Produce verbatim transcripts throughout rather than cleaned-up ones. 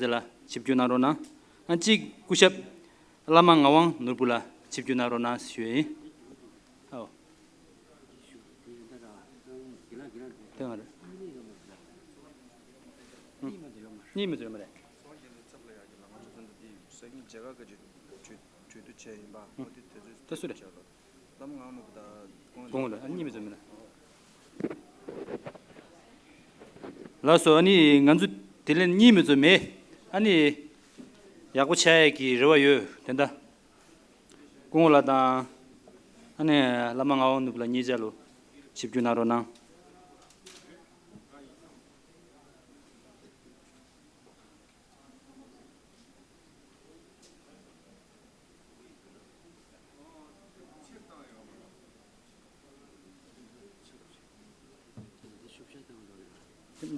ཟེར་ལ་ཆིབས་བསྒྱུར་གནང་རོགས་གནང་། ཨ་གཅིག་སྐུ་ཞབས་བླ་མ་ངག་དབང་ནོར་བུ་ལ་ཆིབས་བསྒྱུར་གནང་རོགས་གནང་ཞུ་ཡ་ཡིན། ཨོ། དེ་ང་རེད། གཉིས་མི་འཛོལ་མ་རེད། དེ་སུ་རེད། དགོངས་ལ་ཨ་གཉིས་མི་འཛོལ་མི་རེད། ལགས་སོ། ཨ་ནི་ང་ཚོ་དེ་ལན་གཉིས་མི་འཛོལ་མེད། ཨ་ནི་ཡག་པོ་ཆགས་ཡས་ཀྱི་རེ་བ་ཡོད་དེ་འདྲ། སྐུ་ངོ་ལགས་དང་། ཨ་ནི་བླ་མ་ངག་དབང་ནོར་བུ་ལགས་གཉིས་ཆ་ལ་ཆིབས་བསྒྱུར་གནང་རོགས་གནང་།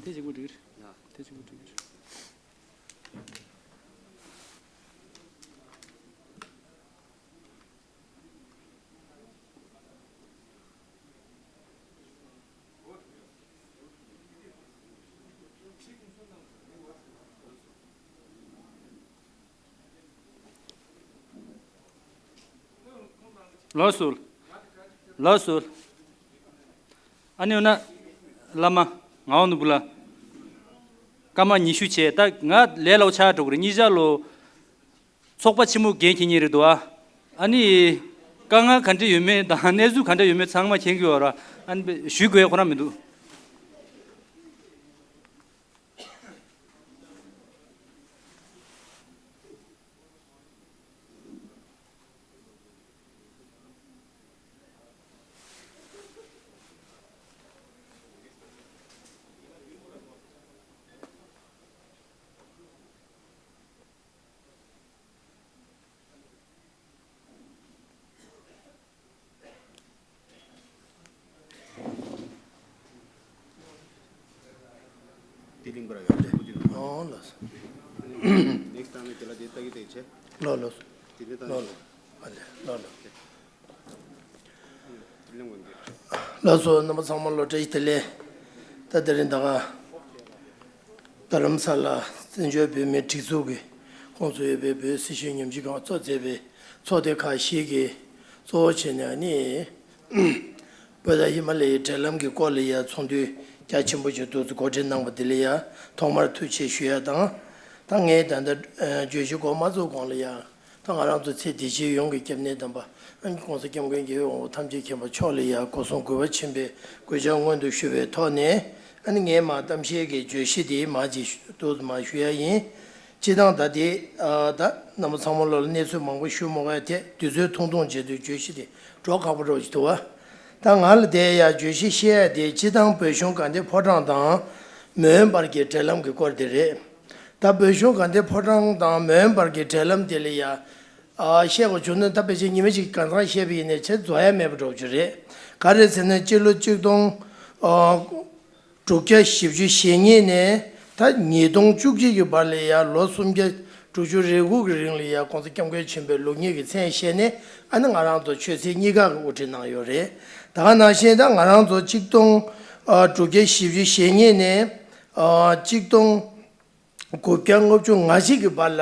དེ་གཅིག་པུ་འགྲིག་གི་རེད། དེ་གཅིག་པུ་འགྲིག་གི་རེད། ལགས་སོ། ལགས་སོ། ཨ་ནི་འོ་ན་བླ་མ་ངག་དབང་ནོར་བུ་ལགས། སྐར་མ་ཉི་ཤུ་བྱས། ད་ང་ལས་སླ་པོ་ཆགས་འགྲོ་གི་རེད། གཉིས་ཆ་ལ་ཚོགས་པ་ཆེན་མོ་འགན་འཁྱེར་མཁན་རེད་འདུག་ཨ། ཨ་ནི་དཀའ་ངལ་ག་འདྲ་ཡོད་མེད་དང་གནས་ཚུལ་ག་འདྲ་ཡོད་མེད་ཚང་མ་མཁྱེན་གྱི་ཡོད་ར། ཨ་ནི་ཞུ་དགོས་ཁོ་རང་མི་འདུག་དེ་གླིང་པ་ར་ཡོད་ལེ། ཨོ་ལགས་སོ། ནེགསི་ཊི་ཊའིམ་དེ་ལ་དེ་ལྟ་གི་དེ་བྱེད། ལགས་ལགས་སོ། དེ་ནས་ལྟ་ལགས་གི་ལགས། ཨ་ལེ་ལགས་ལགས། དེ་གླིང་པ་འདི། ལགས་སོ། རྣམ་པ་ཚང་མ་ལ་བཀྲ་ཤིས་བདེ་ལེགས། ད་དེ་རིང་ད་ག་རྡ་རམ་ས་ལ་བཙན་བྱོལ་བོད་མིའི་སྒྲིག་འཛུགས་ཀྱི་ཁོངས་སུ་ཡོད་པའི་བོད་སྲིད་གཞུང་ཉམས་ཞིབ་ཁང་གཙོ་མཛད་པའི་ཚོགས་སྡེ་ཁག་ཞིག་གིས་གཙོ་བོ་བྱས་ནས་ནི། བོད་དང་ཧི་མ་ལ་ཡའི་འབྲེལ་ལམ་གྱི་སྐོར་ལ་ཡང་ཚོགས་འདུ་རྒྱ་ཆེན་པོ་ཞིག་འདུག་སེ་གོ་སྒྲིག་གནང་བ་འདི་ལ་ཡང་ཐོག་མར་ཐུགས་རྗེ་ཆེ་ཞུ་ཡ་དང་། ད་ངས་ད་ལྟ་བརྗོད་གཞི་འགོ་མ་བཙུགས་གོང་ལ་ཡང་ད་ང་རང་ཚོ་ཚེ་འདི་ཕྱི་ཡོངས་ཀྱི་སྐྱབས་གནས་དམ་པ་ཨ་ནི་༸གོང་ས་༸སྐྱབས་མགོན་རྒྱལ་བའི་དབང་པོ་ཐམས་ཅད་མཁྱེན་པ་མཆོག་ལ་ཡང་སྒོ་གསུམ་གུས་པ་ཆེན་པོས་གུས་ཕྱག་སྔོན་དུ་ཞུ་བའི་ཐོག་ནས། ཨ་ནི་ངས་མར་གཏམ་བཤད་ཀྱི་བརྗོད་གཞི་འདི་མར་ཅིག་འདུག་སེ་མར་ཞུ་ཡ་ཡིན། སྤྱིར་བཏང་ད་དེ་ཨ་ད་རྣམ་པ་ཚང་མ་ལ་གནས་ཚུལ་མང་པོ་ཞུ་མ་དགོས་ཡ་དེ་དུས་ཚོད་ཐུང་ཐུང་བྱེད་དུས་བརྗོད་གཞི་དེ་སྒྲོག་ཁག་པོ་འདྲ་བོ་ཞིག་འདུག་བ། ད་ང་ལ་དེ་ཡ་བརྗོད་གཞི་བཤད་ཡ་དེ་སྤྱིར་བཏང་བོད་གཞུང་དགའ་ལྡན་ཕོ་བྲང་དང་མོན་བར་གྱི་འབྲེལ་ལམ་གྱི་སྐོར་དེ་རེད། ད་བོད་གཞུང་དགའ་ལྡན་ཕོ་བྲང་དང་མོན་བར་གྱི་འབྲེལ་ལམ་དེ་ལ་ཡ་ཨ་བཤད་དགོས་བྱུང་ན་ད་ཕལ་ཆེར་ཉི་མ་གཅིག་གང་ཚང་བཤད་པ་ཡིན་ནའི་ཆེས་རྫོགས་ཡ་མེད་པ་འདྲ་བོ་ཅིག་རེད། ག་རེ་ཟེར་ན་སྤྱི་ལོ་གཅིག་སྟོང་ཨ། དྲུག་བརྒྱ་བཞི་བཅུ་ཞེ་གཉིས་ནས་ད་ཉིས་སྟོང་བཅུ་གཅིག་གི་བར་ལ་ཡ་ལོ་སུམ་བརྒྱ་དྲུག་ཅུ་རེ་དགུ་གི་རིང་ལ་ཡ་༸གོང་ས་༸སྐྱབས་མགོན་ཆེན་པོའི་ལུགས་གཉིས་ཀྱི་མཚན་བཞེས་ནས་ཨ་ནི་ང་རང་ཚོ་ཆོས་སྲིད་གཉིས་ཀ་གི་དབུ་ཁྲིད་གནང་ཡོད་རེད། ད་ག་ནང་བཞིན་ད་ང་རང་ཚོ་གཅིག་སྟོང་ཨ་དྲུག་བརྒྱ་བཞི་བཅུ་ཞེ་གཉིས་ནས་ཨ་གཅིག་སྟོང་དགུ་བརྒྱ་ལྔ་བཅུ་ང་གཅིག་གི་བར་ལ་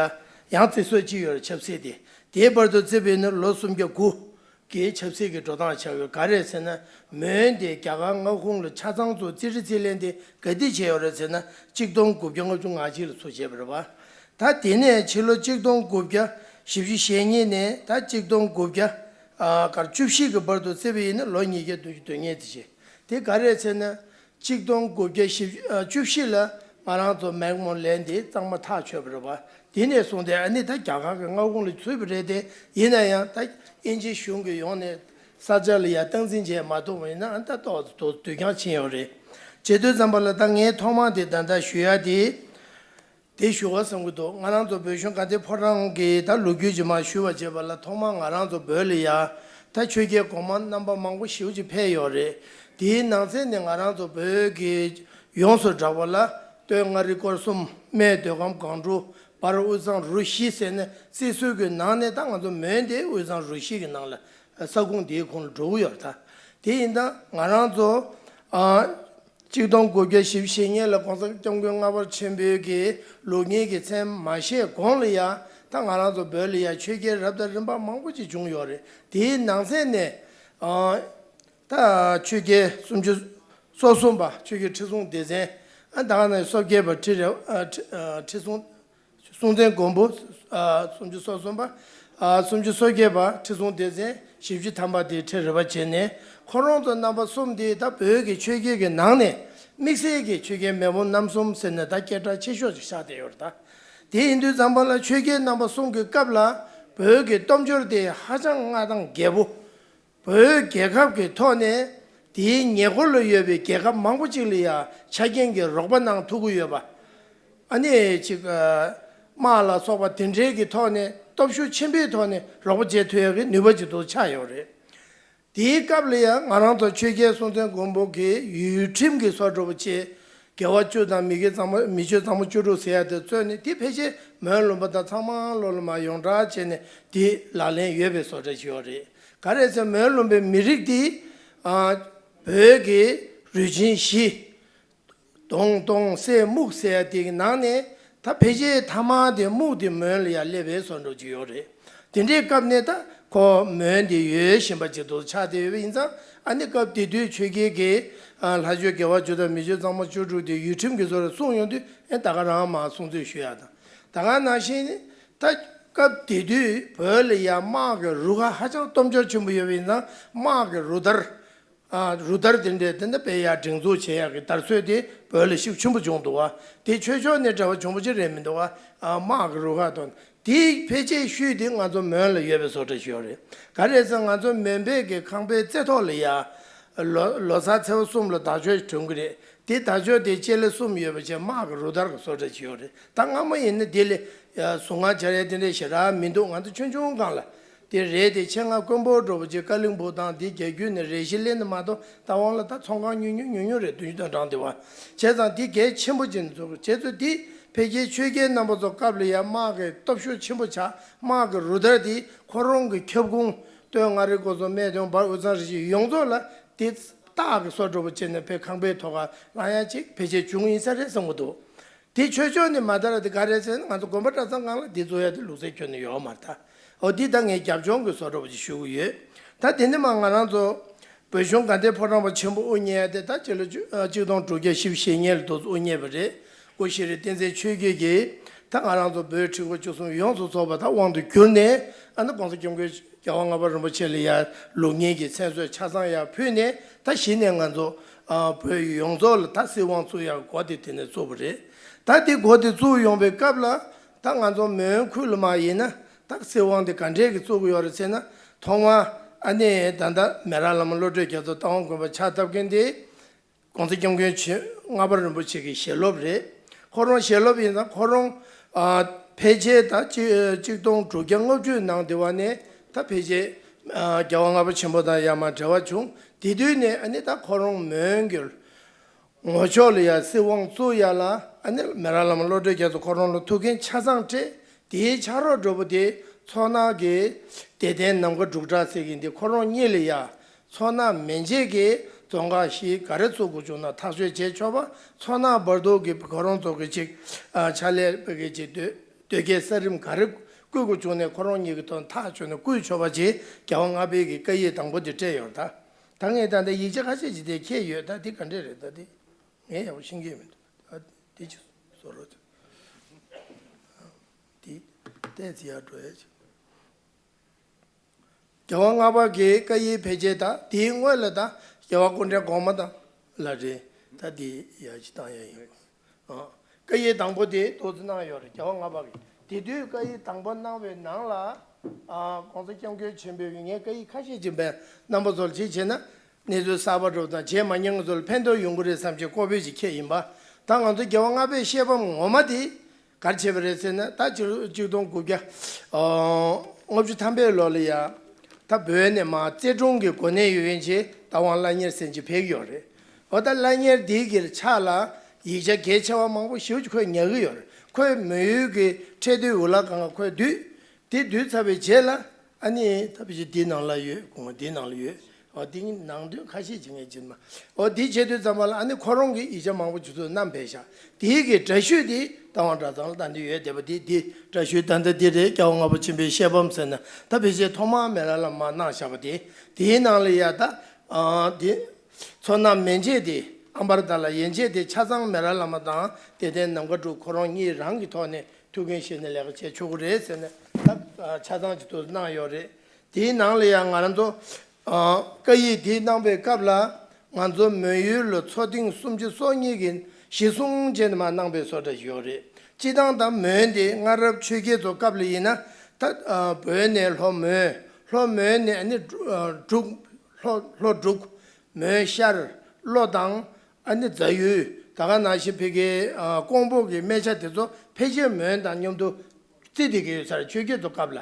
ཡང་རྩིས་སྲོལ་གཅིག་ཡོད་རེད་ཆབ་སྲིད་དེ། དེའི་བར་དུ་བརྩིས་པ་ཡིན་ན་ལོ་སུམ་བརྒྱ་དགུ། གི་ཆབ་སྲིད་ཀྱི་འགྲོ་སྟངས་ཆགས་ཡོད། ག་རེ་ཟེར་ན་མོན་དེ་རྒྱ་གར་མངའ་ཁོངས་ལ་ཆ་ཚང་ཚོ་རྩིས་རིག་རྩིས་ལེན་དེ་ག་དུས་བྱས་ཡོད་རེད་ཟེར་ན་གཅིག་སྟོང་དགུ་བརྒྱ་ལྔ་བཅུ་ང་གཅིག་ལ་ཚུར་བྱས་པ་རེད་བ། ད་དེ་ནས་ཕྱི་ལོ་གཅིག་སྟོང་དགུ་བརྒྱ་བཞི་བཅུ་ཞེ་གཉིས་ནས་ད་གཅིག་སྟོང་དགུ་བརྒྱ་ཨ་གར་བཅུ་བཞི་གི་བར་དུ་བརྩིས་པ་ཡིན་ན་ལོ་ཉིས་བརྒྱ་བདུན་ཅུ་དོན་གཉིས་དེ་བྱས། དེ་ག་རེ་ཟེར་ན། གཅིག་སྟོང་དགུ་བརྒྱ་བཞི་བཅུ་ཨ་བཅུ་བཞི་ལ་ང་རང་ཚོ་མེག་མོ་ལན་དེ་གཙང་མ་ཐག་ཆོད་པ་རེད་བ། དེ་ནས་བཟུང་སྟེ་ཨ་ནི་ད་རྒྱ་གར་གྱི་མངའ་ཁོངས་ལ་ཚུད་པ་རེད་དེ། ཡིན་ན་ཡང་ད་དབྱིན་ཇི་གཞུང་གིས་ཡོང་ནས་ས་ཆ་ལ་ཡ་སྟངས་འཛིན་བྱས་མ་ཐུབ་པ་ཡིན་ན་ཨ་ནི་ད་ཏོག་ཙམ་དུ་དུས་འགྱངས་ཕྱིན་ཡོད་རེད། བྱེད་དུས་ཙམ་པ་ལ་ད་ངས་ཐོག་མར་དེ་ད་ལྟ་ཞུ་ཡ་དེ། དེ་ཞུ་དགོས་བསམ་གྱི་འདུག་ང་རང་ཚོ་བོད་གཞུང་དགའ་ལྡན་ཕོ་བྲང་གི་ད་ལོ་རྒྱུས་ཀྱི་མར་ཞུ་བ་བྱས་པ་ལ་ཐོག་མར་ང་རང་ཚོ་བོད་ལ་ཡ་ད་ཆོས་རྒྱལ་གོང་མ་རྣམ་པ་མང་པོ་ཞེ་པོ་ཅིག་ཕེབས་ཡོད་རེད། དེའི་ནང་ཚན་ནས་ང་རང་ཚོ་བོད་ཀྱི་ཡོངས་སུ་གྲགས་པ་ལ་སྟོད་མངའ་རིས་སྐོར་གསུམ། སྨད་མདོ་ཁམས་སྒང་དྲུག། བར་དབུས་གཙང་རུ་བཞི་ཟེར་ནས་རྩིས་སྲོལ་གྱི་ནང་ནས་ད་ང་ཚོ་མོན་དེ་དབུས་གཙང་རུ་བཞི་གི་ནང་ལ་ས་ཁོངས་དེའི་ཁོངས་ལ་འགྲོ་གི་ཡོད་རེད་ད། དེ་ཡིན་ད་ང་རང་ཚོ་ཨ། གཅིག་སྟོང་དགུ་བརྒྱ་བཞི་བཅུ་ཞེ་གཉིས་ལ་༸གོང་ས་༸སྐྱབས་མགོན་ལྔ་པ་ཆེན་པོའི་གི་ལུགས་གཉིས་ཀྱི་མཚན་མ་བཞེས་གོང་ལ་ཡ། ད་ང་རང་ཚོ་བོད་ལ་ཡ་ཆོས་རྒྱལ་རབ་དང་རིམ་པ་མང་པོ་ཅིག་བྱུང་ཡོད་རེད། དེའི་ནང་ཚན་ནས་ཨ། ད་ཆོས་རྒྱལ་སུམ་ཅུ་སོ་གསུམ་པ་ཆོས་རྒྱལ་ཁྲི་སྲོང་ལྡེ་བཙན། ཨ་ད་ག་ནང་བཞིན་སོ་བརྒྱད་པ་ཁྲི་རལ་ཨ་ཁྲི་ཨ་ཁྲི་སྲོང་སྲོང་བཙན་སྒམ་པོ། ཨ་སུམ་ཅུ་སོ་གསུམ་པ། ཨ་སུམ་ཅུ་སོ་བརྒྱད་པ་ཁྲི་སྲོང་ལྡེ་བཙན། བཞི་བཅུ་ཐམ་པ་དེ་ཁྲི་རལ་པ་བྱས་ནས། ཁོ་རང་ཚོ་རྣམ་པ་གསུམ་དེ་ད་བོད་ཀྱི་ཆོས་བརྒྱུད་ཀྱི་ནང་ནས་དམིགས་བསལ་གྱི་ཆོས་རྒྱལ་མེས་དབོན་རྣམ་གསུམ་ཟེར་ནས་ད་སྐད་གྲགས་ཆེ་ཤོས་ཅིག་ཆགས་བསྡད་ཡོད་རེད་ད། དེ་ཡིན་དུས་ཙམ་པ་ལ་ཆོས་རྒྱལ་རྣམ་པ་གསུམ་གྱི་སྐབས་ལ་བོད་ཀྱི་སྟོབས་འབྱོར་དེ་ཧ་ཅང་མངའ་ཐང་རྒྱས་པོ། བོད་རྒྱལ་ཁབ་ཀྱི་ཐོག་ནས་དེའི་ཉེ་འཁོར་ལ་ཡོད་པའི་རྒྱལ་ཁབ་མང་པོ་ཅིག་ལ་ཡང་ཆ་རྐྱེན་གྱི་རོགས་པ་གནང་ཐུབ་ཀྱི་ཡོད་པ། ཨ་ནི་ཅིག་ཨ་དམག་ལ་སོགས་པ་དེ་འདྲའི་གི་ཐོག་ནས་སྟོབས་ཤུགས་ཆེན་པོའི་ཐོག་ནས་རོགས་པ་བྱེད་ཐུབ་ཡག་གི་ནུས་པ་ཅིག་ཏུ་ཆགས་ཡོད་རེད། དེའི་སྐབས་ལ་ཡང་ང་རང་ཚོ་ཆོས་རྒྱལ་སྲོང་བཙན་སྒམ་པོ་གི་ཡུལ་ཁྲིམས་ཀྱི་བཟོ་འདྲ་པོ་ཅིག་དགེ་བ་བཅུ་དང་མི་དགེ་གཙང་མ་མི་ཆོས་གཙང་མ་བཅུ་དྲུག་ཟེར་ཡ་དེ་གཙོས་ནས་དེ་ཕལ་ཆེར་མོན་ལུང་པ་དང་ཚང་མ་ལོ་ལ་མ་ཡོངས་གྲགས་བྱས་ནས་དེ་ལག་ལེན་ཡོད་པའི་བཟོ་འདྲ་ཞིག་ཡོད་རེད། ག་རེ་ཟེར་མོན་ལུང་པའི་མི་རིགས་དེ་ཨ་བོད་ཀྱི་རུས་ཆེན་བཞི། གདོང་སྟོང་གསེར་སྨུག་ཟེར་ཡ་དེ་གི་ནང་ནས་ད་ཕལ་ཆེར་མཐའ་མ་དེ་སྨུག་དེ་མོན་ལ་ཡ་སླེབས་པའི་བཟོ་འདྲ་ཅིག་ཡོད་རེད། དེ་འདྲའི་སྐབས་ནས་ད་ཁོ་མོན་དེ་ཡོད་བཞིན་པ་ཅིག་ཏུ་ཆགས་བསྡད་ཡོད་པ་ཡིན་ཙང་། ཨ་ནི་སྐབས་དེ་དུས་ཆོས་རྒྱལ་གྱི་ཨ་ལྷ་ཆོས་དགེ་བ་བཅུ་དང་མི་ཆོས་གཙང་མ་བཅུ་དྲུག་དེ་ཡུལ་ཁྲིམས་ཀྱི་བཟོ་འདྲ་གསུངས་ཡོང་དུས། ཨེ་ད་ག་རང་མར་གསུང་ཚུལ་ཞུ་ཡ་དང་། ད་ག་ནང་བཞིན་ད་སྐབས་དེ་དུས་བོད་ལ་ཡ་དམག་གི་རུ་ཁག་ཧ་ཅང་སྟོབས་འབྱོར་ཆེན་པོ་ཡོད་པ་ཡིན་ཙང་། དམག་གི་རུ་དར། ཨ་རུ་དར་དེ་འདྲའི་དེ་འདྲ་དཔེ་ཡར་སྒྲེང་འཛུགས་བྱེད་ཡག་གི་དར་སྲོལ་དེ་བོད་ལ་ཤུགས་ཆེན་པོ་བྱུང་འདུག་བ། དེ་ཆོས་ཕྱོགས་ནས་འབྲེལ་བ་བྱུང་པོ་ཅིག་རེད་མི་འདུག་བ། ཨ་དམག་གི་རུ་ཁག་དང་དེའི་ཕལ་ཆེར་ཤུལ་དེ་ང་ཚོ་མོན་ལ་ཡོད་པའི་བཟོ་འདྲ་ཞིག་ཡོད་རེད། ག་རེ་ཟེར་ང་ཚོ་མོན་པའི་གི་ཁང་པའི་རྩེ་ཐོག་ལ་ཡ་ལོ་ལོ་གསར་ཚེས་པ་གསུམ་ལ་དར་ལྕོག་གྲོན་གི་རེད། དེ་དར་ལྕོག་དེ་ལྕེ་ལེ་གསུམ་ཡོད་པ་བྱས་དམག་གི་རུ་དར་གི་བཟོ་འདྲ་ཞིག་ཡོད་རེད། ད་སྔ་མོ་ཡིན་ན་དེ་ལས་ཡ་གཟུངས་སྔགས་སྦྱར་ཡ་དེ་འདྲ་ཞེ་དྲག་མི་འདུག་ང་ཚོ་ཆུང་ཆུང་སྒང་ལ། དེ་རེད་དེ་ཆེད་མངགས་དཀོན་པོ་འདྲ་པོ་ཅིག་ཀ་ལིང་སྦུག་དང་དེ་རྒྱལ་རྒྱུད་ནས་རེ་ཞིག་སླེབས་ནས་མ་གཏོགས། རྟ་དབང་ལ་ད་ཚོང་ཁང་ཉུང་ཉུང་ཉུང་ཉུང་རེད། བདུན་ཅུ་དོན་གྲངས་དེ་བ། བྱས་ཙང་དེ་གལ་ཆེན་པོ་ཅིག་འཛུགས་བྱས་ཚུལ་དེ་ཕལ་ཆེར་ཆོས་རྒྱལ་རྣམ་པ་ཚོ་སྐབས་ལ་ཡ་དམག་གི་སྟོབས་ཤུགས་ཆེན་པོ་ཆགས། དམག་གི་རུ་དར་དེ་ཁོ་རང་གི་ཁྱབ་ཁོངས་སྟོད་མངའ་རིས་སྐོར་ཚོ་སྨད་སྟོད་བར་དབུས་གཙང་རེ་ཞིག་ཡོངས་རྫོགས་ལ་དེ་སྟག་གི་སོ་འདྲ་པོ་བྱས་ནས་ཕའི་ཁང་པའི་ཐོག་ཁར་ལངས་ཡ་ཅིག་ཕལ་ཆེར་བྱུང་ཡིན་ས་རེད་བསམ་གི་འདུག་དེ་ཆོས་ཕྱོགས་ནས་མ་དར་དེ་ག་རེ་ཟེར་ན། ང་ཚོ་དགོན་པ་གྲྭ་ཚང་སྒང་ལ་འདི་བཟོ་ཡ་དེ་ལུགས་སྲོལ་ཁྱོན་ནས་ཡོད་མ་རེད་ད། འོ་འདི་ད་ངས་རྒྱབ་ལྗོངས་ཀྱི་བཟོ་འདྲ་པོ་ཅིག་ཞུ་གི་ཡོད། ད་དེ་ནས་མར་ང་རང་ཚོ་བོད་གཞུང་དགའ་ལྡན་ཕོ་བྲང་པ་ཆེན་པོ་དབུ་བརྙེས་ཏེ་ད་སྤྱི་ལོ་བཅུ་ཨ་གཅིག་སྟོང་དྲུག་བརྒྱ་བཞི་བཅུ་ཞེ་གཉིས་ལ་དུ་དབུ་བརྙེས་པ་རེད། སྐུ་ཤྲཱི་བསྟན་འཛིན་ཆོས་རྒྱལ་གྱིས་ད་ང་རང་ཚོ་བོད་ཁྲི་སྐོར་བཅུ་གསུམ་ཡོངས་སུ་རྫོགས་པ་ད་དབང་དུ་གྱུར་ནས། ཨ་ནི་༸གོང་ས་༸སྐྱབས་མགོན་རྒྱལ་བ་ལྔ་པ་རིན་པོ་ཆེ་ལ་ཡ་ལུགས་གཉིས་ཀྱི་མཚན་གསོལ་ཆ་ཚང་ཡར་ཕུལ་ནས། ད་གཞི་ནས་ང་ཚོ་ཨ་བོད་ཡོངས་རྫོགས་ལ་ད་སྲིད་དབང་བཙུགས་ཡག་འགོ་དེ་དེ་ནས་བཙུགས་པ་རེད། ད་དེ་འགོ་དེ་བཙུགས་ཡོང་པའི་སྐབས་ལ་ད་ང་ཚོ་མོན་ཁུལ་ལ་མར་ཡིན་ན་ད་སྲིད་དབང་དེ་ག་འདྲས་ཀྱི་བཙུགས་ཀྱི་ཡོད་རེད་ཟེར་ན། ཐོག་མར་ཨ་ནི་ད་ལྟ་མེ་རག་བླ་མ་བློ་གྲོས་རྒྱ་མཚོ་རྟ་དབང་དགོན་པ་ཕྱག་བཏབ་མཁན་དེ་༸གོང་ས་༸སྐྱབས་མགོན་ཆེན་ལྔ་པ་རིན་པོ་ཆེ་གི་ཞལ་སློབ་རེད། ཁོ་རང་ཞལ་སློབ་ཡིན་ཙང་ཁོ་རང་ཨ་ཕལ་ཆེར་ད་གཅིག་གཅིག་སྟོང་དྲུག་བརྒྱ་ལྔ་བཅུ་ནང་དེ་བ་ནས་ད་ཕལ་ཆེར་ཨ་རྒྱལ་བ་ལྔ་པ་ཆེན་པོ་དང་ཡར་མར་འབྲེལ་བ་བྱུང་། དེ་དུས་ནས་ཨ་ནི་ད་ཁོ་རང་མོན་གྱི་ངོ་ཕྱོགས་ལ་ཡ་སྲིད་དབང་བཙུགས་ཡ་ལ་ཨ་ནི་མེ་རག་བླ་མ་བློ་གྲོས་རྒྱ་མཚོ་ཁོ་རང་ལ་ཐུགས་འགན་ཆ་ཚང་སྤྲད། དེའི་ཕྱག་རོགས་འདྲ་པོ་དེ་མཚོ་སྣ་གི་བདེ་ལྡན་ནམ་མཁའ་འབྲུག་གྲགས་ཟེར་མཁན་དེ་ཁོ་རང་གཉིས་ལ་ཡ། མཚོ་སྣ་མན་ཆད་ཀྱི་རྫོང་ཁག་བཞི་ག་རེ་བཙུགས་དགོས་བྱུང་ན་ཐག་གཅོད་བྱེད་ཆོག་པ། མཚོ་སྣ་བར་དུ་གི་ཁོ་རང་ཚོ་གི་ཅིག་ཨ་ཕྱག་ལས་པ་གི་ཅིག་དོལ་དོལ་རྒྱལ་ས་རིམ་ག་རེ་བསྐོས་དགོས་བྱུང་ནས་ཁོ་རང་གཉིས་ཀྱི་ཐོག་ཐག་ཆོད་ནས་བསྐོས་ཆོག་པ་ཅིག་རྒྱལ་བ་ལྔ་པའི་གི་བཀའ་ཡིག་དང་པོ་དེ་སྤྲད་ཡོད་རེད་ད། ད་ངས་ད་ལྟ་ཡིག་ཆ་ཁ་ཤས་ཅིག་དེ་ཁྱེར་ཡོད། ད་དེ་ག་འདྲས་རེད། ད་དེ་ངས་ཡག་པོ་ཤེས་ཀྱི་མི་འདུག་ད་དེ་ཅིག་བཟོ་རོགས་བྱེད། དེ་ཏོག་ཙམ་ཡར་འགྲོ་ཡ་ཅིག་རྒྱལ་བ་ལྔ་པ་གི་བཀའ་ཡིག་ཕལ་ཆེར་ད་དེའི་སྔོན་ལ་ད་རྒྱལ་བ་སྐུ་ཕྲེང་གོང་མ་དང་ལ་རེད། ད་དེ་ཡར་ཅིག་བཏང་ཡ་ཡིན། ཨ། བཀའ་ཡིག་དང་པོ་དེ་ཏོག་ཙམ་གནང་ཡོད་རེད། རྒྱལ་བ་ལྔ་པ་གིས། དེ་དུས་བཀའ་ཡིག་དང་པོ་གནང་བའི་ནང་ལ། ཨ། ༸གོང་ས་༸སྐྱབས་མགོན་ཆེན་པོས་ངས་བཀའ་ཡིག་ཁ་ཤས་ཅིག་འབད་རྣམ་པ་ཚོར་ཅིག་བྱས་ན། གནས་ཚུལ་གསར་པ་འདྲ་པོ་དང་བྱས་མ་མྱོང་མཁན་ཚོ་ལ་ཕན་ཐོགས་ཡོང་གི་རེད་བསམ་བྱས་ཀོ་པི་ཅིག་ཁྱེར་ཡིན་པ། ད་ང་ཚོ་རྒྱལ་བ་ལྔ་པའི་བཤད་པ་ངོ་མ་དེ་ག་རེ་བྱས་པ་རེད་ཟེར་ན། ད་ཕྱི་ལོ་གཅིག་སྟོང་དགུ་བརྒྱ་ཨ་ལྔ་བཅུ་ཐམ་པའི་ལོ་ལ་ཡ། ད་བོད་ནས་མར་རྩེ་དྲུང་གི་གོ་གནས་ཡོད་མཁན་ཅིག་རྟ་དབང་བླ་གཉེར་ཟེར་མཁན་ཅིག་ཕེབས་ཀྱི་ཡོད་རེད། འོ་ད་བླ་གཉེར་འདི་གི་ཕྱག་ལ་ཡིག་ཆ་གལ་ཆེ་བ་མང་པོ་ཞེ་པོ་ཅིག་ཁོས་ཉར་གི་ཡོད་རེད། ཁོས་མོན་ཡུལ་གྱི་ཁྲལ་དོད་འུ་ལག་སྒང་ཁོས་བསྡུས། དེ་བསྡུས་ཚར་བའི་རྗེས་ལ། ཨ་ནི་ད་ཕལ་ཆེར་འདི་ནང་ལ་ཡོད། གོང་འདི་ནང་ལ་ཡོད། འོ་འདི་ནང་དོན་ཁ་ཤས་ཅིག་ངས་བྱིན་མ། འོ་འདི་བྱེད་དུས་ཙམ་པ་ལ་ཨ་ནི་ཁོ་རང་གིས་ཡིག་ཆ་མང་པོ་ཅིག་ཚུར་བསྣམས་ཕེབས་ཤག་དེའི་གི་འདྲ་བཤུས་དེ་རྟ་དབང་གྲྭ་ཚང་ལ་ད་འདི་ཡོད་བསྡད་པ་དེ་འདི་འདྲ་བཤུས་ད་ལྟ་འདི་རེད། རྒྱལ་བ་ལྔ་པ་ཆེན་པོའི་གཤེགས་བམ་ཟེར་ན་ད་ཕལ་ཆེར་ཐོག་མར་མེ་རག་བླ་མར་གནང་བཞག་པ་དེ། དེའི་ནང་ལ་ཡ་ད་ཨ་དེ་ཚོགས་གནང་མན་ཆད་དེ་ཨམ་བར་ཏ་ལ་ཡན་ཆད་དེ་ཆ་ཚང་མེ་རག་བླ་མ་དང་དད་ལྡན་ནམ་མཁའ་དྲུག་ཁོ་རང་གཉིས་རང་གི་ཐོག་ནས་ཐུགས་འགན་བཞེས་ནས་ལས་ཀ་བྱེད་ཆོག་གི་རེད་ཟེར་ནས་ད་ཆ་ཚང་གཅིག་ཏུ་གནང་ཡོད་རེད། དེའི་ནང་ལ་ཡང་ང་རང་ཚོ་ཨ་བཀའ་ཡིག་འདི་གནང་པའི་སྐབས་ལ་ང་ཚོ་མོན་ཡུལ་ལ་ཚོ་ཐེངས་སུམ་ཅུ་སོ་གཉིས་ཀྱི་གཞི་བཟུང་བྱས་ནས་མར་གནང་པའི་བཟོ་འདྲ་ཞིག་ཡོད་རེད། སྤྱི་བཏང་ད་མོན་དེ་སྔ་རབས་ཆོས་རྒྱལ་ཚོ་སྐབས་ལ་ཡིན་ན་ད་ཨ་བོད་ནས་ལྷོ་མོན། ལྷོ་མོན་ནས་ཨ་ནི་འབྲུ་ཨ་འབྲུག་ལྷོ་ལྷོ་འབྲུག་མོན་ཤར། ལྷོ་དང་། ཨ་ནི་རྫ་ཡུལ། ད་ག་ནང་བཞིན་ཕ་གིའི་ཨ་ཀོང་པོ་གི་སྨད་ཆ་དེ་ཚོ་ཕལ་ཆེར་མོན་དང་མཉམ་དུ་རྩིས་དེ་གི་ཡོད་ས་རེད། ཆོས་རྒྱལ་ཚོ་སྐབས་ལ།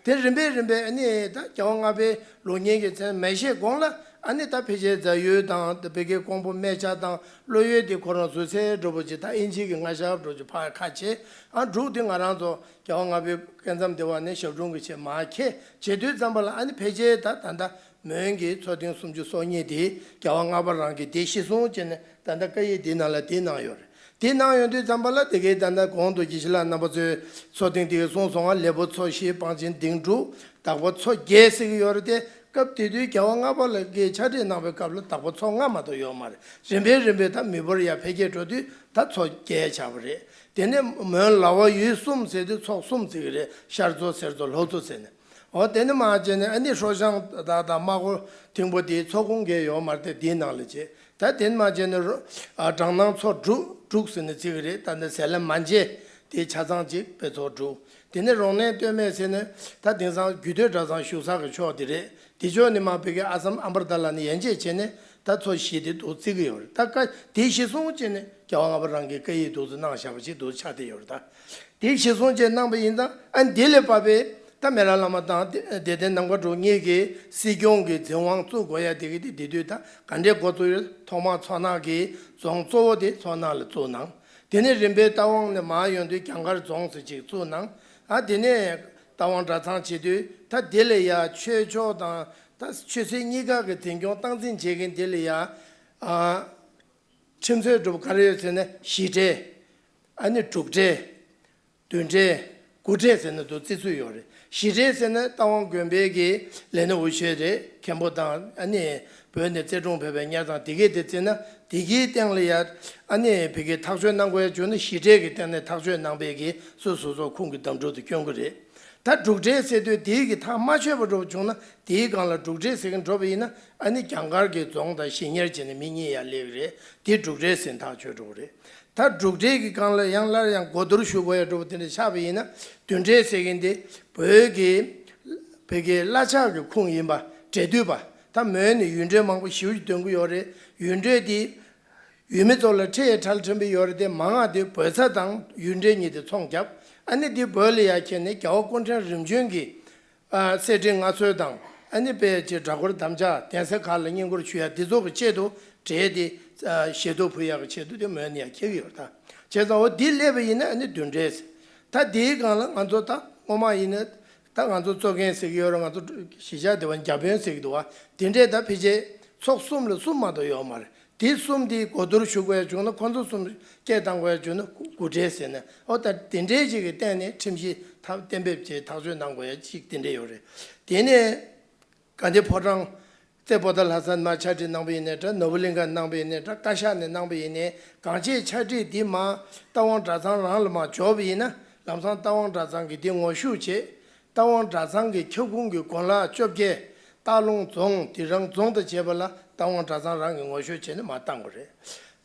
དེ་རིམ་པས་རིམ་པས་ཨ་ནི་ད་རྒྱལ་བ་ལྔ་པའི་ལོ་རྒྱུས་ཀྱི་མཚན་མེད་བཤད་གོང་ལ་ཨ་ནི་ད་ཕལ་ཆེར་རྫ་ཡུལ་དང་ད་ཕ་གིའི་ཀོང་པོ་སྨད་ཆ་དང་ལྷོ་ཡུལ་དེ་ཁོ་རང་ཟུར་ཚད་འགྲོ་པོ་ཅིག་ད་ཨིན་ཇི་གི་མངའ་ཞབས་འགྲོ་ཅིག་ཕར་ཁ་ཕྱེ། ཨ་འབྲུག་དེ་ང་རང་ཚོ་རྒྱལ་བ་ལྔ་པའི་སྐུ་མཚམས་སྡེ་བ་ནས་ཞབས་དྲུང་གི་ཆེད་མར་ཁྱེད་བྱེད་དུས་ཙམ་པ་ལ་ཨ་ནི་ཕལ་ཆེར་ད་ད་ལྟ་མོན་གྱི་ཚོ་ཐེངས་སུམ་ཅུ་སོ་གཉིས་དེ་རྒྱལ་བ་ལྔ་པ་རང་གིས་དེ་གཞི་བཟུང་བྱས་ནས་ད་ལྟ་བཀའ་ཡིག་འདི་ནང་ལ་དེ་གནང་ཡོད་རེད། དེ་གནང་ཡོང་དུས་ཙམ་པ་ལ་དེ་གའི་ད་ལྟ་གོང་དུ་དགེ་བཤེས་ལགས་རྣམ་པ་ཚོས་ཚོ་ཐེངས་དེ་གའི་གསུངས་སོང་ང་། ལེགས་པོ་ཚོ་བཞི། སྤང་ཆེན་སྡིངས་དྲུག་བདག་པོ་ཚོ་བརྒྱད་ཟེར་གྱི་ཡོད་རེད་དེ། སྐབས་དེ་དུས་རྒྱལ་བ་ལྔ་པ་ལ་གིས་ཕྱག་བྲིས་གནང་བའི་སྐབས་ལ་བདག་པོ་ཚོ་ལྔ་མ་གཏོགས་ཡོད་མ་རེད། རིམ་པས་རིམ་པས་ད་མི་འབོར་ཡར་འཕེལ་རྒྱས་འགྲོ་དུས་ད་ཚོ་བརྒྱད་ཆགས་པ་རེད། དེ་ནས་མོན་ལ་བ་ཡུལ་གསུམ་ཟེར་དུས་ཚོགས་གསུམ་ཟེར་གྱི་རེད། ཤར་ཚོ་ཟེར་ཚོ་ལྷོ་ཚོ་ཟེར་ནས། འོ་དེ་ནས་མར་བྱས་ནས་ཨ་ནི་ཧྲོ་ཤང་དང་དང་རྨ་ཁོ་ཐིང་པོ་དེའི་ཚོགས་ཁོངས་འགའ་ཡོད་མ་རེད་དེ་དེའི་ནང་ལ་བྱས། ད་དེ་ནས་མར་བྱས་ནས་རོ་ཨ་གྲངས་ནང་ཚོ་དྲུག་དྲུག་ཟེར་ནས་བརྩི་གི་རེད། ད་ནི་ཟེར་ལེ་མན་ཇེ་དེ་ཆ་ཚང་གཅིག་དཔེ་ཚོགས་དྲུག་དེ་ནས་རོང་གླིང་སྟོད་སྨད་ཟེར་ནས་ད་དེང་སང་རྒྱུད་སྟོད་གྲྭ་ཚང་བཞུགས་ས་གི་ཕྱོགས་དེ་རེད། དེ་ཕྱོགས་ནས་མར་བོད་ཀྱི་ཨ་སམ་ཨམ་བར་ཏ་ལ་ནས་ཡན་ཆད་བྱས་ནས་ད་ཚོ་བཞི་དེ་འདུག་བརྩི་གི་ཡོད་རེད། ད་བཀའ་དེ་གཞི་བཟུང་བྱས་ནས་རྒྱལ་བ་ལྔ་པ་རང་གིས་བཀའ་ཡིག་འདུག་ཚོ་གནང་བཞག་པ་ཞིག་འདུག་ཆགས་བསྡད་ཡོད་རེད། ད་དེ་གཞི་བཟུང་བྱས་གནང་པ་ཡིན་ཙང་ཨ་འདི་ལས་བབས་པའི་ད་མེ་རག་བླ་མ་དང་དད་ལྡན་ནམ་མཁའ་དྲུག་གཉིས་ཀྱིས་སྲིད་སྐྱོང་གི་འཛིན་དབང་བཙུགས་དགོས་ཡ་དེ་གི་དེ་དེ་དུས་ད་ག་འདྲའི་འགོ་བཙུགས་ཡོད། ཐོག་མར་མཚོ་ནག་གི་རྫོང་གཙོ་བོ་དེ་མཚོ་ནག་ལ་བཙུགས་གནང་། དེ་ནས་རིམ་པས་རྟ་དབང་ནས་མར་ཡོང་དུས་རྒྱ་མཁར་རྫོང་ཟེར་ཅིག་བཙུགས་གནང་། ཨ་དེ་ནས་རྟ་དབང་གྲྭ་ཚང་བྱེད་དུས་ད་དེ་ལ་ཡ་ཆོས་ཕྱོགས་དང་ད་ཆོས་སྲིད་གཉིས་ཀ་གི་འཛིན་སྐྱོང་སྟངས་འཛིན་བྱེད་མཁན་དེ་ལ་ཡ་ཨ་ཁྲིམས་རྩོད་གྲུབ་ག་རེ་ཡོད་ཟེར་ན་གཞི་གྲལ། ཨ་ནི་དྲུག་གྲལ། བདུན་གྲལ། དགུ་གྲལ་ཟེར་ནས་འདུག་བརྩི་ཚུལ་ཡོད་རེད། གཞི་གྲལ་ཟེར་ན་རྟ་དབང་དགོན་པའི་གི་ལས་སྣེ་འུ་ཆོས་རེད། མཁན་པོ་དང་ཨ་ནི་བོད་ནས་རྩེ་དྲུང་ཕེབས་པའི་གཉེར་དང་དེ་གས་དེ་བརྩིས་ན་དེ་གའི་སྟེང་ལ་ཡ་ཨ་ནི་བོད་ཀྱི་ཐག་གཅོད་གནང་དགོས་ཡ་བྱུང་ན་གཞི་གྲལ་གི་སྟེང་ནས་ཐག་གཅོད་གནང་པའི་གི་སོ་སོ་སོ་ཁོངས་ཀྱི་འདེམས་སྒྲུག་དེ་སྐྱོང་གི་རེད། ད་དྲུག་གྲལ་ཟེར་དུས་དེའི་གི་ཐག་མ་ཆོད་པ་འགྲོ་བ་བྱུང་ན་དེའི་སྒང་ལ་དྲུག་གྲལ་ཟེར་གི་འགྲོ་བ་ཡིན་ན་ཨ་ནི་རྒྱ་མཁར་གྱི་རྫོང་དང་གཞིས་གཉེར་བྱས་ནས་མི་གཉིས་ཡར་སླེབས་ཀྱི་རེད། དེ་དྲུག་གྲལ་ཟེར་ཐག་ཆོད་འགྲོ་གི་རེད། ད་དྲུག་གྲལ་གྱི་སྒང་ལ་ཡང་སླར་ཡང་གོ་བསྡུར་ཞུ་དགོས་ཡ་འགྲོ་བ་དེ་འདྲ་ཆགས་པ་ཡིན་ན་བདུན་གྲལ་ཟེར་མཁན་དེ་བོད་ཀྱི་བོད་ཀྱི་བླ་ཆགས་ཀྱི་ཁུངས་ཡིན་པ་འབྲེལ་མཐུད་པ། ད་མོན་ནས་ཡུལ་འབྲེལ་མང་པོ་ཞེ་པོ་ཅིག་འདོན་གྱི་ཡོད་རེད། ཡུལ་འབྲེལ་དེ་ཡུལ་མི་ཚོ་ལ་ཁྲལ་ཡ་ཁྲལ་ཕྲན་བུ་ཡོད་རེད་དེ་མང་བ་དེ་བོད་ས་དང་ཡུལ་འབྲེལ་གཉིས་དེ་ཚོང་བརྒྱབ། ཨ་ནི་དེ་བོད་ལ་ཡར་ཁྱེར་ནས་རྒྱལ་བ་སྐུ་ཕྲེང་རིམ་བྱོན་གྱི་ཨ་གསེར་ཕྲེང་མངའ་གསོལ་དང་ཨ་ནི་དཔལ་གྱི་གྲྭ་སྐོར་དམ་བཅའ་གདན་ས་ཁག་ལ་བསྙེན་བཀུར་ཞུ་ཡ་འདི་ཚོ་གི་ཆེད་དུ་གྲལ་དེ་ཨ་ཞལ་དུ་ཕུལ་ཡ་གི་ཆེད་དུ་དེ་མོན་ནས་ཡར་འཁྱེར་གྱི་ཡོད་རེད་ད། བྱས་ཙང་འོ་འདི་སླེབས་པ་ཡིན་ན་ཨ་ནི་བདུན་གྲལ་ཟེར། ད་དེའི་སྒང་ལ་ང་ཚོ་ད་སྔོན་མ་ཡིན་ན་ད་ང་ཚོ་གཙོ་འགན་ཟེར་གྱི་ཡོད་རེད། ང་ཚོ་གཞིས་ཆགས་སྡེ་བ་བརྒྱ་དཔོན་ཟེར་གྱི་འདུག་བ། དེ་འདྲས་ད་ཕལ་ཆེར་ཚོགས་གསུམ་ལ་གསུམ་མ་གཏོགས་ཡོད་མ་རེད། དེ་གསུམ་དེ་གོ་བསྡུར་ཞུ་དགོས་ཡ་བྱུང་ན་ཁོ་ཚོ་གསུམ་སྐད་བཏང་དགོས་ཡ་བྱུང་ན་དགུ་གྲལ་ཟེར་ནས་འོ་ད་དེ་འདྲས་ཅིག་གི་སྟེང་ནས་ཁྲིམས་གཞི་ཐབས་གཏན་འབེབས་བྱས་ཐག་གཅོད་གནང་དགོས་ཡ་ཅིག་དེ་འདྲས་ཡོད་རེད། དེ་ནས་དགའ་ལྡན་ཕོ་བྲང་རྩེ་པོ་ཏ་ལྷ་ས་ནས་མར་ཕྱག་བྲིས་གནང་པ་ཡིན་ནའི་འདྲ། ནོར་བུ་གླིང་ག་གནང་པ་ཡིན་ནའི་འདྲ། བཀའ་ཤག་ནས་གནང་པ་ཡིན་ནའི་གང་ཅིའི་ཕྱག་བྲིས་འདི་མར་རྟ་དབང་གྲྭ་ཚང་རང་ལ་མར་འབྱོར་བ་ཡིན་ན་ལམ་སང་རྟ་དབང་གྲྭ་ཚང་གིས་འདི་ངོ་ཤུགས་བྱེད། རྟ་དབང་གྲྭ་ཚང་གི་ཁྱབ་ཁོངས་ཀྱི་དགོན་ལག་བཅོ་བརྒྱད། སྟག་ལུང་རྫོང་དེ་རང་རྫོང་དང་བཅས་པ་ལ་རྟ་དབང་གྲྭ་ཚང་རང་གིས་ངོ་ཤུགས་བྱས་ནས་མར་བཏང་དགོས་རེད།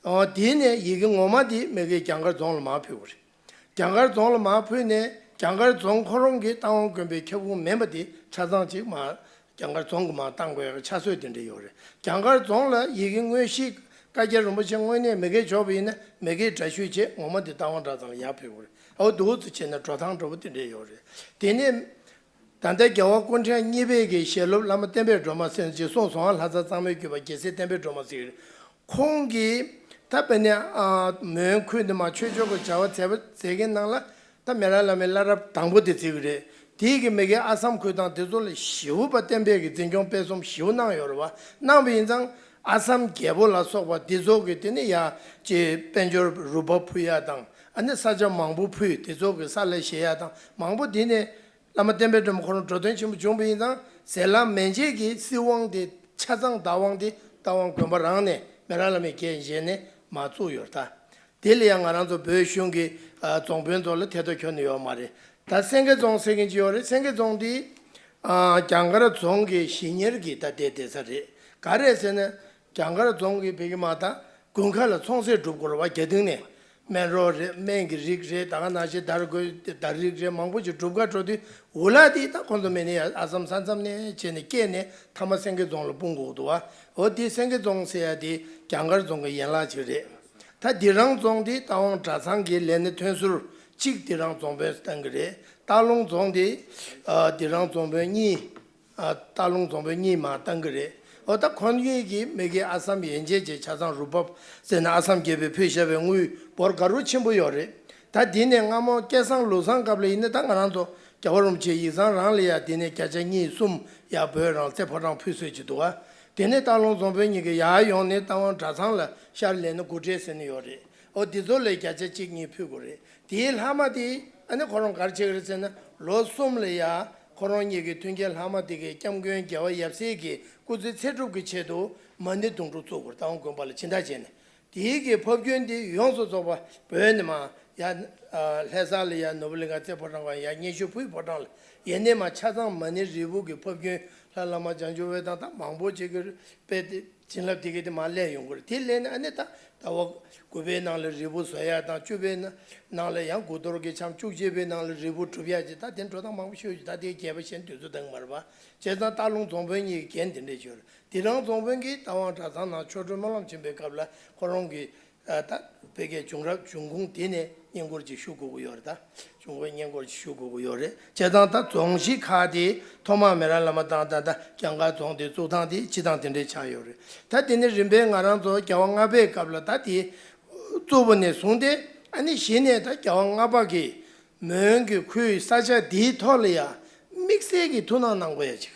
ཨོ་དེ་ནས་ཡི་གེ་ངོ་མ་དེ་མ་གི་རྒྱ་མཁར་རྫོང་ལ་མར་ཕུལ་དགོས་རེད། རྒྱ་མཁར་རྫོང་ལ་མར་ཕུལ་ནས་རྒྱ་མཁར་རྫོང་ཁོ་རང་གི་རྟ་དབང་དགོན་པའི་ཁྱབ་ཁོངས་མིན་པ་དེ་ཆ་ཚང་གཅིག་མར་རྒྱ་མཁར་རྫོང་གི་མར་བཏང་དགོས་ཡག་ཆ་སྲོལ་དེ་འདྲ་ཡོད་རེད། རྒྱ་མཁར་རྫོང་ལ་ཡི་གེ་དངོས་གཞི་བཀའ་རྒྱ་རིན་པོ་ཆེ་དངོས་གནས་མ་གི་འབྱོར་བ་ཡིན་ན་མ་གི་འདྲ་བཤུས་བྱས་ངོ་མ་དེ་རྟ་དབང་གྲྭ་ཚང་ལ་ཡར་ཕུལ་དགོས་རེད། ཨོ་འདུག་ཙམ་བྱས་ན་འགྲོ་སྟངས་འདྲ་པོ་དེ་འདྲ་ཡོད་རེད། དེ་ནས་ད་ལྟ་རྒྱལ་བ་སྐུ་ཕྲེང་གཉིས་པའི་གི་ཞལ་སློབ་བླ་མ་བསྟན་པའི་སྒྲོན་མ་ཟེར་ཅིག་གསུངས་སོང་། ལྷ་ས་གཙང་མའི་བརྒྱུད་པ་རྒྱལ་སྲས་བསྟན་པའི་སྒྲོན་མ་ཟེར། ཁོང་གིས་ད་དཔེར་ན་ཨ་མོན་ཁུལ་འདི་མར་ཆོས་ཕྱོགས་ཀྱི་བྱ་བ་མཛད་པ་མཛད་མཁན་ནང་ལ་ད་མེ་རག་བླ་མའི་བླ་རབས་དང་པོ་དེ་བརྩི་གི་རེད། དེའི་གི་མི་གའི་ཨ་སམ་ཁུལ་དང་དེ་ཚོ་ལ་ཞེ་པོ་བསྟན་པའི་གི་འཛིན་སྐྱོང་སྤེལ་གསུམ་ཞེ་པོ་གནང་ཡོད་རེད་བ། གནང་བ་ཡིན་ཙང་ཨ་སམ་རྒྱལ་པོ་ལ་སོགས་པ་དེ་ཚོ་གི་དེ་ནི་ཡ་ཅེ་དཔལ་འབྱོར་རུ་སྦོམ་ཕུལ་ཡ་དང་ཨ་ནི་ས་ཆ་མང་པོ་ཕུལ། དེ་ཚོ་གི་ས་ལ་བཞེས་ཡ་དང་མང་པོ། དེ་ནས་བླ་མ་བསྟན་པའི་སྒྲོན་མེ་ཁོ་རང་འགྲོ་དོན་ཆེན་པོ་བྱུང་བ་ཡིན་ཙང་ཟེར་ལམ་མན་ཆད་ཀྱི་སྲིད་དབང་དེ་ཆ་ཚང་བདག་དབང་དེ་རྟ་དབང་དགོན་པ་རང་ནས་མི་ར་བླ་མའི་སྐད་བཞེས་ནས་མར་བཙུགས་ཡོད་རེད་ད། དེ་ལ་ཡང་ང་རང་ཚོ་བོད་གཞུང་གི་ཨ་རྫོང་དཔོན་ཚོ་ལ་ཐེ་གཏོགས་ཁྱོན་ནས་ཡོད་མ་རེད། ད་སེང་གེ་རྫོང་ཟེར་མཁན་ཅིག་ཡོད་རེད། སེང་གེ་རྫོང་འདི་ཨ་རྒྱ་མཁར་རྫོང་གི་གཞིས་གཉེར་གྱི་ད་བསྡད་བསྡད་ས་རེད། ག་རེ་ཟེར་ན་རྒྱ་མཁར་རྫོང་གི་བོད་ཀྱི་མ་ད་དགུན་ཁ་ལ་ཚོང་ཟས་སྒྲུབ་དགོས་རེད་བ། རྒྱ་སྡིངས་ནས་སྨན་རོ་རེད། སྨན་གྱི་རིགས་རེད། ད་ག་ནང་བཞིན་དར་གོས་དར་རིགས་རེད། མང་པོ་ཞིག་སྒྲུབ་ག་འགྲོ་དུས་འུ་ལག་འདི་ད་ཁོང་ཚོ་མེད་ནས་ཡ་ཨ་སམ་ས་མཚམས་ནས་བྱས་ནས་སྐྱེལ་ནས་མཐའ་མ་སེང་གེ་རྫོང་ལ་སྤུངས་དགོས་འདུག་བ། འོ་དེ་སེང་གེ་རྫོང་ཟེར་ཡ་དེ་རྒྱ་མཁར་རྫོང་གི་ཡན་ལག་ཅིག་རེད། ད་སྡི་རང་རྫོང་དེ་རྟ་དབང་གྲྭ་ཚང་གི་ལས་སྣེ་ཐོན་ཟུར་གཅིག་སྡི་རང་རྫོང་དཔོན་བཏང་གི་རེད། སྟག་ལུང་རྫོང་དེ་ཨ་སྡི་རང་རྫོང་དཔོན་གཉིས། ཨ་སྟག་ལུང་རྫོང་དཔོན་གཉིས་མར་བཏང་གི་རེད། འོ་ད་ཁོང་གཉིས་ཀྱིས་མི་གི་ཨ་སམ་ཡན་ཆད་ཀྱི་ཆ་ཚང་རུ་སྦོམ་ཟེར་ན་ཨ་སམ་རྒྱལ་པོས་ཕུལ་བཞག་པའི་དངུལ་འབོར་ག་རུ་ཆེན་པོ་ཡོད་རེད། ད་འདི་ནས་སྔ་མོ་སྐལ་བཟང་ལུགས་བཟང་སྐབས་ལ་ཡིན་ན་ད་ང་རང་ཚོ་རྒྱལ་བ་རིན་པོ་ཆེ་ཡིག་ཚང་རང་ལ་ཡ་འདི་ནས་བརྒྱ་ཆ་གཉིས་གསུམ་ཡ་བོད་རང་རྩེ་ཕོ་བྲང་ཕུལ་སྲོལ་ཅིག་འདུག་བ། དེ་ནས་སྟག་ལུང་རྫོང་དཔོན་གཉིས་ཀྱིས་ཡར་ཡོང་ནས་རྟ་དབང་གྲྭ་ཚང་ལ་ཤར་ལས་ནི་དགུ་སྤྲེལ་ཟེར་ནི་ཡོད་རེད། འོ་འདི་ཚོ་ལ་བརྒྱ་ཆ་གཅིག་གཉིས་ཕུལ་དགོས་རེད། དེའི་ལྷག་མ་དེ་ཨ་ནི་ཁོ་རང་ག་རེ་བྱེད་ཀྱི་རེད་ཟེར་ན་ལོ་གསུམ་ལ་ཡ་ཁོ་རང་གཉིས་ཀྱི་མཐུན་རྐྱེན་ལྷག་མ་དེ་གའི་སྐྱབས་མགོན་རྒྱལ་བ་ཡབ་སྲས་ཀྱི་སྐུ་ཚེ་ཚེ་སྒྲུབ་ཀྱི་ཆེད་དུ་མ་ཎི་དུང་སྒྲོག་བཙུགས་དགོས་རེད། རྟ་དབང་དགོན་པ་ལ་སྦྱིན་བདག་བྱས་ནས། དེའི་གི་ཕབ་སྐྱོན་དེ་ཡོངས་སུ་རྫོགས་པ་བོད་ནས་མར་ཡ་ལྷ་ས་ལ་ཡ་ནོར་བུ་གླིང་ག་རྩེ་ཕོ་བྲང་ག་ཡ་སྙན་ཞུ་ཕུལ་ཕོ་བྲང་ལ་ཡ་ནས་མར་ཆ་ཚང་མ་ཎི་རིལ་བུ་གི་ཕབ་སྐྱོན་ལྷ་བླ་མ་བྱང་ཆུབ་འོད་དང་ད་མང་པོ་ཅིག་གི་དཔེ་དེ་བྱིན་རླབས་དེ་གའི་དེ་མར་སླེབས་ཡོང་གི་རེད། དེ་སླེབས་ནས་ཨ་ནི་ད་ཟླ་བ་དགུ་པའི་ནང་ལ་རིལ་བུ་བཟོ་ཡ་དང་བཅུ་པའི་ནང་ལ་ཡང་དགུ་གཏོར་གྱི་འཆམ་བཅུ་གཅིག་པའི་ནང་ལ་རིལ་བུ་སྒྲུབ་ཡ་ཅིག་ད་དེ་འགྲོ་སྟངས་མང་པོ་ཤོད་ཅིག་ད་དེ་རྒྱས་པ་བཤད་དུས་ཚོད་འདང་མ་རེད་པ། བྱས་ཙང་སྟག་ལུང་རྫོང་དཔོན་གཉིས་ཀྱི་འགན་དེ་འདྲས་ཡོད་རེད། དེ་རང་རྫོང་དཔོན་གྱིས་རྟ་དབང་གྲྭ་ཚང་ནང་ཆོ་འཕྲུལ་སྨོན་ལམ་ཆེན་པོའི་སྐབས་ལ་ཁོ་རང་གི་ད་བོད་སྐད་བྱུང་རབས་བྱུང་ཁུངས་དེ་ནས་བསྙེན་བཀུར་ཅིག་ཞུ་དགོས་ཀྱི་ཡོད་རེད་ད། བྱུང་ཁུངས་བསྙེན་བཀུར་ཅིག་ཞུ་དགོས་ཀྱི་ཡོད་རེད། བྱས་ཙང་ད་རྫོང་གཞིས་ཁག་དེ་ཐོག་མར་མི་ར་བླ་མ་དང་ད་ལྟ་གྱང་དཀར་རྫོང་དེ་བཙུགས་སྟངས་དེ་སྤྱི་བཏང་དེ་འདྲས་ཆགས་ཡོད་རེད། ད་དེ་ནས་རིམ་པས་ང་རང་ཚོ་རྒྱལ་བ་ལྔ་པའི་སྐབས་ལ་ད་དེ་བཙུགས་པ་ནས་བཟུང་སྟེ་ཨ་ནི་གཞི་ནས་ད་རྒྱལ་བ་ལྔ་པ་གིས་མོན་གྱི་ཁུལ་ས་ཆ་དེའི་ཐོག་ལ་ཡ་དམིགས་བསལ་གྱི་ཐུགས་སྣང་གནང་དགོས་ཡ་ཅིག་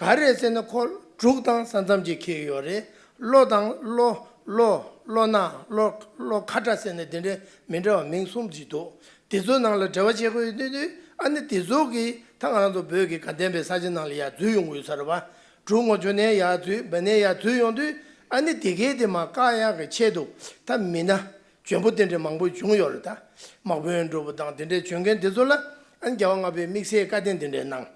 ག་རེ་ཟེར་ན་ཁོ་འབྲུག་དང་ས་མཚམས་ཀྱི་ཁེལ་ཡོད་རེད། གློ་དང་གློ་གློ་གློ་ནག་གློ་གློ་ཁ་ཁྲ་ཟེར་ནས་དེ་འདྲའི་མི་འདྲ་བ་མིང་གསུམ་ཅིག་འདུག་དེ་ཚོའི་ནང་ལ་འབྲེལ་བ་བྱེད་དགོས་ཡོད་དུས་ཨ་ནི་དེ་ཚོ་གིས་ད་ང་རང་ཚོ་བོད་ཀྱི་དགའ་ལྡན་པའི་ས་ཆ་ནང་ལ་ཡར་འཛུལ་ཡོང་གི་ཡོད་ས་རེད་བ། འབྲུག་ངོ་ཕྱོགས་ནས་ཡར་འཛུལ་བ་ནས་ཡར་འཛུལ་ཡོང་དུས་ཨ་ནི་དེ་གའི་དེ་མར་བཀག་ཡག་གི་ཆེད་དུ་ད་མི་སྣ་འཇོན་པོ་དེ་འདྲའི་མང་པོ་བྱུང་ཡོད་རེད་ད། དམག་དཔོན་འདྲ་པོ་དང་དེ་འདྲའི་བྱོན་མཁན་དེ་ཚོ་ལ་ཨ་ནི་རྒྱལ་བ་ལྔ་པས་དམིགས་བསལ་བཀའ་བསྟན་དེ་འདྲའི་གནང་།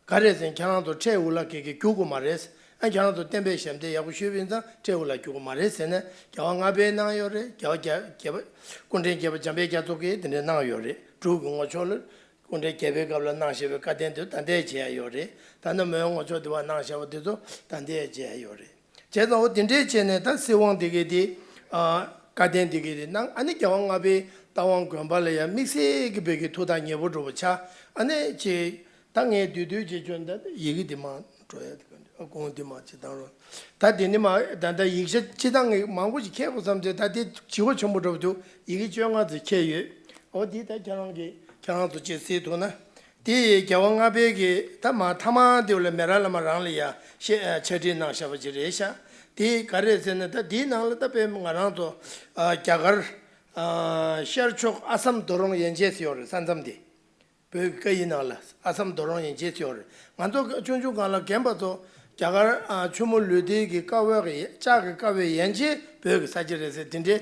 ག་རེ་ཟེར་ན་ཁྱེད་རང་ཚོ་ཁྲལ་འུ་ལག་གི་གི་རྒྱུག་དགོས་མ་རེད། ཨ་ཁྱེད་རང་ཚོ་བསྟན་པའི་ཞབས་འདེགས་ཡག་པོ་ཞུས་པ་ཡིན་ཙང་ཁྲལ་འུ་ལག་རྒྱུག་དགོས་མ་རེད་ཟེར་ནས་རྒྱལ་བ་ལྔ་པས་གནང་ཡོད་རེད། རྒྱལ་བ་རྒྱལ་རྒྱལ་བ་སྐུ་ཕྲེང་བརྒྱད་པ་འཇམ་དཔལ་རྒྱ་མཚོ་གིས་དེ་འདྲ་གནང་ཡོད་རེད། འབྲུག་གི་ངོ་ཕྱོགས་ལ་སྐུ་ཕྲེང་བརྒྱད་པའི་སྐབས་ལ་གནང་བཞག་པའི་བཀའ་བསྟན་དེ་ད་ལྟའི་བྱེད་ཡ་ཡོད་རེད། ད་ནི་མོན་ངོ་ཕྱོགས་དེ་བ་གནང་བཞག་པ་དེ་ཚོ་ད་ལྟའི་བྱེད་ཡ་ཡོད་རེད། བྱས་ཙང་འོ་དེ་འདྲས་བྱས་ནས་ད་སྲིད་དབང་དེ་གའི་དེ་ཨ་བཀའ་བསྟན་དེ་གའི་དེ་གནང་། ཨ་ནི་རྒྱལ་བ་ལྔ་པའི་རྟ་དབང་དགོན་པ་ལ་ཡང་དམིགས་བསལ་གྱི་བོད་ཀྱི་ཐུགས་ཐག་ཉེ་པོ་འདྲ་པོ་ཆགས། ཨ་ནི་ཅེ་ད་ངས་བསྡུས་བསྡུས་བྱས་ཆོག་ད་ཡི་གེ་འདི་མ་འགྲོ་ཡ་དེ་ག་འདྲ་ཨ་དགོངས་འདི་མ་ཅི་བཏང་རོགས། ད་དེ་ནི་མ་ད་ད་ཡིག་ཆ་ཅི་བཏང་ངས་མང་པོ་ཞིག་ཁྱེར་དགོས་བསམ་ཚེ་ད་དེ་བྱི་བ་ཆེན་པོ་འདྲ་པོ་འདུག་ཡི་གེ་བཅོ་ལྔ་ཙམ་ཁྱེར་ཡོད། འོ་དེ་ད་ཁྱེད་རང་གིས་ཁྱེད་རང་ཚོ་ཅེས་གཟིགས་ཐུབ་ན། དེ་ཡི་རྒྱལ་བ་ལྔ་པའི་གི་ད་མ་ཐ་མ་དེ་ལ་མི་ར་བླ་མ་རང་ལ་ཡ་ཤེ་ཕྱག་བྲིས་གནང་བཞག་པ་ཅིག་རེད་ཤག་དེ་ག་རེ་ཟེར་ན་ད་དེའི་ནང་ལ་ད་དཔེ་ང་རང་ཚོ་ཨ་རྒྱ་གར་ཨ་ཤར་ཕྱོགས་ཨ་སམ་རྡོ་རོང་ཡན་ཆད་ཟེར་ཡོད་རེད། ས་མཚམས་དེ་བོད་ཀྱི་བཀའ་ཡིག་ནང་ལ་ཨ་སམ་རྡོ་རོང་ཡན་ཆད་ཟེར་ཡོད་རེད། ང་ཚོ་ཆུང་ཆུང་སྒང་ལ་རྒན་པ་ཚོ་རྒྱ་གར་ཨ་ཆུ་མོ་ལུས་སྡེ་གི་ཀ་བོད་ཀྱི་ལྕགས་ཀྱི་ཀ་བོད་ཡན་ཆད་བོད་ཀྱི་ས་ཆ་རེད་ཟེར་དེ་འདྲའི་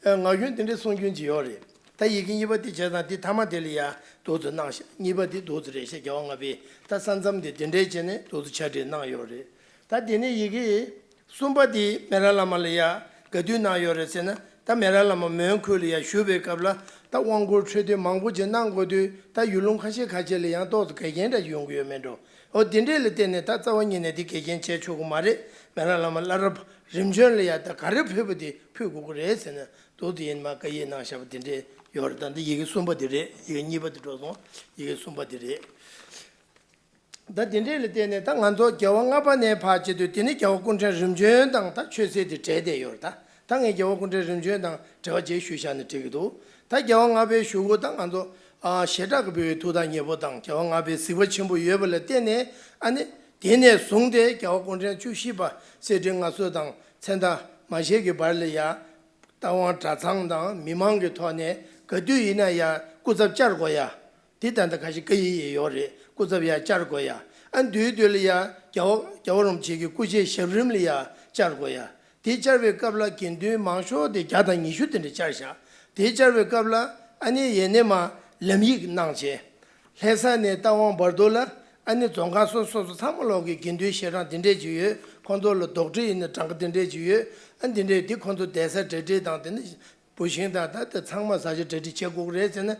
ཨ་ངག་རྒྱུན་དེ་འདྲའི་གསུང་རྒྱུན་ཅིག་ཡོད་རེད། ད་ཡི་གེ་གཉིས་པ་དེ་བྱས་ཙང་དེ་ཐ་མ་དེ་ལ་ཡ་འདུག་ཙམ་གནང་ཤག་གཉིས་པ་དེ་འདུག་ཙམ་རེད་ཤག་རྒྱལ་བ་ལྔ་པས་ད་ས་མཚམས་དེ་དེ་འདྲའི་བྱས་ནས་འདུག་ཙམ་ཕྱག་བྲིས་གནང་ཡོད་རེད། ད་དེ་ནས་ཡི་གེ་གསུམ་པ་དེ་མི་ར་བླ་མ་ལ་ཡ་ག་དུས་གནང་ཡོད་རེད་ཟེར་ན། ད་མི་ར་བླ་མ་མོན་ཁུལ་ལ་ཡ་བཞུགས་པའི་སྐབས་ལ་ད་དབང་བསྐུར་འཕྲོད་བསྟེན་མང་པོ་ཅིག་གནང་དགོས་དུས་ད་ཡུལ་ལུང་ཁ་ཤས་ཁ་ཤས་ལ་ཡང་ཏོག་ཙམ་འགལ་རྐྱེན་འདྲ་ཡོང་གི་ཡོད་མེད་འགྲོ། འོ་དེ་འདྲས་ལ་བརྟེན་ནས་ད་རྩ་བ་ཉིད་ནས་དེ་འགལ་རྐྱེན་བྱས་ཆོག་གི་མ་རེད། མི་ར་བླ་མ་བླ་རབས་རིམ་བྱོན་ལ་ཡ་ད་ག་རེ་ཕུལ་བ་དེ་ཕུལ་དགོས་ཀྱི་རེད་ཟེར་ནས། འདུག་ཙམ་ཡིན་མ་བཀའ་ཡིག་གནང་བཞག་པ་དེ་འདྲས་ཡོད་རེད། ད་འདི་ཡི་གེ་གསུམ་པ་དེ་རེད། ཡི་གེ་གཉིས་པ་དེ་འགྲོ་སོང་། ཡི་གེ་གསུམ་པ་དེ་རེད། ད་དེ་འདྲས་ལ་བརྟེན་ནས་ད་ང་ཚོ་རྒྱལ་བ་ལྔ་པ་ནས་ཕར་བྱེད་དུས་དེ་ནི་རྒྱལ་བ་སྐུ་ཕྲེང་རིམ་བྱོན་དང་ད་ཆོས་སྲིད་དེ་འབྲེལ་བསྡད་ཡོད་རེད། ད་ད་ངས་རྒྱལ་བ་སྐུ་ཕྲེང་རིམ་བྱོན་དང་འབྲེལ་བ་བྱས་ཞུས་བཞག་ན་འགྲིག་གི་འདུག་ད་རྒྱལ་བ་ལྔ་པའི་བཞུགས་སྒོ་ད་ང་ཚོ་ ཨ་ཞེ་དྲག་གི་བོད་ཀྱི་ཐུགས་དམ་ཉེ་པོ་དང་རྒྱལ་བ་ལྔ་པའི་གཟིགས་པ་ཆེན་པོ་ཡོད་པ་ལ་བརྟེན་ནས། ཨ་ནི་དེ་ནས་བཟུང་སྟེ་རྒྱལ་བ་སྐུ་ཕྲེང་བཅུ་བཞི་པ་གསེར་ཕྲེང་མངའ་གསོལ་དང་མཚན་དར་མ་བཞེས་ཀྱི་བར་ལ་ཡ། རྟ་དབང་གྲྭ་ཚང་དང་མི་མང་གི་ཐོག་ནས་ག་དུས་ཡིན་ན་ཡ་སྐུ་ཚབ་བཅར་དགོས་ཡ། དེ་ད་ལྟ་ཁ་ཤས་བཀའ་ཡིག་ཡོད་རེད། སྐུ་ཚབ་ཡ་བཅར་དགོས་ཡ། ཨ་དུས་དུས་ལ་ཡ་རྒྱལ་བ་རྒྱལ་བ་རིན་པོ་ཆེ་གི་སྐུ་ཕྱྭའི་ཞབས་རིམ་ལ་ཡ་བཅར་དགོས་ཡ། དེ་བཅར་བའི་སྐབས་ལ་དགེ་འདུན་མང་ཤོས་དེ་བརྒྱ་དང་ཉི་ཤུ་དེ་འདྲ་བཅར་ཤག་དེ་བཅར་བའི་སྐབས་ལ་ཨ་ནི་ཡེ་ནས་མ་ལམ་ཡིག་གནང་བྱས། ལྷ་ས་ནས་རྟ་དབང་བར་དུ་ལ་ཨ་ནི་རྫོང་ཁག་སོ་སོ་སོ་ཚང་མ་ལོག་གི་དགེ་འདུན་ཞལ་གྲངས་དེ་འདྲས་ཅིག་ཡོད། ཁོང་ཚོ་ལ་རྡོག་ཁྲེས་ཡིན་ན་གྲངས་ཀ་དེ་འདྲས་ཅིག་ཡོད། ཨ་འདི་འདྲས་འདི་ཁོང་ཚོ་བསྡད་ས་གྲ་སྒྲིག་དང་དེ་ནི་བུ་ཤིང་དང་ད་དེ་ཚང་མ་བཟའ་བཅའ་གྲ་སྒྲིག་བྱེད་དགོས་ཀྱི་རེད་ཟེར་ན།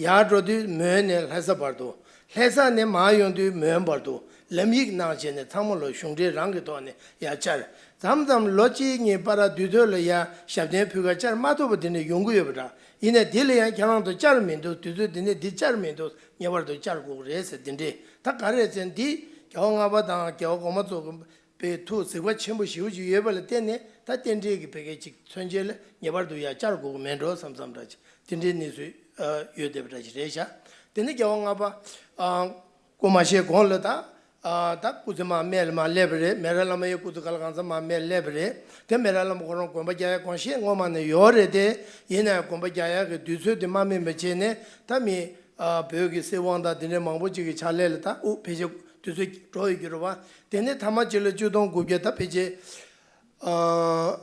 ཡར་འགྲོ་དུས་མོན་ནས་ལྷ་ས་བར་དུ། ལྷ་ས་ནས་མར་ཡོང་དུས་མོན་བར་དུ་ལམ་ཡིག་གནང་བྱས་ནས་ཚང་མ་ལོ་གཞུང་འབྲེལ་རང་གི་ཐོག་ནས་ཡར་བཅར། མཚམས་མཚམས་ལོ་གཅིག་གཉིས་བར་དུས་ཚོད་ལ་ཡར་ཞབས་བརྟན་ཕུལ་ག་བཅར་མ་ཐུབ་པ་དེ་འདྲ་ཡོང་གི་ཡོད་པ་འདྲ། ཡིན་ནའི་དེ་ལ་ཡང་ཁྱེད་རང་ཚོ་བཅར་མི་འདུག་དུས་ཚོད་དེ་ནས་འདི་བཅར་མི་འདུག་ངེས་པར་དུ་བཅར་དགོས་ཀྱི་རེད་ཟེར། དེ་འདྲས་ད་ག་རེ་ཟེར་ན། འདི་རྒྱལ་བ་ལྔ་པ་དང་རྒྱལ་བ་གོང་མ་ཚོ་པའི་ཐུགས་གཟིགས་པ་ཆེན་པོ་ཞེ་པོ་ཅིག་ཡོད་པ་ལ་བརྟེན་ནས། ད་རྟེན་འབྲེལ་གྱི་བོད་སྐད་ཅིག་མཚོན་བྱེད་ལ་ངེས་པར་དུ་ཡར་བཅར་དགོས་ཀྱི་མེད་འགྲོ་བསམ་བསམ་འདྲ་ཅིག་དེ་འདྲའི་གནས་ཚུལ་ཨ་ཡོད་བསྡད་པ་འདྲ་ཅིག་རེད་ཤག་དེ་ནས་རྒྱལ་བ་ལྔ་པ་ཨ་སྐུ་མ་གཤེགས་གོང་ལ་ད་ཨ་ད་སྐུ་ཚེ་མར་སྨད་ལ་མར་སླེབས་པ་རེད། མེ་རག་བླ་མ་ཡི་སྐུ་ཚེ་ག་ལ་གང་འཚམ་མར་སྨད་སླེབས་པ་རེད། དེ་མེ་རག་བླ་མ་ཁོ་རང་དགོན་པ་རྒྱག་ཡ་དགོངས་བཞེད་སྔོན་མ་ནས་ཡོད་རེད་དེ། ཡིན་ནའང་དགོན་པ་རྒྱག་ཡ་གི་དུས་ཚོད་དེ་མ་སྨིན་པ་བྱས་ནས། ད་མི་ཨ་བོད་ཀྱི་སྲིད་དབང་དང་དེ་འདྲའི་མང་པོ་ཅིག་གི་ཕྱག་ལས་ལ་ད་དབུ་ཕལ་ཆེར་དུས་ཚོད་འགྲོ་ཡོད་ཀྱི་རེད་བ། དེ་ནས་ཐ་མ་གཅིག་ལ་ཆིག་སྟོང་དགུ་བརྒྱ་ད་ཕལ་ཆེར་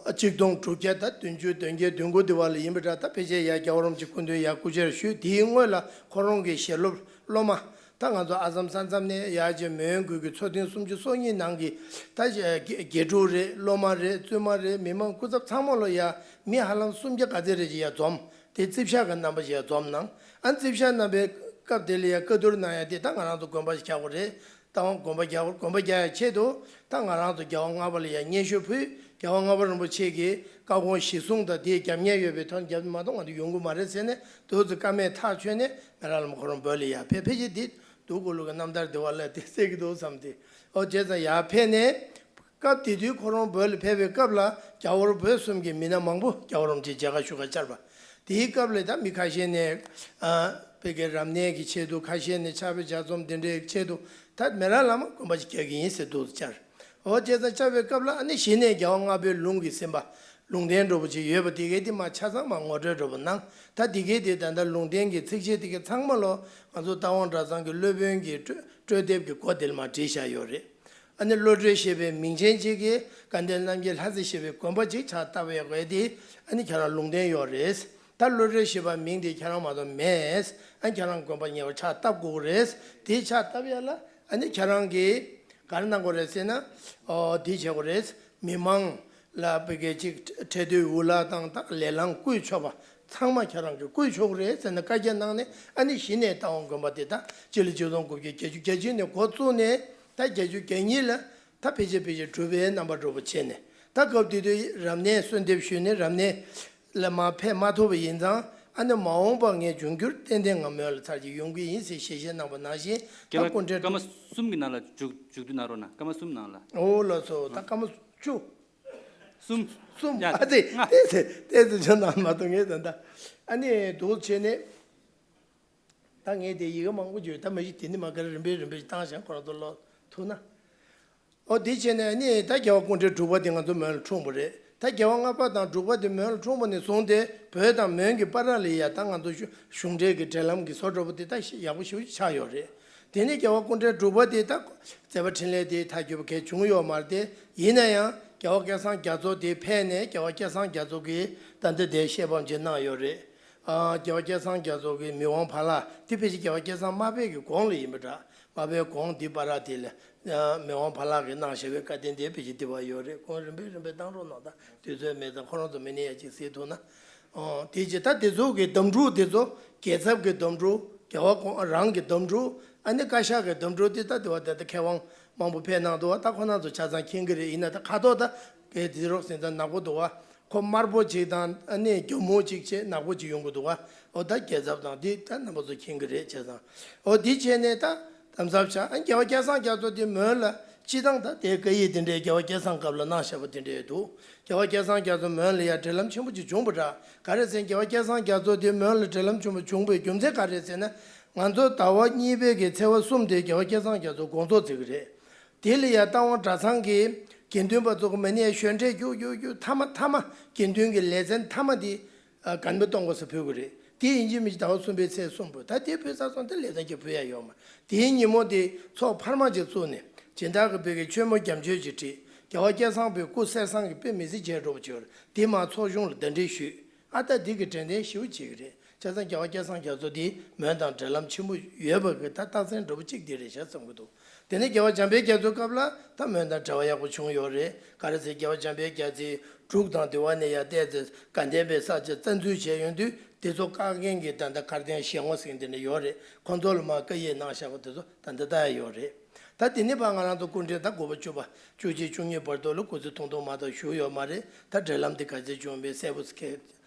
ཨ་ཆིག་སྟོང་དྲུག་བརྒྱ་ད་བདུན་ཅུ་དོན་བརྒྱད་བདུན་དགུ་དེ་བར་ལ་ཡིན་པ་འདྲ། ད་ཕལ་ཆེར་ཡར་རྒྱལ་བ་རིན་པོ་ཆེ་སྐུ་མདུན་ཡར་སྐུ་ཕྱྭར་བཞུགས། དེའི་སྔོན་ལ་ཁོ་རང་གི་ཞལ་སློབ་སློབ་མ། ད་ང་ཚོ་ཨ་སམ་ས་མཚམས་ནས་ཡར་བྱས་མོན་ཁུལ་གྱི་མཚོ་སྟེང་སུམ་ཅུ་སོ་གཉིས་ནང་གི་ད་དགེ་དགེ་ཕྲུག་རེད། སློབ་མ་རེད། བཙུན་མ་རེད། མི་མང་སྐུ་ཚབ་ཚང་མ་ལོ་ཡ་མི་ཧ་ལམ་སུམ་བརྒྱ་ག་ཚད་རེད་ཅིག་ཡར་འཛོམས། དེ་རྩིབ་ཤག་གི་རྣམ་པ་ཞིག་ཡར་འཛོམས་གནང་། ཨ་རྩིབ་ཤག་རྣམ་པའི་སྐབས་དེ་ལ་ཡ་བཀའ་བསྡུར་གནང་ཡ་དེ། ད་ང་རང་ཚོ་དགོན་པ་ཞིག་རྒྱག་དགོས་རེད། རྟ་དབང་དགོན་པ་རྒྱག་དགོས། དགོན་པ་རྒྱག་ཡ་ཆེད་དུ་ད་ང་རང་ཚོ་རྒྱལ་བ་ལྔ་པ་ལ་ཡ་སྙན་ཞུ་ཕུལ། རྒྱལ་བ་ལྔ་པ་རིན་པོ་ཆེ་གིས་བཀའ་དགོངས་གཞི་བཟུང་དང་དེའི་རྒྱབ་གཉེར་ཡོད་པའི་ཐོག་ནས། རྒྱབ་མ་གཏོགས་ང་ཚོ་ཡོང་གི་མ་རེད་ཟེར་ནས། དེ་ཚོ་བཀའ་མེད་ཐག་ཆོད་ནས་མེ་རག་བླ་མ་ཁོ་རང་བོད་ལ་ཡར་ཕེབས། ཕལ་ཆེར་དེ་སྡུག་གུ་ལུག་གི་རྣམ་ཐར་དེ་བ་ལ་དེ་གསལ་གི་འདུག་བསམ་སྟེ། ཨོ་བྱས་ཙང་ཡར་ཕེབས་ནས། སྐབས་དེ་དུས་ཁོ་རང་བོད་ལ་ཕེབས་པའི་སྐབས་ལ་རྒྱ་བོད་བོད་གསུམ་གྱི་མི་སྣ་མང་པོ་རྒྱལ་བ་རིན་པོ་ཆེ་མཇལ་ཁ་ཞུ་ག་བཅར་བ། དེའི་སྐབས་ལ་ད་མི་ཁ་ཤས་ནས་ཨ་བོད་ཀྱི་རབ་གནས་ཀྱི་ཆེད་དུ། ཁ་ཤས་ནས་ཕྱག་དཔེ་ལྗགས་རྩོམ་དེ་འདྲའི་ཆེད་དུ། ད་མེ་རག་བླ་མ་དགོན་པ་ཞིག་རྒྱག་གི་ཡིན་ཟེར་འདུག་བཅར། ཨོ་བྱས་ཙང་བཅར་བའི་སྐབས་ལ་ཨ་ནི་གཞི་ནས་རྒྱལ་བ་ལྔ་པའི་ལུང་གིས་ཟིན་པ། ལུང་བསྟན་འདྲ་པོ་ཅིག་ཡོད་པ་དེ་གའི་དེ་མར་ཆ་ཚང་མར་ངོ་སྤྲོད་འདྲ་པོ་གནང་། ད་དེ་གའི་དེ་ད་ལྟ་ལུང་བསྟན་གྱི་ཚིགས་བཅད་དེ་གའི་ཚང་མ་ལོ་ང་ཚོ་རྟ་དབང་གྲྭ་ཚང་གི་སློབ་དཔོན་གྱི་སྤྲོས་སྤྲོས་དེབ་ཀྱི་མགོ་དེ་ལ་མར་བྲིས་བཞག་ཡོད་རེད། ཨ་ནི་བློ་གྲོས་ཞེས་པའི་མིང་ཅན་གཅིག་གིས་དགའ་ལྡན་རྣམ་རྒྱལ་ལྷ་རྩེ་ཞེས་པའི་དགོན་པ་གཅིག་ཕྱག་བཏབ་ཡོད་དེ། ཨ་ནི་ཁྱེད་རང་ལུང་བསྟན་ཡོད་རེད། ད་བློ་གྲོས་ཞེས་པ་མིང་དེ་ཁྱེད་རང་མ་གཏོགས་མེད། ཨ་ནི་ཁྱེད་རང་དགོན་པ་ཉེ་བར་ཕྱག་བཏབ་དགོས་ཀྱི་རེད། དེ་ཕྱག་བཏབ་ཡ་ལ་ཨ་ནི་ཁྱེད་རང་གིས་ག་རེ་གནང་དགོས་རེད་ཟེར་ན། ཨོ་དེ་བྱེད་དགོས་རེད། མི་མང་ལ་བོད་སྐད་ཅིག་ཁྲལ་དོད་འུ་ལག་དང་ད་ལས་ལམ་བསྐུལ་ཆོག་པ་ཚང་མ་ཁྱེད་རང་གིས་བསྐུལ་ཆོག་གི་རེད་ཟེར་ནས་བཀའ་རྒྱ་གནང་ནས། ཨ་ནི་གཞི་ནས་རྟ་དབང་དགོན་པ་དེ་ད་སྤྱི་ལོ་ཆིག་སྟོང་དགུ་བརྒྱ་བརྒྱད་ཅུ་གྱ་གཅིག་ནས་འགོ་བཙུགས་ནས། ད་བརྒྱད་ཅུ་གྱ་གཉིས་ལ་ད་ཕལ་ཆེར་ཕལ་ཆེར་གྲུབ་པའི་རྣམ་པ་འདྲ་པོ་བྱས་ནས། ད་སྐབས་དེ་དུས་རབ་གནས་གསོལ་འདེབས་ཞུས་ནས་རབ་གནས་ལ་མར་ཕེབས་མ་ཐུབ་པ་ཡིན་ཙང་། ཨ་ནི་མ་འོངས་པ་ངས་འབྱུང་འགྱུར་ཏན་ཏན་ང་མོན་ལ་ཚར་གཅིག་ཡོང་གི་ཡིན་ཟེར་ཞལ་བཞེས་གནང་བ་ནང་བཞིན། ད་རྒྱལ་བ་སྐུ་ཕྲེང་སྐར་མ་གསུམ་གྱི་ནང་ལ་མཇུག་མཇུག་བསྡུ་གནང་རོགས་གནང་། སྐར་མ་གསུམ་ནང་ལ། ཨོ་ལགས་སོ། ད་སྐར་མ་བཅུ། གསུམ། གསུམ། ཡ། ཨ་ཙི། ལྔ། ཏོག་ཙམ་ཏོག་ཙམ་ཆ་ནང་མ་གཏོགས། ངས་ད་ལྟ་ཨ་ནི་འདུག་བྱས་ནས། ད་ངས་དེ་ཡི་གེ་མང་པོ་བརྗོད། ད་མ་གཞི་དེ་ནི་མ་ག་རེ་རིམ་པས་རིམ་པས་བཏང་བཞག་ཁོ་རང་ཚོ་ཀློག་ཐུབ་ན། ཨོ་དེ་བྱས་ནས་ནི་ད་རྒྱལ་བ་སྐུ་ཕྲེང་དྲུག་པ་དེ་ང་ཚོ་མོན་ལ་འཁྲུངས་པ་རེད། ད་རྒྱལ་བ་ལྔ་པ་དང་དྲུག་པ་དེ་མོན་ལ་འཁྲུངས་པ་ནས་བཟུང་སྟེ། བོད་དང་མོན་གྱི་བར་ལ་ཡ་ད་ང་ཚོ་གཞུང་གཞུང་འབྲེལ་གྱི་འབྲེལ་ལམ་གྱི་བཟོ་འདྲ་པོ་དེ་ད་ཡག་པོ་ཞེ་པོ་ཅིག་ཆགས་ཡོད་རེད། དེ་ནས་རྒྱལ་བ་སྐུ་ཕྲེང་དྲུག་པ་དེ་ད་མཛད་པ་འཕྲིན་ལས་དེ་མཐའ་འཁྱོལ་བ་གང་བྱུང་ཡོད་མ་རེད་དེ། ཡིན་ན་ཡང་རྒྱལ་བ་སྐལ་བཟང་རྒྱ་མཚོ་དེ་ཕེབས་ནས། རྒྱལ་བ་སྐལ་བཟང་རྒྱ་མཚོ་གིས་ད་ལྟ་དེ་བཤད་པ་ཅིག་གནང་ཡོད་རེད། ཨ་རྒྱལ་བ་སྐལ་བཟང་རྒྱ་མཚོ་གི་མི་དབང་བར་ལག་དེ་ཕལ་ཆེར་རྒྱལ་བ་སྐལ་བཟང་མར་པ་གི་གོང་ལ་ཡིན་པ་འདྲ། མར་པའི་གོང་འདི་བར་དེ་ལ་མི་དབང་བར་ལག་གིས་གནང་བཞག་པའི་བཀའ་བསྟན་དེ་ཕལ་ཆེར་འདི་བར་ཡོད་རེད། ཁོང་རིམ་པས་རིམ་པས་བཏང་རོགས་གནང་། ད་དུས་ཚོད་མེད་ཙང་ཁོ་རང་ཚོ་མི་སྣ་ཡ་གཅིག་གཟིགས་ཐུབ་ན། ཨོ་དེ་རྗེས་ད་དེ་ཚོ་གི་དམ་ཕྲུག་དེ་ཚོ། རྒྱལ་ཚབ་ཀྱི་དམ་ཕྲུག་རྒྱལ་བ་ཁོང་རང་གི་དམ་ཕྲུག་ཨ་ནི་བཀའ་ཤག་གི་དམ་ཕྲུག་དེ་ད་དེ་བ་ད་ལྟ་མཁས་དབང་མང་པོ་ཕེབས་གནང་འདུག་བ། ད་ཁོ་རང་ཚོ་ཆ་ཚང་མཁྱེན་གྱི་རེད། ཡིན་ན་ད་ཁ་ཐོག་ད་གས་དེ་རོགས་ཟིན་ཙང་ནག་པོ་འདུག་བ། ཁོ་དམར་པོ་གཅིག་དང་ཨ་ནི་སྒྱུར་མོ་གཅིག་བྱས་ནག་པོ་གཅིག་ཡོང་གི་འདུག་བ། ཨོ་ད་རྒྱལ་ཚབ་དང་དེ་ད་རྣམ་པ་ཚོ་མཁྱེན་གྱི་རེད། བྱས་ཙང་ཨོ་དེ་བྱས་ནས་ད་ དམ་ཟབ་བྱ། ཨ་རྒྱལ་བ་སྐལ་བཟང་རྒྱ་མཚོ་དེ་མོན་ལ་སྤྱི་བཏང་ད་དེའི་བཀའ་ཡིག་དེ་འདྲའི་རྒྱལ་བ་སྐལ་བཟང་སྐབས་ལ་གནང་བཞག་པ་དེ་འདྲའི་འདུག་རྒྱལ་བ་སྐལ་བཟང་རྒྱ་མཚོ་མོན་ལ་ཡར་འབྲེལ་ལམ་ཆེན་པོ་ཅིག་བྱུང་བ་འདྲ། ག་རེ་ཟེར་ན་རྒྱལ་བ་སྐལ་བཟང་རྒྱ་མཚོ་དེ་མོན་ལ་འབྲེལ་ལམ་ཆེན་པོ་བྱུང་བའི་རྒྱུ་མཚན་ག་རེ་ཟེར་ན། ང་ཚོ་ཟླ་བ་གཉིས་པའི་གི་ཚེས་པ་གསུམ་དེ་རྒྱལ་བ་སྐལ་བཟང་རྒྱ་མཚོ་དགོངས་རྫོགས་མཛད་ཀྱི་རེད། དེ་ལ་ཡང་རྟ་དབང་གྲྭ་ཚང་གི་དགེ་འདུན་པ་ཚོ་གི་མ་ཎི་ཞལ་འདྲེན་རྒྱུགས་རྒྱུགས་རྒྱུགས་མཐའ་མ་མཐའ་མ་དགེ་འདུན་གྱི་ལེ་ཚན་མཐའ་མ་དེ་ཨ་གན་པ་སྟོང་གོ་ས་ཕུལ་གི་རེད། དེ་ཡིན་གཅིག་མིན་གཅིག་ཟླ་བ་གསུམ་པའི་ཚེས་གསུམ་པོ་ད་དེ་ཕུལ་ཚར་སོང་། དེ་ལེ་ཚན་གྱི་ཕུལ་ཡ་ཡོད་མ་རེད། དེའི་ཉིན་མོ་དེ་ཚོགས་འཕར་མ་ཅིག་བཙུགས་ནས་སྦྱིན་བདག་གི་བོད་ཀྱི་ཆོས་མོ་རྒྱ་མཆོད་ཅིག་བྲིས། རྒྱལ་བ་སྐལ་བཟང་པའི་སྐུ་གསེར་ཟངས་ཀྱི་དཔེ་མི་སྲིད་མཇལ་འགྲོ་བ་ཅིག་ཡོད་རེད། དེ་མར་ཚོགས་གཞུང་ལ་གདན་འདྲེན་ཞུས། ཨ་ད་འདི་གི་དྲན་རྟེན་ཞེ་པོ་ཅིག་རེད། བྱས་ཙང་རྒྱལ་བ་སྐལ་བཟང་རྒྱ་མཚོ་འདི་མོན་དང་འབྲེལ་ལམ་ཆེན་པོ་ཡོད་པ་གི་ད་རྟགས་མཚན་འདྲ་པོ་གཅིག་འདི་རེད་ཤག་བསམ་གྱི་འདུག་དེ་ནས་རྒྱལ་བ་འཇམ་དཔལ་རྒྱ་མཚོའི་སྐབས་ལ་ད་མོན་དང་འབྲེལ་བ་ཡག་པོ་བྱུང་ཡོད་རེད། ག་རེ་ཟེར་རྒྱལ་བ་འཇམ་དཔལ་རྒྱ་མཚོས་འབྲུག་དང་འདི་བ་ནས་ཡར་བལྟས་ཚེ་དགའ་ལྡན་པའི་ས་ཆ་བཙན་འཛུལ་བྱས་ཡོང་དུས་འདི་ཚོ་བཀག་མཁན་གྱི་ད་ལྟ་མཁར་རྟེན་ཞལ་ངོ་ཟེར་མཁན་འདི་འདྲ་ཡོད་རེད། ཁོང་ཚོ་ལ་མར་བཀའ་ཡིག་གནང་བཞག་པ་འདི་ཚོ་ད་ལྟ་ལྟ་ཡ་ཡོད་རེད། ད་དེ་ནས་ཕར་ང་རང་ཚོ་སྐུ་ཕྲེང་ད་དགུ་པ་བཅུ་པ་བཅུ་གཅིག་བཅུ་གཉིས་བར་དུ་ལ་སྐུ་ཚེ་ཐུང་ཐུང་མ་གཏོགས་བཞུགས་ཡོད་མ་རེད། ད་འབྲེལ་ལམ་འདི་ག་ཚོད་བྱུང་མིན་གསལ་པོ་ཁེ་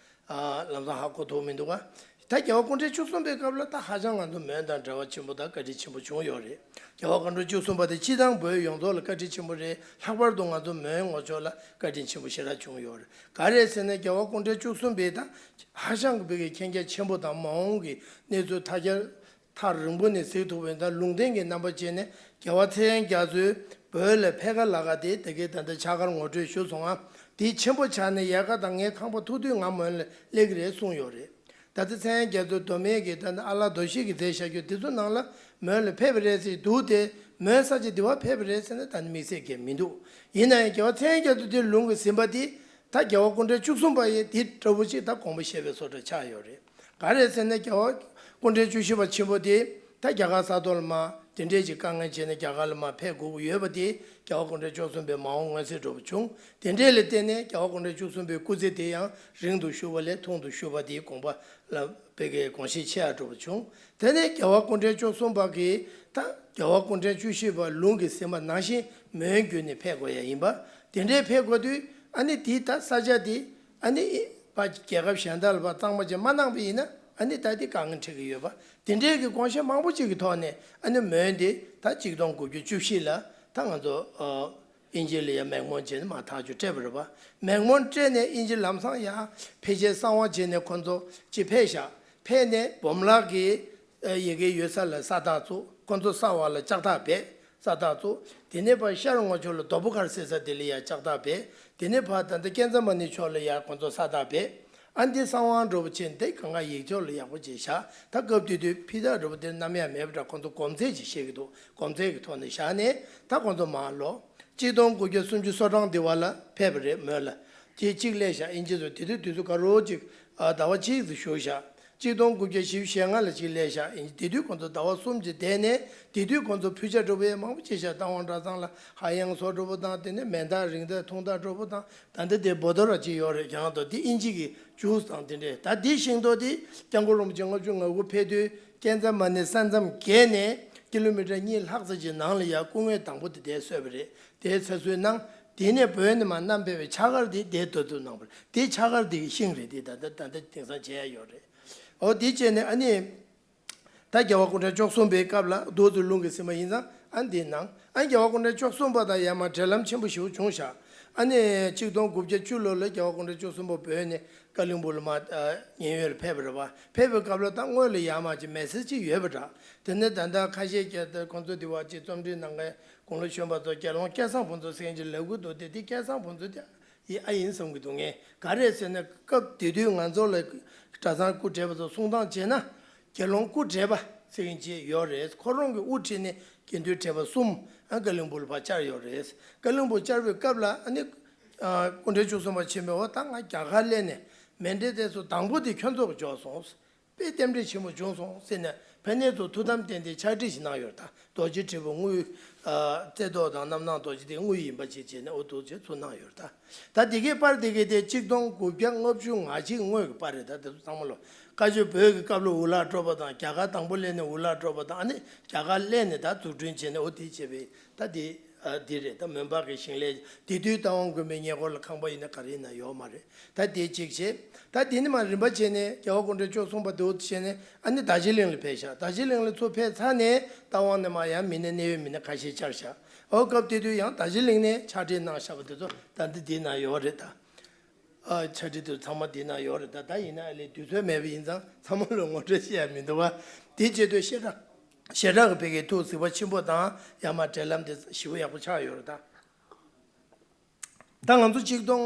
ཨ་ལམ་སང་ཧ་གོ་ཐུབ་མི་འདུག་ག་ད་རྒྱལ་བ་སྐུ་ཕྲེང་བཅུ་གསུམ་པའི་སྐབས་ལ་ད་ཧ་ཅང་ང་ཚོ་མོན་དང་འབྲེལ་བ་ཆེན་པོ་དང་བཀའ་དྲིན་ཆེན་པོ་བྱུང་ཡོད་རེད། རྒྱལ་བ་སྐུ་ཕྲེང་བཅུ་གསུམ་པ་དེ་སྤྱི་བཏང་བོད་ཡོངས་རྫོགས་ལ་བཀའ་དྲིན་ཆེན་པོ་རེད། ལྷག་པར་དུ་ང་ཚོ་མོན་ངོས་ཕྱོགས་ལ་བཀའ་དྲིན་ཆེན་པོ་ཞེ་དྲག་བྱུང་ཡོད་རེད། ག་རེ་ཟེར་ན་རྒྱལ་བ་སྐུ་ཕྲེང་བཅུ་གསུམ་པའི་ད་ཧ་ཅང་གི་བོད་ཀྱི་མཁྱེན་རྒྱ་ཆེན་པོ་དང་མ་འོངས་ཀྱི་གནས་ཚུལ་ཐ་ཀར་ཐག་རིང་པོ་ནས་གཟིགས་ཐུབ་པའི་ད་ལུང་བསྟན་གྱི་རྣམ་པ་བྱས་ནས་རྒྱལ་བ་ཚེ་དབང་རྒྱ་མཚོས་བོད་ལ་ཕེབས་ཀ་ལབ་ཀ་དེ་དེ་གའི་ད་ལྟ་ཕྱག་འཁར་ངོ་སྤྲོད་ཞུས་སོང་ང་། དེ་ཆེན་པོ་ཆགས་ནས་ཡལ་ག་དང་ངའི་ཁང་པ་ཐུག་དུས་ང་མོན་ལ་སླེབས་ཀྱི་རེད་གསུངས་ཡོད་རེད། ད་ལྟ་ཚེ་དབང་རྒྱ་མཚོའི་མདོ་སྨད་ཀྱི་ད་ལྟ་ཨ་ལགས་རྡོ་ཤེས་ཀྱིས་མཛད་བཞག་རྒྱུ་དེ་ཚོ་ནང་ལ་མོན་ལ་ཕེབས་པ་རེད་ཟེར་འདུག་སྟེ། མོན་ས་ཆ་འདི་བ་ཕེབས་པ་རེད་ཟེར་ན་ད་ནི་དམིགས་བསལ་གང་མི་འདུག་ཡིན་ན་ཡང་རྒྱལ་བ་ཚེ་དབང་རྒྱ་མཚོ་དེ་ལུང་གིས་ཟིན་པ་དེ་ད་རྒྱལ་བ་སྐུ་ཕྲེང་བཅུ་གསུམ་པ་ཡིས་དེ་འདྲ་བོ་ཅིག་ད་དགོངས་པ་བཞེས་པའི་བཟོ་འདྲ་ཆགས་ཡོད་རེད། ག་རེ་ཟེར་ན་རྒྱལ་བ་སྐུ་ཕྲེང་བཅུ་བཞི་པ་ཆེན་པོ་དེ་ད་རྒྱ་གར་ས་ཐོག་ལ་མར་དེ་འདྲས་ཀྱི་དཀའ་ངལ་བྱས་ནས་རྒྱ་གར་ལ་མར་ཕེབས་དགོས་ཀྱི་ཡོད་པ་དེ་རྒྱལ་བ་སྐུ་ཕྲེང་བཅུ་གསུམ་པའི་མ་འོངས་མངོན་གསལ་འདྲ་བོ་བྱུང་། དེ་འདྲས་ལ་བརྟེན་ནས་རྒྱལ་བ་སྐུ་ཕྲེང་བཅུ་གསུམ་པའི་སྐུ་ཚེ་དེ་ཡང་རིང་དུ་བཞུགས་པ་ལས་ཐུང་དུ་བཞུགས་པ་དེའི་དགོངས་པ་ལ་བོད་ཀྱི་དགོངས་བཞེས་ཆེ་ཡ་འདྲ་བོ་བྱུང་། དེ་ནས་རྒྱལ་བ་སྐུ་ཕྲེང་བཅུ་གསུམ་པ་གིས་ད་རྒྱལ་བ་སྐུ་ཕྲེང་བཅུ་བཞི་པ་ལུང་གིས་ཟིན་པ་ནང་བཞིན་མོན་བརྒྱུད་ནས་ཕེབས་དགོས་ཡ་ཡིན་པ། དེ་འདྲས་ཕེབས་དགོས་དུས་ཨ་ནི་དེ་ད་ས་ཆ་དེ་ཨ་ནི་ཕ་རྒྱལ་ཁབ་གཞན་དག་ལ་ཕར་གཙང་མ་ཅིག་མ་གནང་པ་ཡིན་ན་ཨ་ནི་ད་དེ་དཀའ་ངལ་འཕྲད་ཀྱི་ཡོད་པ། དེ་འདྲས་ཀྱི་དགོངས་བཞེད་མང་པོ་ཅིག་གི་ཐོག་ནས་ཨ་ནི་མོན་དེ་ད་གཅིག་སྟོང་དགུ་བརྒྱ་བཅུ་བཞི་ལ་ད་ང་ཚོ་ཨ། དབྱིན་ཇི་ལ་ཡ་མེག་མོན་བྱས་ནས་མར་ཐག་གཅོད་སྤྲད་པ་རེད་པ། མེག་མོན་སྤྲད་ནས་དབྱིན་ཇི་ལམ་སང་ཡ་ཕལ་ཆེར་གསང་བ་བྱས་ནས་ཁོ་ཚོ་ཅིག་ཕེབས་ཤག་ཕེབས་ནས་བོམ་ལག་གི་ཡ་གི་ཡོད་ས་ལ་ས་རྟགས་བཙུགས། ཁོ་ཚོ་ས་འོག་ལ་ལྕགས་ཐག་སྦས། ས་རྟགས་བཙུགས། དེ་ནས་ཕར་ཤར་ངོས་ཕྱོགས་ལ་རྡོ་པོ་མཁར་ཟེར་ས་དེ་ལ་ཡ་ལྕགས་ཐག་སྦས། དེ་ནས་ཕར་ད་ལྟ་ཀན་ཛ་མ་ནི་ཕྱོགས་ལ་ཡ་ཁོ་ཚོ་ས་རྟགས་སྦས། ཨ་འདི་གསང་བ་འདྲ་པོ་བྱས་ནས་དེ་གང་ག་ཡིག་ཆོག་ལ་ཡག་པོ་བྱས་ཤག་ད་སྐབས་དེ་དུས་ཕྱི་ཐག་འདྲ་པོ་དེ་ནམ་ཡང་མེད་པ་འདྲ། ཁོ་ཚོ་གོམས་ཚད་ཅིག་བཤད་ཀྱི་འདུག་གོམས་ཚད་ཀྱི་ཐོག་ནས་བཞག་ནས་ད་ཁོ་ཚོ་མར་ལོག་གཅིག་སྟོང་དགུ་བརྒྱ་སུམ་ཅུ་སོ་གྲངས་དེ་བ་ལ་ཕེབས་པ་རེད་མོན་ལ། དེ་གཅིག་སླེབས་ཤག་དབྱིན་ཇི་ཚོ་དེ་དུས་དུས་ཚོད་ག་རོ་གཅིག་ཟླ་བ་གཅིག་ཙམ་བཞུགས་ཤག་གཅིག་སྟོང་དགུ་བརྒྱ་བཞི་བཅུ་ཞེ་ལྔ་ལ་གཅིག་སླེབས་ཤག་དབྱིན་ཇི་དེ་དུས་ཁོ་ཚོ་ཟླ་བ་གསུམ་ཅིག་བསྡད་ནས་དེ་དུས་ཁོ་ཚོ་ཕུལ་ཆ་འདྲ་པོ་ཡང་མང་པོ་བྱས་ཤག་རྟ་དབང་གྲྭ་ཚང་ལ་ཧ་ཡང་བཟོ་འདྲ་པོ་དང་དེ་ནས་མེ་མདའ་རིང་མདའ་ཐུང་མདའ་འདྲ་པོ་དང་། ད་ལྟ་དེ་བོ་ཏོ་ར་ཅིག་ཡོད་རེད། ཡང་དུ་དེ་དབྱིན་ཇི་གི་ཇུས་དང་དེ་འདྲས། ད་དེ་ཤིང་ཏོག་དེ་སྐྱབས་མགོན་རིན་པོ་ཆེ་ལྔ་བཅུ་ང་དགུ་ཕེབས་དུས་ཀན་ཛ་མ་ནི་ས་མཚམས་བརྒལ་ནས་ཀི་ལོ་མི་ཊར་གཉིས་ལྷག་ཙམ་ཅིག་ནང་ལ་ཡ་སྐུ་ངོ་དང་པོ་དེ་དེ་གསོས་པ་རེད། དེ་ཚ་གསོལ་གནང་། དེ་ནས་བོད་ནས་མར་བསྣམས་ཕེབས་པའི་ཕྱག་འཁར་དེ་དེ་དུ་དུ་གནང་བ་རེད། དེ་ཕྱག་འཁར་དེ་གི་ཤིང་རེད། དེ་ད་ལྟ་ད་ལྟ་དེང་སང་མཇལ་ཡ་ཡོད་རེད། འོ་དེ་བྱས་ནས་ཨ་ནི། ད་རྒྱལ་བ་སྐུ་ཕྲེང་བཅུ་གསུམ་པའི་སྐབས་ལ་རྡོ་རྗེ་ལུང་གིས་ཟིན་པ་ཡིན་ཙང་ཨ་འདི་ནང་ཨ་རྒྱལ་བ་སྐུ་ཕྲེང་བཅུ་གསུམ་པ་དང་ཡར་མར་འབྲེལ་ལམ་ཆེན་པོ་ཞིག་བྱུང་ཤག་ཨ་ནི་གཅིག་སྟོང་དགུ་བརྒྱ་བཅུ་ལོ་ལ་རྒྱལ་བ་སྐུ་ཕྲེང་བཅུ་གསུམ་པ་བོད་ནས་ཀ་ལིང་པུ་ལ་མར་ཉེན་ཡོལ་ལ་ཕེབས་པ་རེད་པ། ཕེབས་པའི་སྐབས་ལ་ད་སྔོན་ལ་ཡར་མར་གྱི་མེ་སེ་ཇི་ཅིག་ཡོད་པ་འདྲ། དེ་ནས་ད་ལྟ་ཁ་ཤས་ཀྱིས་ད་ཁོང་ཚོ་འདི་བ་ཅིག་རྩོམ་སྒྲིག་གནང་མཁན་དགུང་ལོ་གཞོན་པ་ཚོ་དགེ་སློང་སྐལ་བཟང་ཕུན་ཚོགས་ཟེར་མཁན་ཅིག་ལབ་ཀྱི་འདུག་སྟེ། དེ་སྐལ་བཟང་ཕུན་ཚོགས་དེ། ཡིན་ཨ་ཡིན་བསམ་གྱི་འདུག་ངས་ག་རེ་ཟེར་ན་སྐབས་དེ་དུས་ང་ཚོ་ལ་གྲྭ་ཚང་སྐུ་བགྲེས་པ་ཚོ་གསུང་སྟངས་བྱས་ན་དགེ་སློང་སྐུ་བགྲེས་པ་ཟེར་མཁན་ཅིག་ཡོད་རེད། ཁོ་རང་གི་དབུ་ཁྲིད་ནས་དགེ་འདུན་བགྲེས་པ་གསུམ་ཨ་ཀ་ལིང་པུ་ལ་ཕར་བཅར་ཡོད་རེད། ཀ་ལིང་པུ་བཅར་བའི་སྐབས་ལ་ཨ་ནི་སྐུ་ཕྲེང་བཅུ་གསུམ་པ་ཆེན་མོས་འོ་ད་ང་རྒྱ་གར་སླེབས་ནས་མཎྜལ་དེ་ཚོ་དང་པོ་དེ་ཁྱོད་ཚོ་གིས་འཇོག་སོང་། དཔེ་རྟེན་འབྲེལ་ཆེན་པོ་བྱུང་སོང་ཟེར་ནས་ཕ་ནས་ཚོ་ཐུགས་དམ་བརྟེན་ཏེ་ཕྱག་བྲིས་ཤིག་གནང་ཡོད་ད། རྡོ་རྗེ་དྲིལ་བུ་དངུལ། ཨ་རྩེ་ཏོག་དང་རྣམ་སྣང་རྡོ་རྗེ་དེ་དངུལ་ཡིན་པ་ཅིག་བྱས་ནས་འོ་འདུག་ཅེས་ཚུར་གནང་ཡོད་ད། ད་དེ་གའི་པར་དེ་གའི་དེ་གཅིག་སྟོང་དགུ་བརྒྱ་ལྔ་བཅུ་ང་གཅིག་སྔོན་གྱི་པར་རེད་ད། དེ་ཚོ་ཚང་མ་ལོ་བཀའ་ཆོས་བོད་ཀྱི་སྐབས་ལ་འུ་ལག་སྤྲོ་པ་དང་རྒྱ་གར་དང་པོ་སླེབས་ནས་འུ་ལག་སྤྲོ་པ་དང་ཨ་ནི་རྒྱ་གར་སླེབས་ནས་ད་འཛུགས་སྐྲུན་བྱས་ནས་འོ་དེ་བྱས་པའི་ད་དེ། ཨ་འདི་རེད། ད་མོན་པ་གི་ཞིང་ལས་དེ་དུས་རྟ་དབང་དགོན་པའི་ཉེ་འཁོར་ལ་ཁང་པ་ཡིན་ན་ག་རེ་ཡིན་ན་ཡོད་མ་རེད། ད་དེ་གཅིག་བྱས། ད་དེ་ནས་མར་རིམ་པ་བྱས་ནས་རྒྱལ་བ་སྐུ་ཕྲེང་བཅུ་གསུམ་པ་འདུག་བྱས་ནས་ཨ་ནི་རྡོ་རྗེ་གླིང་ལ་ཕེབས་ཤག་རྡོ་རྗེ་གླིང་ལ་ཚུར་ཕེབས་ཚར་ནས་རྟ་དབང་ནས་མར་ཡང་མི་སྣ་གནད་ཡོད་མི་སྣ་ཁ་ཤས་བཅར་ཤག་འོ་སྐབས་དེ་དུས་ཡང་རྡོ་རྗེ་གླིང་ནས་ཕྱག་བྲིས་གནང་བཞག་པ་དེ་ཚོ་ད་འདི་འདི་ན་ཡོད་རེད་ད། ཨ་ཕྱག་བྲིས་དེ་ཚང་མ་འདི་ན་ཡོད་རེད་ད། ད་ཡིན་ན་ཨ་ལས་དུས་ཚོད་མེད་པ་ཡིན་ཙང་ཚང་མ་ལ་ངོ་སྤྲོད་བྱེད་ཡ་མི་འདུག་བ། དེ་བྱེད་དུས་བཤད་གྲྭ་བཤད་གྲྭ་གི་ཕ་གིའི་ཐུགས་གཟིགས་པ་ཆེན་པོ་དང་ཡར་མར་འབྲེལ་ལམ་དེ་ཞེ་པོ་ཡག་པོ་ཆགས་ཡོད་རེད་ད། ད་ང་ཚོ་གཅིག་སྟོང་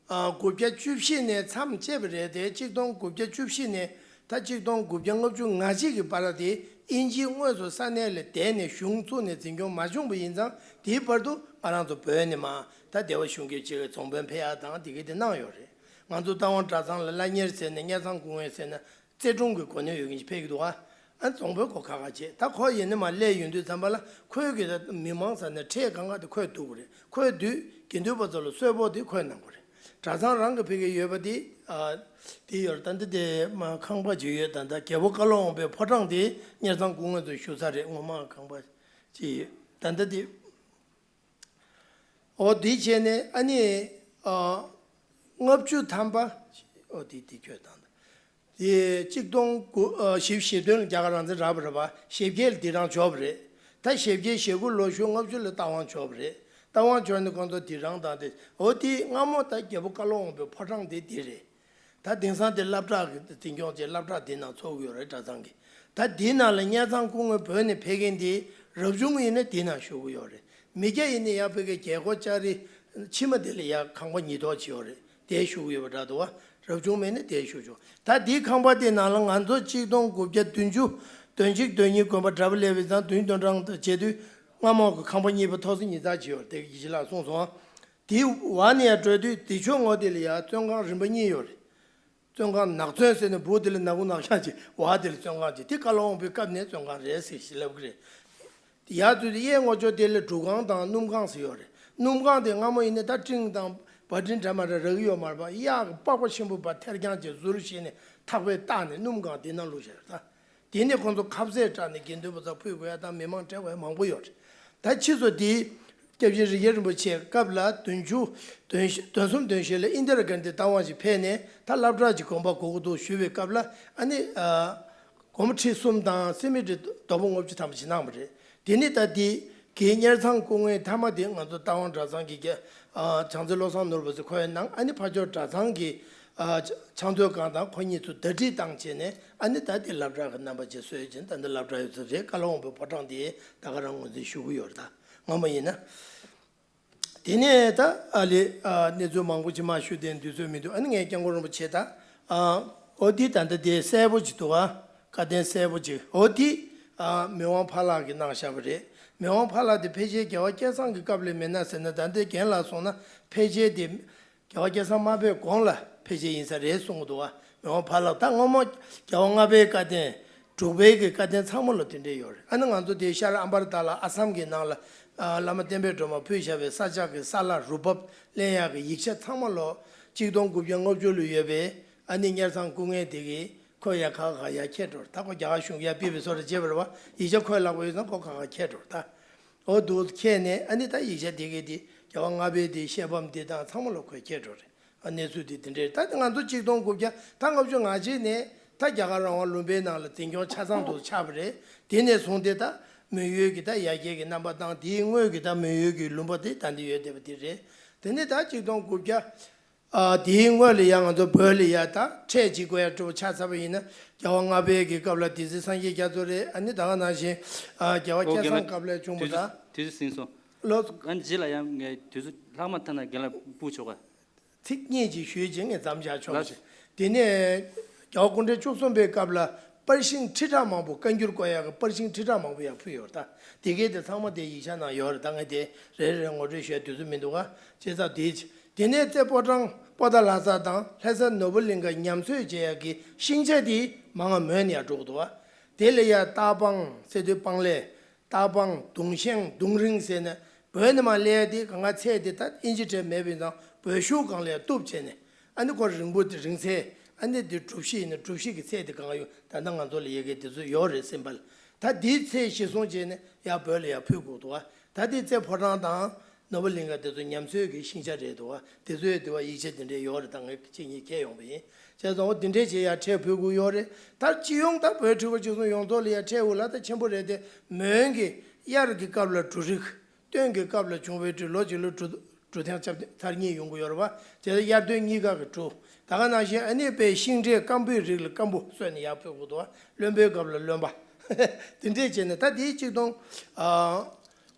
དགུ་བརྒྱ་བཅུ་བཞི་ནས་མཚམས་བཅད་པ་རེད་དེ། གཅིག་སྟོང་དགུ་བརྒྱ་བཅུ་བཞི་ནས་ད་གཅིག་སྟོང་དགུ་བརྒྱ་ལྔ་བཅུ་ང་གཅིག་གི་བར་དེ་དབྱིན་ཇིའི་དངོས་སུ་ས་གནས་ལ་བསྡད་ནས་གཞུང་བཙུགས་ནས་འཛིན་སྐྱོང་མ་བྱུང་བ་ཡིན་ཙང་། དེའི་བར་དུ་ང་རང་ཚོ་བོད་ནས་མར་ད་སྡེ་བ་གཞུང་གི་ཅིག་རྫོང་དཔོན་ཕེབས་ཡག་དང་དེ་གའི་དེ་གནང་ཡོད་རེད། ང་ཚོ་རྟ་དབང་གྲྭ་ཚང་ལ་བླ་གཉེར་ཟེར་ནས་གཉེར་ཚང་སྐུ་ངོ་ཟེར་ནས་རྩེ་དྲུང་གི་གོ་གནས་ཡོད་མཁན་ཞིག་ཕེབས་ཀྱི་འདུག་ཨ། ཨ་རྫོང་དཔོན་ཁོ་ཁག་ཁག་བྱས། ད་ཁོ་ཡིན་ནི་མ་སླེབས་ཡོང་དུས་ཙམ་པ་ལ་ཁོའི་གི་ད་མི་མང་ས་ནས་ཁྲལ་གང་ག་དེ་ཁོས་བསྡུ་དགོས་རེད། ཁོས་བསྡུས། དགེ་འདུན་པ་ཚོ་ལ་གསོལ་ཕོགས་དེ་ཁོས་གནང་དགོས་རེད། གྲྭ་ཚང་རང་གི་ཕ་གི་ཡོད་པ་དེ་ཨ་དེ་ཡོད་རེད། ད་འདི་དེ་མ་ཁང་པ་ཅིག་ཡོད། ད་ད་རྒྱལ་པོ་བཀའ་བློན་དབང་པོའི་ཕོ་བྲང་དེ་གཉེར་ཚང་སྐུ་ངོ་ཚོས་ཞུ་ས་རེད། ངོ་མ་ཁང་པ་ཅིག་ཡོད། ད་ད་དེ། འོ་དེ་བྱས་ནས་ཨ་ནི་ཨ་ལྔ་བཅུ་ཐམ་པ། འོ་དེ་དེ་ཁྱོད་དང་དེ་གཅིག་སྟོང་དགུ་ཨ་བཞི་བཅུ་ཞེ་བདུན་ལ་རྒྱ་གར་རང་བཙན་རག་པ་རེད་པ། ཞེ་བརྒྱད་ལ་དེ་རང་འབྱོར་པ་རེད། ད་ཞེ་བརྒྱད་ཞེ་དགུ་ལོ་གཞུག་ལྔ་བཅུ་ལ་རྟ་དབང་འབྱོར་པ་རེད། རྟ་དབང་འབྱོར་ནས་ཁོང་ཚོ་དེ་རང་དང་དེ། འོ་དེ་སྔ་མོ་ད་རྒྱལ་པོ་བཀའ་བློན་དབང་པོའི་ཕོ་བྲང་དེ་དེ་རེད། ད་དེང་སང་དེ་སློབ་གྲྭ་གི་འཛིན་སྐྱོང་བྱས། སློབ་གྲྭ་དེ་ནང་ཚོགས་ཀྱི་ཡོད་རེད། གྲྭ་ཚང་གི། ད་དེའི་ནང་ལ་གཉེར་ཚང་སྐུ་ངོ་བོད་ནས་ཕེབས་མཁན་དེ་རབ་བྱུང་ཡིན་ན་དེའི་ནང་བཞུགས་ཀྱི་ཡོད་རེད། མི་སྐྱ་ཡིན་ན་ཡར་ཕ་གི་རྒྱལ་སྒོ་ལྕགས་རི་ཕྱི་མ་དེ་ལ་ཡར་ཁང་པ་ཉིས་ཐོག་ཅིག་ཡོད་རེད། དེར་བཞུགས་ཀྱི་ཡོད་པ་འདྲ་འདུག་བ། རབ་བྱུང་མེད་ན་དེར་བཞུགས་ཆོག་ད་དེའི་ཁང་པ་དེའི་ནང་ལ་ང་ཚོ་གཅིག་སྟོང་དགུ་བརྒྱ་བདུན་ཅུ་དོན་གཅིག་དོན་གཉིས་དགོན་པ་གྲྭ་པ་སླེབས་པའི་ཙང་བདུན་དོན་གྲངས་དང་བྱེད་དུས་སྔ་མོ་གི་ཁང་པ་གཉིས་པ་ཐོག་ས་གཉིས་ཚར་ཅིག་ཡོད་རེད། དེ་ཡིད་ཆེས་ལགས་གསུངས་སོང་། དེའི་འོག་ནས་ཡར་བགྲོད་དུས་དེ་ཕྱོགས་ངོས་དེ་ལ་ཡར་བཙོན་ཁང་རིམ་པ་གཉིས་ཡོད་རེད། བཙོན་ཁང་ནག་བཙོན་ཟེར་ནས་སྦུག་དེ་ལ་ནག་པོ་ནག་ཤག་ཅིག་འོག་དེ་ལ་བཙོན་ཁང་ཅིག་དེ་བཀའ་བློན་དབང་པོའི་སྐབས་ནས་བཙོན་ཁང་རེད་ཟེར་ཞིག་ལབ་ཀྱི་རེད། ཡར་ཚུར་དེ་གཡས་ངོས་ཕྱོགས་དེ་ལ་སྒྲུབ་ཁང་དང་སྣུམ་ཁང་ཟེར་ཡོད་རེད། སྣུམ་ཁང་དེ་སྔ་མོ་ཡིན་ན་ད་སྤྲིན་དང་བ་སྤྲིན་འདྲ་མ་འདྲ་རག་གི་ཡོད་མ་རེད་པ། གཡག་གི་པགས་པ་ཆེན་པོ་པ་ཐེར་རྐྱང་ཅིག་ཟུར་བཞེས་ནས་ཐག་པས་བཏགས་ནས་སྣུམ་ཁང་དེ་ནང་བླུགས་བཞག་ཡོད་ད། དེ་ནས་ཁོང་ཚོ་ཁ་ཟས་སྤྲད་ནས་དགེ་འདུན་པ་ཚོ་ཕུལ་དགོས་ཡ་དང་མི་མང་སྤྲད་དགོས་ཡ་མང་པོ་ཡོད་རེད། ད་ཕྱིས་སུ་དེའི་སྐྱབས་རྗེ་རིགས་ལྡན་རིན་པོ་ཆེ་སྐབས་ལ་བདུན་ཅུ་དོན་བཞི་དོན་གསུམ་དོན་བཞི་ལ་ཨིན་དིར་གྷན་དྷི་རྟ་དབང་ཞིག་ཕེབས་ནས་ད་སློབ་གྲྭ་གི་དགོན་པ་དགོས་ཀྱི་འདུག་ཞུས་པའི་སྐབས་ལ་ཨ་ནི་ཨ་སྒོར་མོ་ཁྲི་གསུམ་དང་སི་མི་ཊི་རྡོག་པོ་ལྔ་བཅུ་ཐམ་པ་ཞིག་གནང་བ་རེད། དེ་ནི་ད་དེ་གའི་གཉེར་ཚང་སྐུ་ངོའི་མཐའ་མ་དེ་ང་ཚོ་རྟ་དབང་གྲྭ་ཚང་གི་རྒྱ་ཨ་བྱང་རྩེ་བློ་བཟང་ནོར་བུ་ཟེར་ཁོས་གནང་། ཨ་ནི་ཕར་ཕྱོགས་གྲྭ་ཚང་གི་ཨ་ཕྱག་མཛོད་ཁང་དང་ཁོ་གཉིས་ཚོ་ཟླ་སྒྲིལ་བཏང་བྱས་ནས་ཨ་ནི་ད་དེ་སློབ་གྲྭ་གི་རྣམ་པ་ཅིག་བཟོས་བྱས་ད་འདི་སློབ་གྲྭ་ཡོད་ཚད་རེད། བཀའ་བློན་དབང་པོའི་ཕོ་བྲང་དེ་ད་ག་རང་ངོས་འཛིན་ཞུ་གི་ཡོད་རེད། ད་སྔ་མོ་ཡིན་ན། དེ་ནས་ད་ཨ་ལེ་ཨ་གནས་ཚུལ་མང་པོ་ཅིག་མར་ཞུ་བསྡད་དུས་ཚོད་མི་འདུག་ཨ་ནི་ངས་སྐྱབས་མགོན་རིན་པོ་ཆེ་ད་ཨ་འོ་འདི་ད་ལྟ་དེ་གསལ་པོ་ཅིག་འདུག་ཨ་བཀའ་བསྟན་གསལ་པོ་ཅིག་འོ་འདི་ཨ་མི་དབང་ཕ་ལགས་ཀྱིས་གནང་བཞག་པ་རེད། མི་དབང་ཕ་ལགས་དེ་ཕལ་ཆེར་རྒྱལ་བ་སྐལ་བཟང་གི་སྐབས་ལས་མེད་ན་ཟེར་ན། ད་ལྟའི་རྒན་ལགས་སོང་ན་ཕལ་ཆེར་དེ་རྒྱལ་བ་སྐལ་བཟང་མ་ཕེབས་གོང་ལ་ཕལ་ཆེར་ཡིན་ས་རེད་གསུང་གི་འདུག་ཨ། མི་དབང་ཕ་ལགས་ད་སྔོན་མ་རྒྱལ་བ་ལྔ་པའི་བཀའ་བསྟན། དྲུག་པའི་གི་བཀའ་བསྟན་ཚང་མ་ལ་དེ་འདྲས་ཡོད་རེད། ཨ་ནི་ང་ཚོ་དེ་ཤར་ཨམ་བར་ཏ་ལ་ཨ་སམ་གྱི་ནང་ལ་ཨ་བླ་མ་བསྟན་པའི་སྒྲོན་མ་ཕུལ་བཞག་པའི་ས་སྐྱ་གི་ས་ལ་རུ་བབ་ལེན་ཡག་གི་ཡིག་ཆ་ཚང་མ་ལོ་གཅིག་སྟོང་དགུ་བརྒྱ་ལྔ་བཅུ་ལོ་ཡོད་པའི་ཨ་ནི་གཉེར་ཚང་སྐུ་ངལ་དེ་གི་ཁོ་ཡ་ཁ་ཁ་ཡ་ཁྱེར་འགྲོ་རེད། ད་ཁོ་རྒྱ་གར་གཞུང་ཡ་ཕེབས་པའི་བཟོ་འདྲ་བྱས་པ་རེད་བ། ཡིག་ཆ་ཁོའི་ལག་པ་ཡོད་ཙང་ཁོ་ཁ་ཁ་ཁྱེར་འགྲོ་རེད་ད། འོ་འདུག་ཁྱེར་ནས་ཨ་ནི་ད་ཡིག་ཆ་དེ་གས་དེ་རྒྱལ་བ་ལྔ་པའི་དེ་བཤད་པའམ་དེ་དང་ཚང་མ་ལ་ཁོས་ཁྱེར་འགྲོ་རེད། ཨ་གནས་ཚུལ་དེ་དེ་འདྲ་རེད། ད་ང་ཚོ་གཅིག་སྟོང་དགུ་བརྒྱ་ད་ལྔ་བཅུ་ང་གཅིག་ནས་ད་རྒྱ་གར་རང་དབང་ལུང་པའི་ནང་ལ་འཛིན་སྐྱོང་ཆ་ཚང་དུ་ཆགས་པ་རེད། དེ་ནས་བཟུང་སྟེ་ད་མོན་ཡུལ་གྱི་ད་ཡར་རྒྱས་ཀྱི་རྣམ་པ་དང་དེའི་སྔོན་གྱི་ད་མོན་ཡུལ་གྱི་ལུང་པ་དེ་ད་འདི་ཡོད་བསྡད་པ་དེ་རེད། དེ་ནས་ད་གཅིག་སྟོང་དགུ་བརྒྱ་ཨ་དེའི་སྔོན་ལ་ཡང་ང་ཚོ་བོད་ལ་ཡ་ད་ཁྲལ་གཅིག་དགོས་ཡ་སྤྲོ་པོ་ཆགས་ཚར་བ་ཡིན་ན། རྒྱལ་བ་ལྔ་པའི་གི་སྐབས་ལ་སྡེ་སྲིད་སངས་རྒྱས་རྒྱ་མཚོ་རེད། ཨ་ནི་ད་ག་ནང་བཞིན་ཨ་རྒྱལ་བ་ཨོ་སྐལ་བཟང་རྒན་ལགས། སྐབས་ལ་བྱུང་བ་དུས་ད་ཚོད་དུས་ཚོད་ཟིན་སོང་། ལོ། ཨ་ནི་རྗེས་ལ་ཡང་ངས་དུས་ཚོད་ལྷག་མ་ཐལ་ན་རྒན་ལགས་ཕུལ་ཆོག་ག། ཚིག་གཉིས་ཅིག་ཞུས་རྗེས་ངས་མཚམས་བཞག་ཆོག་ལགས། ཞེས། དེ་ནས་རྒྱལ་བ་སྐུ་ཕྲེང་བཅུ་གསུམ་པའི་སྐབས་ལ་པར་ཤིང་ཁྲི་ཕྲག་མང་པོ་བཀའ་འགྱུར་བཀོད་ཡག་གི་པར་ཤིང་ཁྲི་ཕྲག་མང་པོ་ཡང་ཕུལ་ཡོད་རེད་ད། དེ་གས་དེ་ཚང་མ་དེ་ཡིག་ཆ་ནང་ཡོད་རེད། ད་ངས་དེ་རེ་རེ་ངོ་སྤྲོད་ཞུ་ཡ་དུས་ཚོད་མི་འདུག་ག། བྱས་ཙང་དེ་བྱས། དེ་ནས་རྩེ་ཕོ་བྲང་པོ་ཏཱ་ལ་ས་དང་ལྷ་ས་ནོར་བུ་གླིང་ག་ཉམས་གསོ་བྱེད་ཡག་གི་ཤིང་ཆ་དེ་མང་ང་མོན་ནས་ཡར་འགྲོ་གི་འདུག་ག། དེ་ལ་ཡ་ཏ་པང་ཟེར་དུས་པང་ལས། ཏ་པང་དུང་ཤེང་དུང་རིང་ཟེར་ནས་བོད་ནས་མར་སླེབས་ཡ་དེ་གང་ག་ཚད་དེ་ད་ཨིན་ཇི་བྲིས་མེད་པ་ཡིན་ཙང་བོད་ཤུག་སྒང་ལ་ཡ་གཏུབ་བྱས་ནས་ཨ་ནི་ཁོ་རིང་པོ་དེ་རིང་ཚད་ཨ་ནི་དེ་གྲུ་བཞི་ཡིན་ན་གྲུ་བཞི་གི་ཚད་དེ་གང་ག་ཡོད། ད་ལྟ་ང་ཚོ་ལ་ཡ་གི་དེ་ཚོ་ཡོད་རེད་སེམས་པ་ལ། ད་དེའི་ཚད་གཞིར་བཟུང་བྱས་ནས་ཡ་བོད་ལ་ཡ་ཕུལ་དགོས་འདུག་ག། ད་དེ་རྩེ་ཕོ་བྲང་དང་ནོར་བུ་གླིང་ག་དེ་ཚོ་ཉམས་གསོའི་གི་ཤིང་ཆ་རེད་འདུག་བ། དེ་ཚོའི་དེ་བ་ཡིག་ཆ་དེ་འདྲས་ཡོད་རེད། ད་ངས་གཅིག་གཉིས་མཁྱེན་ཡོང་བ་ཡིན། བྱས་ཙང་འོ་དེ་འདྲས་བྱས་ཡར་ཁྲལ་ཕུལ་དགོས་ཡོད་རེད། ད་སྤྱི་ཡོངས་ད་བོད་ཕྲུག་པ་སྤྱི་ཚོགས་ཡོངས་རྫོགས་ལ་ཡར་ཁྲལ་འུ་ལ་ད་ཆེན་པོ་རེད་དེ། མོན་གྱི་དབྱར་གྱི་སྐབས་ལ་འབྲུ་རིགས། སྟོན་གྱི་སྐབས་ལ་བྱུང་བའི་འབྲུ་ལོ་གཅིག་ལ་འབྲུ་འབྲུ་ཐེངས་ཆ་ཚར་གཉིས་ཡོང་གི་ཡོད་རེད་བ། དེ་ལ་དབྱར་སྟོན་གཉིས་ཀ་གི་འབྲུ། ད་ག་ནང་བཞིན་ཨ་ནི་དཔེ་ཤིང་འབྲས་སྐམ་པོའི་རིགས་ལ་སྐམ་པོ་གསོལ་ནས་ཡར་ཕུལ་དགོས་འདུག་བ། རློན་པའི་སྐབས་ལ་རློན་པ། དེ་འདྲས་བྱས་ནས་ད་དེའི་གཅིག་སྟོང་ཨ་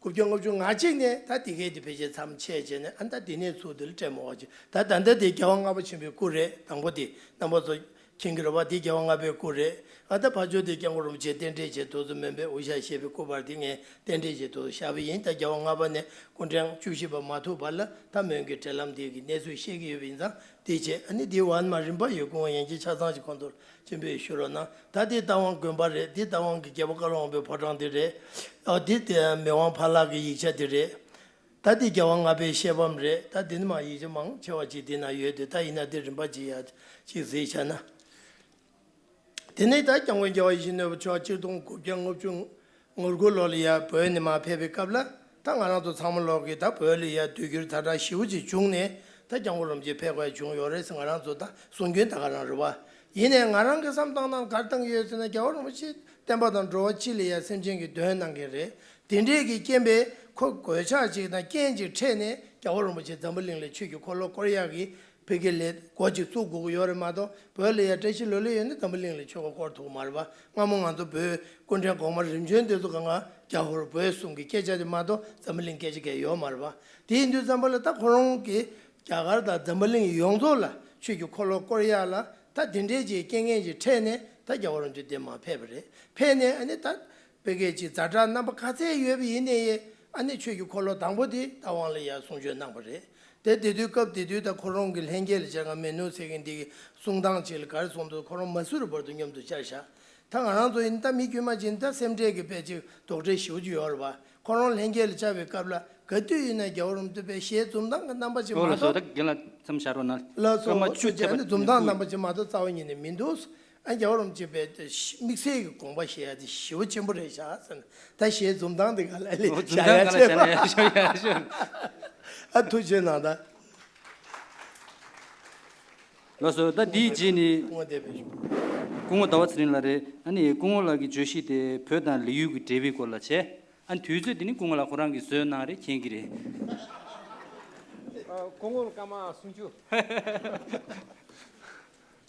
དགུ་བརྒྱ་ལྔ་བཅུ་ང་གཅིག་ནས་ད་དེ་གའི་དེ་ཕལ་ཆེར་མཚམས་ཆད་བྱས་ནས། ཨ་ད་དེ་ནས་ཚུར་དེ་ལ་སྤྲད་མོ་བ་ཅིག་ད་ད་ལྟ་དེ་རྒྱལ་བ་ལྔ་པ་ཆེན་པོའི་སྐུ་རེད། དང་པོ་དེ་རྣམ་པ་ཚོ་མཁྱེན་གྱི་རེད་བ། དེ་རྒྱལ་བ་ལྔ་པའི་སྐུ་རེད། ཨ་ད་ཕར་ཕྱོགས་དེ་སྐྱབས་མགོན་རིན་པོ་ཆེ་རྟེན་འབྲེལ་བྱས་དུས་སུ་མོན་པའི་དབུ་ཞྭ་བཞེས་པའི་སྐུ་པར་དེ་ངས་རྟེན་འབྲེལ་བྱས་དུས་སུ་བཞག་པ་ཡིན། ད་རྒྱལ་བ་ལྔ་པ་ནས་སྐུ་ཕྲེང་བཅུ་བཞི་པ་མ་ཐུག་བར་ལ་ད་མོན་གྱི་འབྲེལ་ལམ་དེ་གི་གནས་ཚུལ་བཤད་ཀྱི་ཡོད་པ་ཡིན་ཙང་དེ་བྱས། ཨ་ནི་དེའི་བར་མ་རིམ་པ་ཡོད། སྐུ་ངོ་ཡན་ཆད་ཆ་ཚང་ཞིག་ཁོང་ཚོར་སྤྱན་འབུལ་ཞུ་རོགས་གནང་། ད་དེ་རྟ་དབང་དགོན་པ་རེད། དེ་རྟ་དབང་གི་རྒྱལ་པོ་བཀའ་བློན་དབང་པོའི་ཕོ་བྲང་དེ་རེད། ཨ་དེ་དེ་མི་དབང་ཕ་ལགས་ཀྱི་ཡིག་ཆ་དེ་རེད། ད་འདི་རྒྱལ་བ་ལྔ་པའི་བཤད་པའམ་རེད། ད་འདི་ནི་མ་ཡིག་ཆ་མང་ཆེ་བ་ཅིག་འདི་ན་ཡོད་དེ། ད་ཡིན་ན་འདི་རིམ་པ་ཅིག་ཡ་ཅིག་གཟིགས་བྱ་ན། དེ་ནས་ད་སྐྱབས་མགོན་རྒྱལ་བ་ཡིད་བཞིན་ནོར་བུ་མཆོག་གཅིག་སྟོང་དགུ་བརྒྱ་ལྔ་བཅུ་ང་དགུ་ལོ་ལ་ཡ་བོད་ནས་མར་ཕེབས་པའི་སྐབས་ལ། ད་ང་རང་ཚོ་ཚང་མ་ལོག་གིས་ད་བོད་ལ་ཡ་དུས་འགྱུར་ཛ་དྲག་ཞེ་པོ་ཅིག་བྱུང་ནས། ད་སྐྱབས་མགོན་རིན་པོ་ཆེ་ཕེབས་དགོས་བྱུང་ཡོད་རེད་ཟེར་ང་རང་ཚོ་ད་གསུང་རྒྱུན་ད་ག་རང་རེད་བ། ཡིན་ནའི་ང་རང་གི་བསམ་སྟངས་ནང་ག་རེ་བཏང་གི་ཡོད་ཟེར་ན། རྒྱལ་བ་རིན་པོ་ཆེ་བསྟན་པ་དང་འགྲོ་བ་སྤྱི་ལ་ཡ་སེམས་ཅན་གྱི་དོན་གནང་མཁན་རེད། དེ་འདྲས་ཀྱི་རྐྱེན་པས་ཁོ་གོད་ཆག་ཅིག་དང་རྐྱེན་ཅིག་འཕྲད་ནས། རྒྱལ་བ་རིན་པོ་ཆེ་འཛམ་བུ་གླིང་ལ་ཆོས་ཀྱི་འཁོར་ལོ་བསྐོར་ཡག་གི་ཕ་གི་ལས་འགོ་ཅིག་བཙུགས་དགོས་ཀྱི་ཡོད་རེད་མ་གཏོགས། བོད་ལ་ཡ་བཀྲ་ཤིས་ལོ་ལེགས་ཡོད་ན་འཛམ་བུ་གླིང་ལ་ཆོས་འཁོར་བསྐོར་ཐུབ་ཀྱི་མ་རེད་པ། སྔ་མོ་ང་ཚོ་བོད་སྐུ་ཕྲེང་གོང་མ་རིམ་བྱོན་དེ་ཚོ་གང་ག་རྒྱ་ཧོར་བོད་གསུམ་གྱི་སྐད་ཆ་དེ་མ་གཏོགས་འཛམ་བུ་གླིང་སྐད་ཆ་གང་ཡང་ཡོད་མ་རེད་པ། དེ་ཡིན་དུས་ཙམ་པ་ལ་ད་ཁོ་རང་གིས་རྒྱ་གར་དང་འཛམ་བུ་གླིང་ཡོངས་རྫོགས་ལ་ཆོས་ཀྱི་འཁོར་ལོ་བསྐོར་ཡག་ལ་ད་དེ་འདྲའི་ཅིག་རྐྱེན་ངན་ཅིག་འཕྲད་ནས། ད་རྒྱལ་བ་རིན་པོ་ཆེ་འདིར་མར་ཕེབས་པ་རེད། ཕེབས་ནས་ཨ་ནི་ད་ཕ་གི་ཅིག་ཛ་དྲག་རྣམ་པ་ག་ཚད་ཡོད་པ་ཡིན་ནའི། ཨ་ནི་ཆོས་ཀྱི་འཁོར་ལོ་དང་པོ་དེ་རྟ་དབང་ལ་ཡ་གསུང་ཆོས་གནང་བ་རེད། དེ་དེ་དུས་སྐབས་དེ་དུས་ད་ཁོ་རང་གི་ལྷན་རྒྱས་ལ་བྱས་ཙང་མེ་ནོར་ཟེར་མཁན་འདི་གི་གསུང་སྟངས་ཅིག་ལ་ག་རེ་གསུངས་འདུག་ཁོ་རང་མ་སུ་རི་བར་དུ་མཉམ་དུ་བཅར་བཞག་ད་ང་རང་ཚོ་ཡིན་ད་མི་དཀྱུས་མ་ཅིག་ཡིན་ད་སེམས་ཁྲལ་གྱི་དཔེ་ཅིག་དོགས་གྲོས་ཞེ་པོ་ཅིག་ཡོད་རེད་པ། ཁོ་རང་ལྷན་རྒྱས་ལ་བཅར་བའི་སྐབས་ལ་ག་དུས་ཡིན་ན་རྒྱལ་བ་རིན་པོ་ཆེ་དཔེ་ཞལ་འཛུམ་མདངས་ཀྱི་རྣམ་པ་ཅིག་ལོ་མ་ལ་སོ་གཏོགས། ད་རྒན་ལགས་མཚམས་བཞག་རོགས་གནང་། ལགས་སོ། སྐར་མ་བཅུ་ཐེབས་པ་འཛུམ་མདངས་རྣམ་པ་ཅིག་མ་གཏོགས་རྩ་བ་ཉིད་ནས་མི་འདུག་ཨ་རྒྱལ་བ་རིན་པོ་ཆེ་དཔེ་དམིགས་བསལ་གྱི་དགོངས་པ་བཞེས་ཡ་དེ་ཞེ་པོ་ཆེན་པོ་རེད་ཤག་ཟེར་ནས། ད་ཞལ་འཛུམ་མདངས་དེ་ག་ལ་ལས་འོ་འཛུམ་བཞག་མདངས་ཡ་ག་ལ་ཆེ་བྱས་ན་ཡག་ཤོས་ཡག་ཤོས། ཨ་ཐུགས་རྗེ་གནང་ད། ལགས་སོ། ད་འདིའི་རྗེས་ནས་སྐུ་ངོ་བདེ་བའི་སྐུ་ངོ་ཟླ་བ་ཚེ་རིང་ལགས་རེད། ཨ་ནི་སྐུ་ངོ་ལགས་ཀྱི་བརྗོད་གཞི་དེ་བོད་དང་ལི་ཡུལ་གྱི་འབྲེལ་བའི་སྐོར་ལ་བྱས། ཨ་ནི་དུས་ཚོད་དེ་ནི་སྐུ་ངོ་ལགས་ཁོ་རང་གིས་བཟོས་གནང་རེད། མཁྱེན་གྱི་རེད། ཨ་སྐུ་ངོ་ལ་སྐར་མ་སུམ་ཅུ།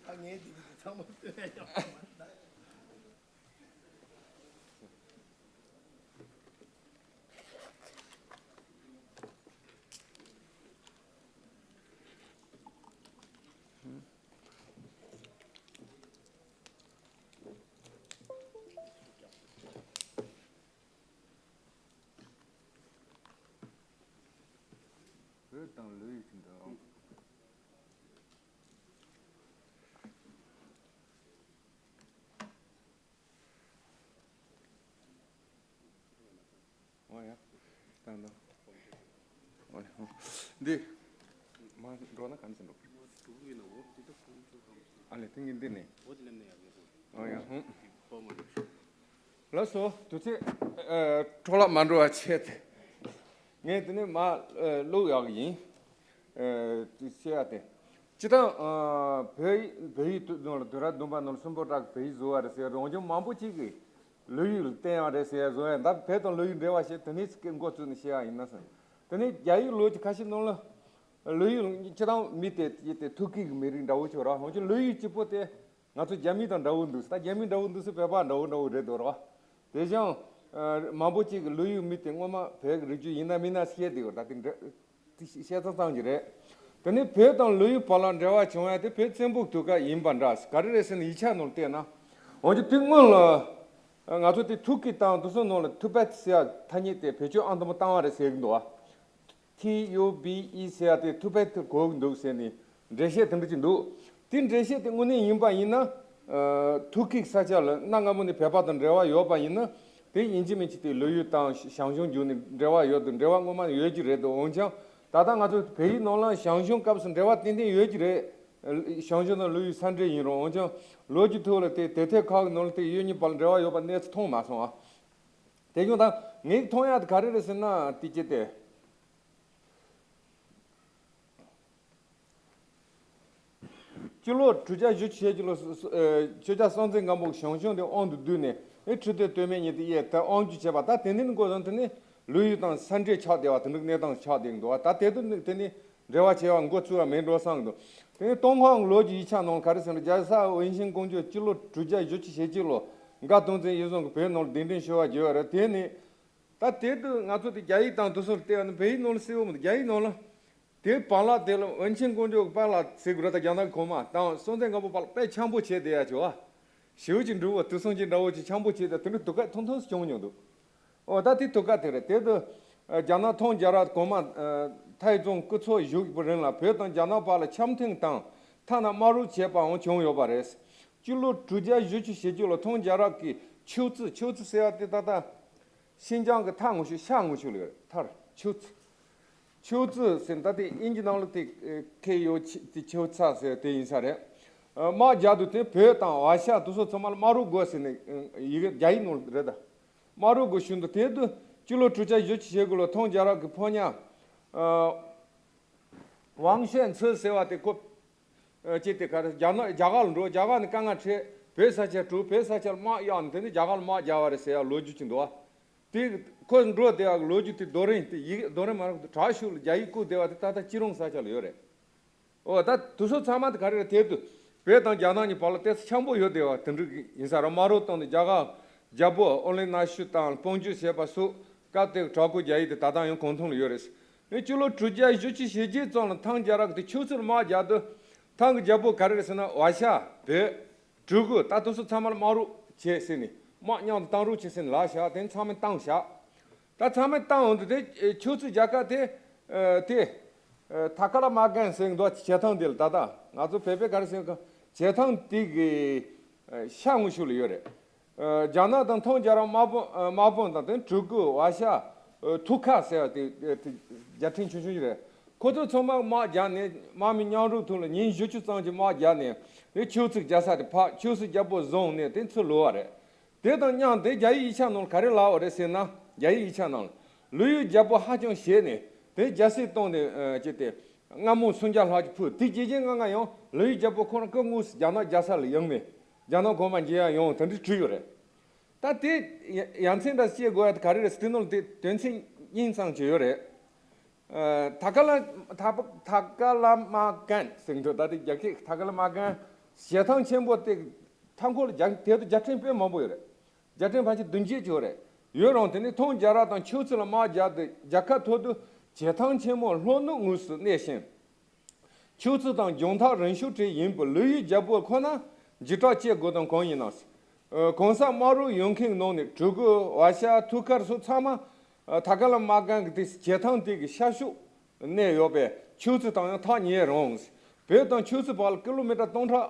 ད་ངས་འདི་གི་ཚང་མ་བཏོན་ཡ་ཡོད་མ་རེད། བོད་དང་ལི་ཡུལ་གྱི་འབྲེལ་བ། འོ་ཡ། ད་ད། འོ་ཡ། འདི། མ་འགྲོ་ན་གང་ཚེ་འགྲོ། ཨ་ལེ་དེང་གི་འདི་ནས། འོ་ཡ། ལགས་སོ། དུས་ཚོད་ཨ་འཕྲོ་བརླག་མ་འགྲོ་བ་བྱས་ཏེ། ངས་དེ་ནས་མར་ཨ་བླུག་ཡག་གི་ཡིན། ཨ་དེ་བཤད་ཡ་དེ། སྤྱིར་བཏང་ཨ་བོད་ཡིག་བོད་ཡིག་དུས་ནང་ལ་དུས་རབས་བདུན་པ་ནང་ལ་སུམ་པོ་བྲག་གི་བོད་ཡིག་བཟོ་བ་རེད་ཟེར་རོང་ཆུང་མང་པོ་གཅིག་གིས་ལི་ཡུལ་བསྟན་ཡག་རེད་ཟེར་བཟོ་ཡ། ད་བོད་དང་ལི་ཡུལ་འབྲེལ་བ་བྱས་དེ་ནས་ཚིག་འགོ་བཙུགས་ནས་བཤད་ཡག་ཡིན་ན་བསམ། དེ་ནས་རྒྱ་ཡིག་ལོ་རྒྱུས་ཁ་ཤས་ནང་ལ་ལི་ཡུལ་སྤྱིར་བཏང་མི་དེ་དེ་ཐུར་ཁེ་གི་མི་རིགས་འདྲ་བོ་ཆགས་ར། འོན་ཀྱང་ལི་ཡུལ་གཅིག་པོ་དེ། ང་ཚོ་རྒྱ་མི་དང་འདྲ་བོ་འདུག་ད་རྒྱ་མི་འདྲ་བོ་འདུག་ཟེར་བོད་པ་འདྲ་བོ་འདྲ་བོ་རེད་འདུག་རོ། དེ་བཞིན་ཨ་མང་པོ་ཅིག་གིས་ལི་ཡུལ་མི་དེ་སྔོན་མ་བོད་ཀྱི་རིགས་རྒྱུད་ཡིན་ན་མིན་ན་བཤད་བསྡད་ཡོད། ད་དེ་འདྲ་བཤད་ཙང་ཙང་གི་རེད། དེ་ནས་བོད་དང་ལི་ཡུལ་བར་ལ་འབྲེལ་བ་བྱུང་ཡ་དེ་བོད་བཙན་པོའི་དུས་སྐབས་ཡིན་པ་འདྲ། ག་རེ་རེད་ཟེར་ན་ཡིག་ཆ་ནང་བལྟས་ན། འོན་ཀྱང་དེ་སྔོན་ལ་ང་ཚོ་དེ་ཐུར་ཁེ་དང་དེ་ཚོ་ནང་ལ་ཐུ་པད་ཟེར་ཡ་ཐ་སྙད་དེ་བེད་སྤྱོད་ཨང་དང་པོ་བཏང་བ་རེད་ཟེར་གྱི་འདུག་ཨ། ཐི་ཡུ་བི་ཨི་ཟེར་ཡ་དེ་ཐུ་པད་དུ་གོ་གི་འདུག་ཟེར་ནས་འགྲེལ་བཤད་དེ་འདྲ་ཅིག་འདུག་དེ་འགྲེལ་བཤད་དེ་དངོས་གནས་ཡིན་པ་ཡིན་ན། ཨ་ཐུར་ཁེ་ས་ཆ་ལ་གནའ་སྔ་མོ་ནས་བོད་པ་དང་འབྲེལ་བ་ཡོད་པ་ཡིན་ན། དེ་ཡིན་གཅིག་མིན་གཅིག་དེ་ལི་ཡུལ་དང་ཞང་ཞུང་བརྒྱུད་ནས་འབྲེལ་བ་ཡོད་འདུག་འབྲེལ་བ་ངོ་མ་ཡོད་ཀྱི་རེད་འདུག་འོན་ཀྱང་ད་ལྟ་ང་ཚོ་བལ་ཡུལ་ནང་ལ་ཞང་ཞུང་སྐབས་སུ་འབྲེལ་བ་ཏན་ཏན་ཡོད་ཀྱི་རེད། ཞང་ཞུང་དང་ལི་ཡུལ་ས་འབྲེལ་ཡིན་རུང་། འོན་ཀྱང་ལོ་རྒྱུས་ཐོག་ལ་དེ་དེབ་ཐེར་ཁག་གི་ནང་ལ་དེ་གཡུལ་རྙིང་བར་འབྲེལ་བ་ཡོད་པ་གནས་ཚུལ་མཐོང་མ་སོང་ཨ། དེ་བྱུང་ད་ངས་མཐོང་ཡག་དེ་ག་རེ་རེད་ཟེར་ན། དེ་ཅི་སྟེ། སྤྱི་ལོ་དྲུག་བརྒྱ་བཞི་བཅུ་ཞེ་གཅིག་ལོ་ཆོས་རྒྱལ་སྲོང་བཙན་སྒམ་པོ་ཞང་ཞུང་དེ་དབང་དུ་བསྡུས་ནས། ཨེ་ཁྲི་སྟོད་སྟོད་སྨད་གཉིས་དེ་གཡས་དེ་དབང་བསྒྱུར་བྱས་པ། ད་དེ་ནས་འགོ་བཟུང་དེ་ནས་ལོ་ཡུལ་དང་ས་འབྲེལ་ཆགས་བསྡད་པ། དེ་འདྲའི་གནས་སྟངས་ཆགས་བསྡད་འདུག་བ། ད་དེ་དུ་དེ་ནས་འབྲེལ་བ་བྱས་པ་འགོ་བཙུགས་པ་མེད་འགྲོ་བསམ་འདུག་དེ་ནས་ཏུན་ཧོང་ལོ་རྒྱུས་ཡིག་ཆ་ནང་ག་རེ་ཟེར་ན། རྒྱལ་ས་ཝུན་ཆིན་ཀོང་ཇོ་སྤྱི་ལོ་དྲུག་བརྒྱ་བཞི་བཅུ་ཞེ་གཅིག་ལོ་འགའ་སྟོང་བཙན་ཡིད་བཟུང་གིས་བོད་ནང་ལ་གདན་འདྲེན་ཞུ་བ་བརྒྱབ་པ་རེད། དེ་ནས་ད་དེ་དུས་ང་ཚོ་དེ་རྒྱ་ཡིག་དང་དེ་ཚོར་བལྟས་པ་ན། བོད་ཡིག་ནང་ལ་གསལ་པོ་མི་འདུག་རྒྱ་ཡིག་ནང་ལ་དེ་བང་ལ་དེ་ལ་ཝུན་ཆིན་ཀོང་ཇོ་གི་པཱ་ལགས་ཟེར་དགོས་རེད། ད་རྒྱ་ནག་གི་གོང་མ་དང་སྲོང་བཙན་སྒམ་པོ་བར་ལ་དཔེ་འཆམ་པོ་བྱས་བསྡད་ཡ་ཅིག་བ། ཞེའུ་ཅིག་འབྲུ་བ་དུས་སང་ཅིག་འདྲ་བོ་ཅིག་འཆམ་པོ་བྱས་ཏེ། དེ་འདྲ་དུས་སྐབས་ཐུང་ཐུང་ཞིག་བྱུང་མྱོང་འདུག་ཨོ་ད་དེ་དུས་སྐབས་དེ་རེད། དེ་དུས་རྒྱ་ནག་ཐང་རྒྱལ་རབས་གོང་མ་ཐའེ་ཙུང་སྐུ་ཚབ་བཞུགས་པའི་རིང་ལ་བོད་དང་རྒྱ་ནག་བར་ལ་འཆམ་མཐུན་དང་ཐ་ན་དམག་རོགས་བྱས་པའང་བྱུང་ཡོད་པ་རེད། སྤྱི་ལོ་དྲུག་བརྒྱ་བཞི་བཅུ་ཞེ་གཅིག་ལོ་ཐང་རྒྱལ་རབས་ཀྱི་ཆོས་རྩིས། ཆོས་རྩིས་ཟེར་བ་དེ་ད་ལྟ་ཤིན་ཅང་གི་མཐའ་ངོ་ཤུ་ཤར་ངོ་ཤུ་ལ་ཡོད་རེད། མཐར་ཆོས་རྩིས། ཆོས་རྩིས་ཟེར་ད་དེ་དབྱིན་ཇི་ནང་ལ་དེ་ཁེ་ཡོ་ཆི་དེ་ཆོས་ཚ་ཟེར་དེ་ཡིན་ས་རེད། དམག་རྒྱག་དུས་དེ་བོད་དང་བལ་ཤ་དེ་ཚོ་ཚང་མ་ལ་དམག་རོགས་དགོས་ཟེར་ནས་ཡི་གེ་རྒྱ་ཡིག་ནང་རེད་ད། དམག་རོགས་དགོས་ཞུ་འདུག་དེ་དུས་སྤྱི་ལོ་དྲུག་བརྒྱ་བཞི་བཅུ་ཞེ་དགུ་ལོ་ཐང་རྒྱལ་རབས་ཀྱི་ཕོ་ཉ་ཝང་ཤན་ཚུ་ཟེར་བ་དེ་ཁོ་ཅི་དེ་ག་རེ་རྒྱ་ནག་རྒྱ་གར་ལ་འགྲོ། རྒྱ་གར་ནས་དཀའ་ངལ་འཕྲད། བོད་ས་ཆ་དཀྲུགས། བོད་ས་ཆར་དམག་གཡར་ནས་དེ་ནས་རྒྱ་གར་ལ་དམག་རྒྱག་པ་རེད་ཟེར་ཡ་ལོ་རྒྱུས་ཅིག་འདུག་བ། དེ་ཁོ་འགྲོ་བསྡད་པ་གི་ལོ་རྒྱུས་དེ་རྡོ་རིང་དེ་ཡི་གེ་རྡོ་རིང་མ་རེད། དྲག་ཤུགས་ལ་རྒྱ་ཡིག་བཀོད་བསྡད་པ་དེ་ད་ལྟ་སྐྱིད་རོང་ས་ཆ་ལ་ཡོད་རེད། ཨོ་ད་དེ་ཚོ་ཚང་མ་དེ་ག་རེ་རེད། དེ་དུས་བོད་དང་རྒྱ་ནག་གཉིས་བར་ལ་ཏོག་ཙམ་འཆམ་པོ་ཡོད་བསྡད་པ་དེ་འདྲ་ཡིན་ས་རེད། དམག་རོགས་བཏང་ནས་རྒྱ་གར་རྒྱལ་པོ་ཨོ་ལི་ན་ཤུ་དང་དཔུང་འཇུག་བྱས་པ་སོགས་སྐབས་དེའི་དྲག་པོའི་རྒྱ་ཡིག་དེ་ད་ལྟ་ཡང་གོང་ཐང་ལ་ཡོད་རེད། ཨེ་སྤྱི་ལོ་དྲུག་བརྒྱ་བཞི་བཅུ་ཞེ་གཅིག་ཙམ་ལ་ཐང་རྒྱལ་རབས་དེ་ཆོས་རྩིས་ལ་དམག་རྒྱག་དུས། ཐང་གི་རྒྱལ་པོ་ག་རེ་རེད་ཟེར་ན། བལ་ཤ། བོད། གྲུ་གུ། ད་དེ་ཚོ་ཚང་མ་ལ་དམག་རོགས་བྱེད་ཟེར་ནས། དམག་མཉམ་དུ་བཏང་རོགས་བྱེད་ཟེར་ནས་ལབ་བཞག་དེ་ཚང་མས་བཏང་བཞག་ད་ཚང་མས་བཏང་འོང་དུས་དེ་ཆོས་རྩིས་རྒྱལ་ཁབ་དེ་དེ་ཐ་ཀ་ལ་མ་གན་ཟེར་འདུག་བྱེ་ཐང་དེ་ལ། ད་ལྟ་ང་ཚོ་བོད་པས་ག་རེ་ཟེར་ག་བྱེ་ཐང་དེ་གི་ཤར་ངོས་ཤུལ་ལ་ཡོད་རེད། རྒྱ་ནག་དང་ཐང་རྒྱལ་རབས་དམག་དཔུང་དམག་དཔུང་དང་དེ་གྲུ་གུ། བལ་ཤ། ཐུ་ཁ་ཟེར་བ་དེ་དེ་རྒྱལ་ཕྲན་ཆུང་ཆུང་ཞིག་རེད། ཁོ་ཚོ་ཚང་མ་དམག་རྒྱག་ནས། དམག་མི་མཉམ་རུབ་ཐོག་ལ་ཉིན་བཞི་བཅུ་ཙམ་གྱི་དམག་རྒྱག་ནས་དེ་ཆོས་རྩིས་རྒྱག་ས་དེ་ཕར་ཆོས་རྩིས་རྒྱལ་པོ་བཟུང་ནས་དེ་ཚུར་ལོག་པ་རེད། དེ་དང་མཉམ་དེ་རྒྱ་ཡིག་ཡིག་ཆ་ནང་ག་རེ་ལབ་པ་རེད་ཟེར་ན། རྒྱ་ཡིག་ཡིག་ཆ་ནང་ལ་ལོ་ཡུལ་རྒྱལ་པོ་ཧ་ཅང་ཞེད་ནས་དེ་རྒྱལ་སྲིད་བཏང་ནས་ཅི་སྟེ་སྔ་མོ་སུམ་བརྒྱ་ལྷག་ཅིག་ཕུད། དེ་རྗེས་རྗེས་སྔ་སྔ་ཡང་ལོ་ཡུལ་རྒྱལ་པོ་ཁོ་རང་སྐུ་དངོས་སུ་རྒྱ་ནག་རྒྱལ་ས་ལ་ཡོང་ནས་རྒྱ་ནག་གོང་མ་མཇལ་ཡ་ཡོང་། དེ་འདྲ་བྲིས་ཡོད་རེད། ད་དེ་ཡ་ཡ་མཚན་འདྲ་སྐྱེ་དགོས་ཡ་དེ་ག་རེ་རེད་ཟེར། དེ་ནང་ལ་དེ་དོན་ཚན་གཉིས་ཙམ་ཅིག་ཡོད་རེད། ཨ། ཐ་ཀ་ལ། ཐ་ཐ་ཀ་ལ་མ་གན་ཟེར་འདུག་ད་དེ་རྒྱ་སྐད་ཐ་ཀ་ལ་མ་གན། བྱེ་ཐང་ཆེན་པོ་དེ་མཐའ་འཁོར་ལ་རྒྱ་དེ་དུ་རྒྱལ་ཕྲན་དཔེ་མང་པོ་ཡོད་རེད། རྒྱལ་ཕྲན་ཕལ་ཆེར་བདུན་བརྒྱད་ཅིག་ཡོད་རེད། ཡོད་རུང་དེ་ནི་ཐང་རྒྱལ་རབས་དང་ཆོས་རྩིས་ལ་དམག་རྒྱག་དུས་རྒྱལ་ཁ་ཐོབ་དུས་བྱེ་ཐང་ཆེན་མོ་ལྷོ་ནུབ་ངོས་སུ་གནས་ཤིང་། ཆོས་རྩིས་དང་རྒྱང་ཐག་རིང་ཤོས་གྲས་ཡིན་པའི་ལི་ཡུལ་རྒྱལ་པོ་ཁོ་ན་འཇིགས་སྐྲག་སྐྱེ་དགོས་དོན་གང་ཡིན་ནམ། ཨ། གང་ཟག་དམག་རོགས་ཡོང་མཁན་ནང་ནས་གྲུ་གུ། བལ་ཤ། ཐུ་ཁར་སོགས་ཚང་མ། ཨ། ཐ་ཀ་ལ་མ་གན་གྱི་དེ་བྱེ་ཐང་དེ་གི་ཤར་ཕྱོགས་གནས་ཡོད་པས་ཆོས་རྩིས་དང་ཡང་ཐག་ཉེ་རུང་། བོད་དང་ཆོས་རྩིས་བར་ལ་ཀི་ལོ་མི་ཊར་སྟོང་ཕྲག་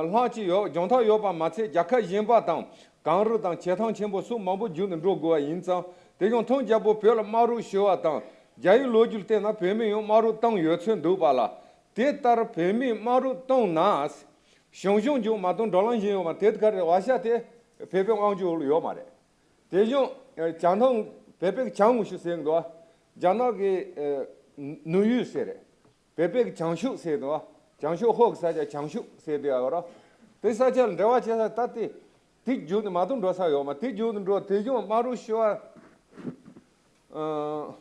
ལྷག་ཅིག་ཡོད། རྒྱང་ཐག་ཡོད་པ་མ་ཚད་རྒྱལ་ཁབ་གཞན་པ་དང་གངས་རི་དང་བྱེ་ཐང་ཆེན་པོ་སོགས་མང་པོ་བརྒྱུད་ནས་འགྲོ་དགོས་པ་ཡིན་ཙང་། དེ་ཡང་ཐང་རྒྱལ་པོ་བོད་ལ་དམག་རོགས་ཞུ་བ་དང་། རྒྱ་ཡིག་ལོ་རྒྱུས་བལྟས་ན་བོད་མི་ཡང་དམག་རོགས་བཏང་ཡོད་ཚོད་འདུག་པ་ལ། དེ་ལྟར་བོད་མིས་དམག་རོགས་བཏང་ན། ཞང་ཞུང་ལྗོངས་མ་གཏོགས་འགྲོ་ལམ་གཞན་ཡོད་མ། དེ་ག་རེ་བལ་ཤ་དེ་བོད་པའི་དབང་སྒྱུར་འོག་ལ་ཡོད་མ་རེད། དེ་བཞིན་བྱང་ཐང་བོད་པའི་བྱང་ངོས་ཤུལ་ཟེར་འདུག་རྒྱ་ནག་གི་ནུབ་ཡུལ་ཟེར་རེད། བོད་པའི་བྱང་ཕྱོགས་ཟེར་འདུག་བྱང་ཕྱོགས་ཧོ་གི་ས་ཆ་བྱང་ཕྱོགས་ཟེར་འདུག་ཡ་བ་ར། དེ་ས་ཆ་ལ་འབྲེལ་བ་བྱེད་ས་ད་དེ་དེ་བརྒྱུད་ནས་མ་གཏོགས་འགྲོ་ས་ཡོད་མ། དེ་བརྒྱུད་ནས་འགྲོ་དེ་བཞིན་དམག་རོགས་ཞུ་བ། ཨ།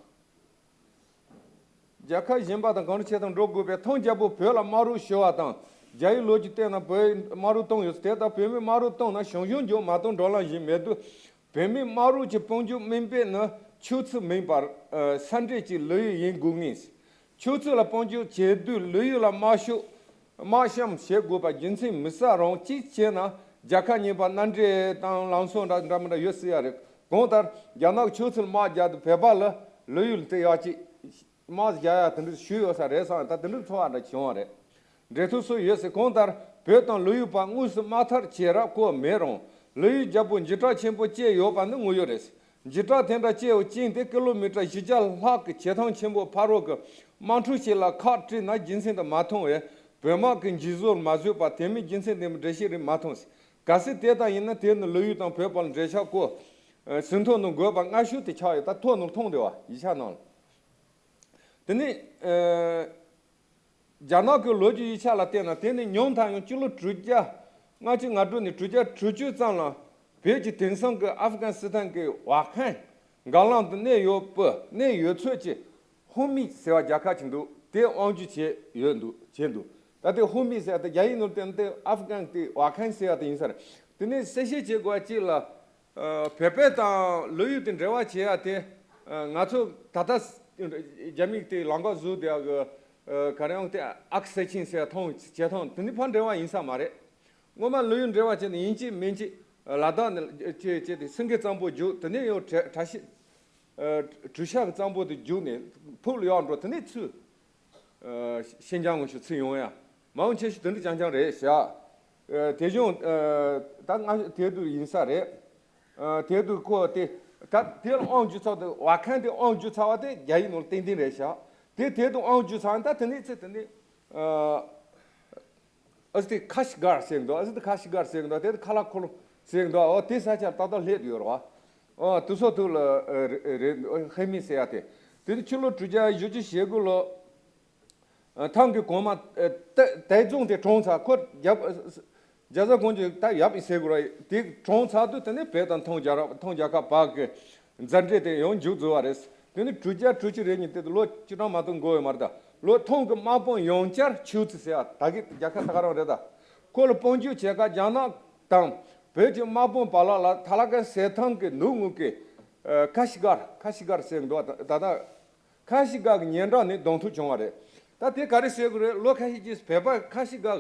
རྒྱལ་ཁབ་གཞན་པ་དང་གངས་རི་ཆེ་ཐང་འགྲོ་དགོས་པས་ཐང་རྒྱལ་པོ་བོད་ལ་དམག་རོགས་ཞུ་བ་དང་། རྒྱ་ཡིག་ལོ་རྒྱུས་བལྟས་ན་བོད་དམག་རོགས་བཏང་ཡོད། དེ་ལྟར་བོད་མིས་དམག་རོགས་བཏང་ན་ཞང་ཞུང་ལྗོངས་མ་གཏོགས་འགྲོ་ལམ་གཞན་མེད་དུས། བོད་མིའི་དམག་རོགས་ཀྱི་དཔུང་འཇུག་མིང་དཔེ་ནི་ཆོས་རྩིས་མིན་པར་ས་འབྲེལ་གྱི་ལོ་ཡུལ་ཡིན་དགོས་ངེས། ཆོས་རྩིས་ལ་དཔུང་འཇུག་བྱེད་དུས་ལོ་ཡུལ་ལ་དམག་ཤུགས་དམག་གཤམ་བྱེད་དགོས་པ་རྒྱུ་མཚན་མི་གསལ་རུང་གཅིག་བྱས་ན་རྒྱལ་ཁབ་གཉིས་བར་མནའ་འབྲེལ་དང་ལམ་སང་འདྲ་འདྲ་མི་འདྲ་ཡོད་སྲིད་ཡ་རེད། གང་ལྟར་རྒྱ་ནག་ཆོས་རྩིས་ལ་དམག་རྒྱག་དུས་བོད་པ་ལ་ལོ་ཡུལ་དེ་ཡག་ཅིག་དམག་རྒྱག་ཡ་དེ་འདྲ་ཞུས་ཡོད་ས་རེད་བསམ། ད་དེ་འདྲ་ཚོར་བ་འདྲ་བྱུང་བ་རེད། འབྲེལ་མཐུད་སོགས་ཡོད་སྲིད། གང་ལྟར་བོད་དང་ལོ་ཡུལ་བར་དངོས་སུ་དམག་འཐབ་བྱེད་རབས་བཀོད་མེད་རུང་ལོ་ཡུལ་རྒྱལ་པོ་འཇིགས་སྐྲག་ཆེན་པོ་སྐྱེས་ཡོད་པ་ནི་དངོས་ཡོད་རེད། འཇིགས་སྐྲག་དེ་འདྲ་སྐྱེས་པའི་རྐྱེན་དེ་ཀི་ལོ་མི་ཊར་བཞི་བརྒྱ་ལྷག་གི་བྱེ་ཐང་ཆེན་པོ་ཕ་རོལ་གྱི་དམག་འཁྲུག་ཞིག་ལ་ཁག་དཀྲིས་ན་རྒྱུ་མཚན་དུ་མ་མཐོང་བས། བོད་དམག་གི་འཇིགས་སོར་མ་བཟོད་པ་དེ་མིན་རྒྱུ་མཚན་ལྡན་པའི་འགྲེལ་བཤད་རིགས་མ་མཐོང་ཟེར། གལ་སྲིད་དེ་ལྟར་ཡིན་ན་དེ་ནི་ལོ་ཡུལ་དང་བོད་བར་འབྲེལ་ཆགས་བཀོད། ཟིན་ཐོ་ནང་དགོས་པ་སྔ་ཤོས་དེ་ཆགས་ཡོད། ད་ཐོ་ནང་མཐོང་བསྡད་པ་ཡིག་ཆ་ནང་ལ། དེ་ནས་རྒྱ་ནག་གི་ལོ་རྒྱུས་ཡིག་ཆ་ལ་བལྟས་ན། དེ་ནས་ཉུང་མཐའ་ཡང་སྤྱི་ལོ་དྲུག་བརྒྱ་ལྔ་བཅུ་ང་དྲུག་ནས་དྲུག་བརྒྱ་དྲུག་ཅུ་ཙམ་ལ་བོད་ཀྱི་དེང་སང་གི་ཨབ་གྷ་ནི་སི་ཐན་གྱི་ཝ་ཁན་སྒང་ལམ་དུ་གནས་ཡོད་པའི་གནས་ཡོད་ཚད་ཀྱི་ཧུ་མི་ཟེར་བ་རྒྱལ་ཁབ་ཅིག་འདུག་དེ་དབང་སྒྱུར་བྱས་ཡོད་འདུག་བྱས་འདུག་ད་དེ་ཧུ་མི་ཟེར་བ་དེ་རྒྱ་ཡིག་ནང་བལྟས་ན་དེ་ཨབ་གྷ་ནི་དེ་ཝ་ཁན་ཟེར་བ་དེ་ཡིན་ས་རེད། དེ་ནས་གསལ་བཤད་བྱེད་དགོས་པ་གཅིག་ལ། ཨ། བོད་པ་དང་ལོ་རྒྱུས་དེ་འབྲེལ་བ་བྱེད་ཡ་དེ། ཨ། ང་ཚོ་ད་ལྟ་རྒྱ་མིས་དེ་ལམ་ཁ་བཟོས་བསྡད་ཡ་གི། ཨ། ག་རེ་ཡང་དེ་ཨག་སེ་ཆིན་ཟེར་ཡ་ཐོང་བྱེད་ཐོང་དེ་ནི་ཕར་འབྲེལ་བ་ཡིན་ས་མ་རེད། སྔོན་མ་ལོ་རྒྱུས་འབྲེལ་བ་བྱས་ནས་ཡིན་གཅིག་མིན་གཅིག་ལ་དྭགས་ནས་བྱས་བྱས་ཏེ་སེང་གེ་གཙང་པོ་རྒྱུག་དེ་ནས་ཡང་གྲ་གྲ་ཤི། ཨ། གྲུ་ཤག་གཙང་པོ་དེ་རྒྱུག་ནས་ཕུག་ལ་ཡར་འགྲོ། དེ་ནས་ཚུར། ཨ། ཤིན་ཅང་ངོ་ཤུ་ཚུར་ཡོང་ཡ། མ་འོངས་ཆེ་ཤོས་དེ་འདྲ་རྐྱང་རྐྱང་རེད་ཤག་ཨ། དེ་བྱུང་། ཨ། ད་ང་དེ་དུས་ཡིན་ས་རེད། ཨ། དེ་དུས་ཁོ་དེ་ད་དེ་ལ་དབང་བསྒྱུར་ཚར་དུས་ཝ་ཁན་དེ་དབང་བསྒྱུར་ཚར་བ་དེ་རྒྱ་ཡིག་ནང་ལ་ཏན་ཏན་རེད་ཤག་དེ་དེ་དུས་དབང་བསྒྱུར་ཚར་ད་དེ་ནས་ཚེ་དེ་ནས། ཨ། ཨ་ཙི་ཁ་ཤི་གར་ཟེར་གི་འདུག་ཨ་ཙི་ཁ་ཤི་གར་ཟེར་གི་འདུག་དེ་ཁ་ལ་ཁོ་ལོ་ཟེར་གི་འདུག་འོ་དེ་ས་ཆ་ཏག་ཏག་སླེབས་ཡོད་རེད་བ། འོ་དུ་སོ་ཐུག་ལ་རེད། ཧེ་མི་ཟེར་ཡ་དེ། དེ་ནི་ཕྱི་ལོ་དྲུག་བརྒྱ་བཞི་བཅུ་ཞེ་དགུ་ལོ། ཐང་གི་གོང་མ་ཏའི་ཙུང་དེ་གྲོངས་ཚར། ཁོ་རྒྱ་རྒྱ་བཟའ་གོང་ཇོ་ད་ཡབ་ཡིན་ཟེར་དགོས་ར། དེ་གྲོངས་ཚར་དུས་དེ་ནས་བོད་དང་ཐང་རྒྱལ་རབས་ཐང་རྒྱལ་ཁབ་བར་གྱི་མཛའ་འབྲེལ་དེ་ཡང་མཇུག་རྫོགས་པ་རེད། དེ་ནི་དྲུག་བརྒྱ་དྲུག་ཅུ་རེ་གཉིས་དེ་ལོ་བཅུ་གྲངས་མ་གཏོགས་འགོར་ཡོད་མ་རེད་ད། ལོ་ཐང་གི་དམག་དཔུང་ཡང་བསྐྱར་ཆུ་ཚོད་ཟེར་བ་ད་གི་རྒྱལ་ཁབ་ད་ག་རང་རེད་ད། ཁོ་ལ་དཔུང་འཇུག་བྱེད་ཁར་རྒྱ་ནག་དང་བོད་ཀྱི་དམག་དཔུང་བར་ལ་ལ་ཐ་ལ་ཀ་སེ་ཐང་གི་ནུབ་ངོས་ཀྱི། ཨ། ཁ་ཤི་གར་ཁ་ཤི་གར་ཟེར་འདུག་ད་ད་ཁ་ཤི་གར་གྱི་ཉེ་འགྲམ་ནས་གདོང་ཐུག་བྱུང་བ་རེད། ད་དེ་ག་རེ་ཟེར་དགོས་རེད། ལོ་ཁ་ཤས་ཀྱི་བོད་པ་ཁ་ཤི་གར་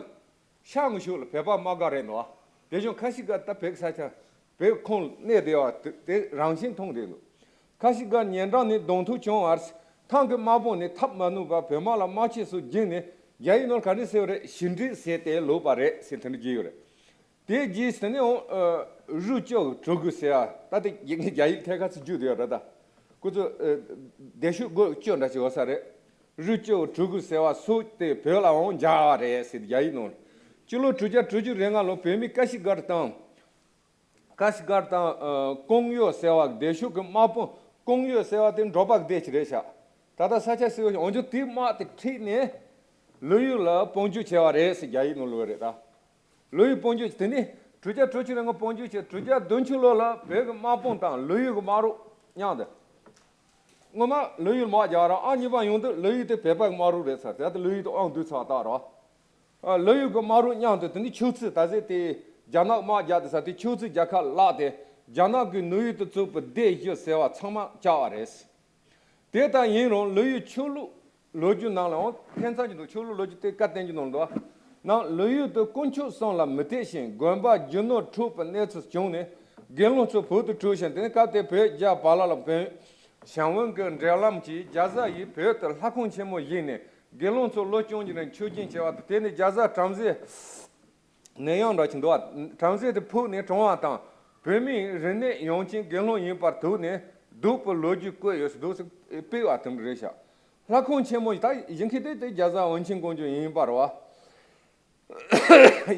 ཤར་ངོས་ཕྱོགས་ལ་བོད་པ་དམག་སྒར་རེད་འདུག་དེ་བཞིན་ཁ་ཤི་གར་ད་བོད་ས་ཆ་བོད་ཁོངས་གནས་བསྡད་པ་དེ་རང་བཞིན་མཐོང་བསྡད་འདུག་ཁ་ཤི་གར་ཉེ་འགྲམ་ནས་གདོང་ཐུག་བྱུང་བར་ཐང་གི་དམག་དཔུང་ནས་ཐབས་མ་ནུས་པར་བོད་དམག་ལ་དམག་ཆས་སོགས་བརྒྱུད་ནས་རྒྱ་ཡིག་ནང་ག་རེ་ཟེར་བ་རེད། ཞི་འགྲིག་ཟེར་ཏེ་ལོག་པ་རེད་ཟེར་དེ་འདྲ་བརྗོད་ཡོད་རེད། དེ་རྗེས་དེ་ནས་འོང་། ཨ། རུ་ཅོ་གྲུ་གུ་ཟེར་ཡ་ད་དེ་རྒྱ་ཡིག་ཐད་ཀ་ཚིག་རྒྱུ་དེ་ཡོད་རེད་ད། ཁོ་ཚོ། ཨ། སྡེ་ཤོད་སྒོ་བཅོ་འདྲ་ཞིག་ཡོད་ས་རེད། རུ་ཅོ་གྲུ་གུ་ཟེར་བ་སོགས་དེ་བོད་ལའང་མཇལ་བ་རེད་ཟེར་རྒྱ་ཡིག་ནང་། སྤྱི་ལོ་དྲུག་བརྒྱ་དྲུག་ཅུ་རེ་ལྔ་ལོ་བོད་མི་ཀ་ཤི་གར་དང་། ཀ་ཤི་གར་དང་། ཨ། ཀོང་ཡོ་ཟེར་བ་སྡེ་ཤོད་ཀྱི་དམག་དཔུང་། ཀོང་ཡོ་ཟེར་བ་དེ་འབྲོག་པ་སྡེ་ཅིག་རེད་ཤག་ད་ལྟ་ས་ཆ་ཟེར་བ་ཞིག་འོན་ཀྱང་དེའི་དམག་དེ་ཁྲིད་ནས་ལོ་ཡུལ་ལ་དཔུང་འཇུག་བྱས་པ་རེད་ཟེར་རྒྱ་ཡིག་ནང་ལོས་རེད་ད། ལོ་ཡུལ་དཔུང་འཇུག་དེ་ནི་དྲུག་བརྒྱ་དྲུག་ཅུ་རེ་ལྔ་དཔུང་འཇུག་བྱས། དྲུག་བརྒྱ་བདུན་ཅུ་ལོ་ལ་བོད་ཀྱི་དམག་དཔུང་དང་ལོ་ཡུལ་གྱི་དམག་རོགས་མཉམ་དུ། སྔོན་མ་ལོ་ཡུལ་དམག་རྒྱག་ར། ཨ། གཉིས་པ་ཡོང་དུས་ལོ་ཡུལ་དེ་བོད་པ་གི་དམག་རོགས་རེད་ཟེར། དེ་ལྟ་ལོ་ཡུལ་དུ་དབང་བསྡུས་ཚར་བ་ད་ར། ཨ། ལོ་ཡུལ་གྱི་དམག་རོགས་མཉམ་དུ་དེ་ནི་ཆུ་ཚོད་ད་ཟེར་དེ་རྒྱ་ནག་དམག་རྒྱག་དུས་ས་དེ་ཆུ་ཚོད་རྒྱལ་ཁ་བརླག་སྟེ་རྒྱ་ནག་གི་ནུས་ཡུལ་དུ་བཙུགས་པའི་སྡེ་བཞི་ཟེར་བ་ཚང་མ་བཅག་པ་རེད། དེ་ལྟར་ཡིན་རུང་ལོ་ཡུལ་ཆོས་ལུགས་ལོ་རྒྱུས་ནང་ལའང་ཕན་ཚུན་གྱི་འདུག་ཆོས་ལུགས་ལོ་རྒྱུས་དེ་བཀའ་བསྟན་གྱི་ནང་འདུག་ནང་ལོ་ཡུལ་དུ་དཀོན་མཆོག་གསུམ་ལ་མི་གཏད་ཅིང་དགོན་པ་རྒྱུ་ནོར་འཕྲོག་པའི་གནས་ཚུལ་བྱུང་ནས་དགེ་སློང་ཚོ་བོད་དུ་བྲོས་ཤིང་། དེ་ནས་སྐབས་དེར་བོད་རྒྱ་བར་ལ་ལ་བོན་ཞང་བོན་གྱི་འབྲེལ་ལམ་གྱིས་རྒྱ་བཟའ་ཡིས་བོད་དུ་ལྷ་ཁང་ཆེན་མོ་བཞེངས་ནས་དགེ་སློང་ཚོ་ལོ་བཅོ་བརྒྱད་རིང་མཆོད་སྦྱིན་བྱས་པ་དང་། དེ་ནས་རྒྱ་བཟའ་བྲམ་ཟེ་ནད་ཡམས་འདྲ་ཅིག་འདུག་བྲམ་ཟེ་དེ་ཕུག་ནས་གྲོངས་པ་དང་། བོད་མིའི་རིག་གནས་ཡོངས་ཀྱི་དགེ་སློང་ཡིན་པར་དུག་ནས་སྡུག་པའི་ལོ་རྒྱུས་བཀོད་ཡོད་ཟེར་འདུག་ཟེར་སྤེལ་བ་དེ་འདྲ་རེད་ཤག་ལྷ་ཁང་ཆེན་མོ་ད་ཡིན་མཁན་དེ་དེ་རྒྱ་བཟའ་ཝུན་ཆིན་ཀོང་ཇོ་ཡིན་པ་རེད་བ།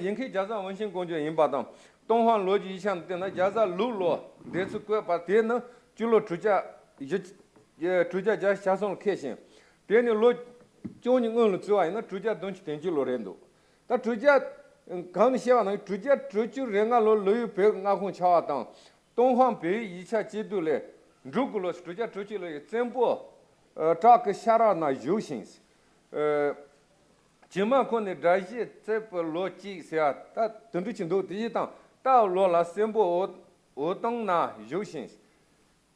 ཡིན་མཁན་རྒྱ་བཟའ་ཝུན་ཆིན་ཀོང་ཇོ་ཡིན་པ་དང་། ཏུན་ཧོང་ལོ་རྒྱུས་ཡིག་ཆ་ནང་བལྟས་ན་རྒྱ་བཟའ་ལུག་ལོ་འདེད་ཚུལ་བཀོད་པ་དེ་ནི་སྤྱི་ལོ་དྲུག་བརྒྱ་བཞི་དྲུག་བརྒྱ་བརྒྱད་ཅུ་གྱ་གསུམ་ལ་འཁེལ་ཞིང་། དེ་ནི་ལོ་བཅུ་གཉིས་སྔོན་ལ་བརྩི་བ་ཡིན་ན་དྲུག་བརྒྱ་བདུན་ཅུ་དོན་གཅིག་ལོ་རེད་འདུག་ད་དྲུག་བརྒྱ། གང་ནས་བཤད་པ་ན་དྲུག་བརྒྱ་དྲུག་ཅུ་རེ་ལྔ་ལོར་ལོ་ཡུལ་བོད་ཀྱི་མངའ་ཁོངས་ཆགས་པ་དང་། ཏུན་ཧོང་བོད་ཡིག་ཡིག་ཆ་སྤྱི་བསྡུས་ལས། འབྲུག་གི་ལོ་དྲུག་བརྒྱ་དྲུག་ཅུ་ལོ་ཡི་བཙན་པོ་བྲག་གི་ཤ་ར་ན་བཞུགས་ཤིང་། ཨ། བྱེ་མ་ཁོ་ནས་དགྲ་གཞས་བརྩེགས་པའི་ལོ་གཅིག་ཟེར་བ་ད་དེ་འདྲ་ཅིག་འདུག་དེ་བཞིན་དང་སྟག་ལོ་ལ་སྲིན་པོ་འོ་འོ་དོང་ན་བཞུགས་ཤིང་།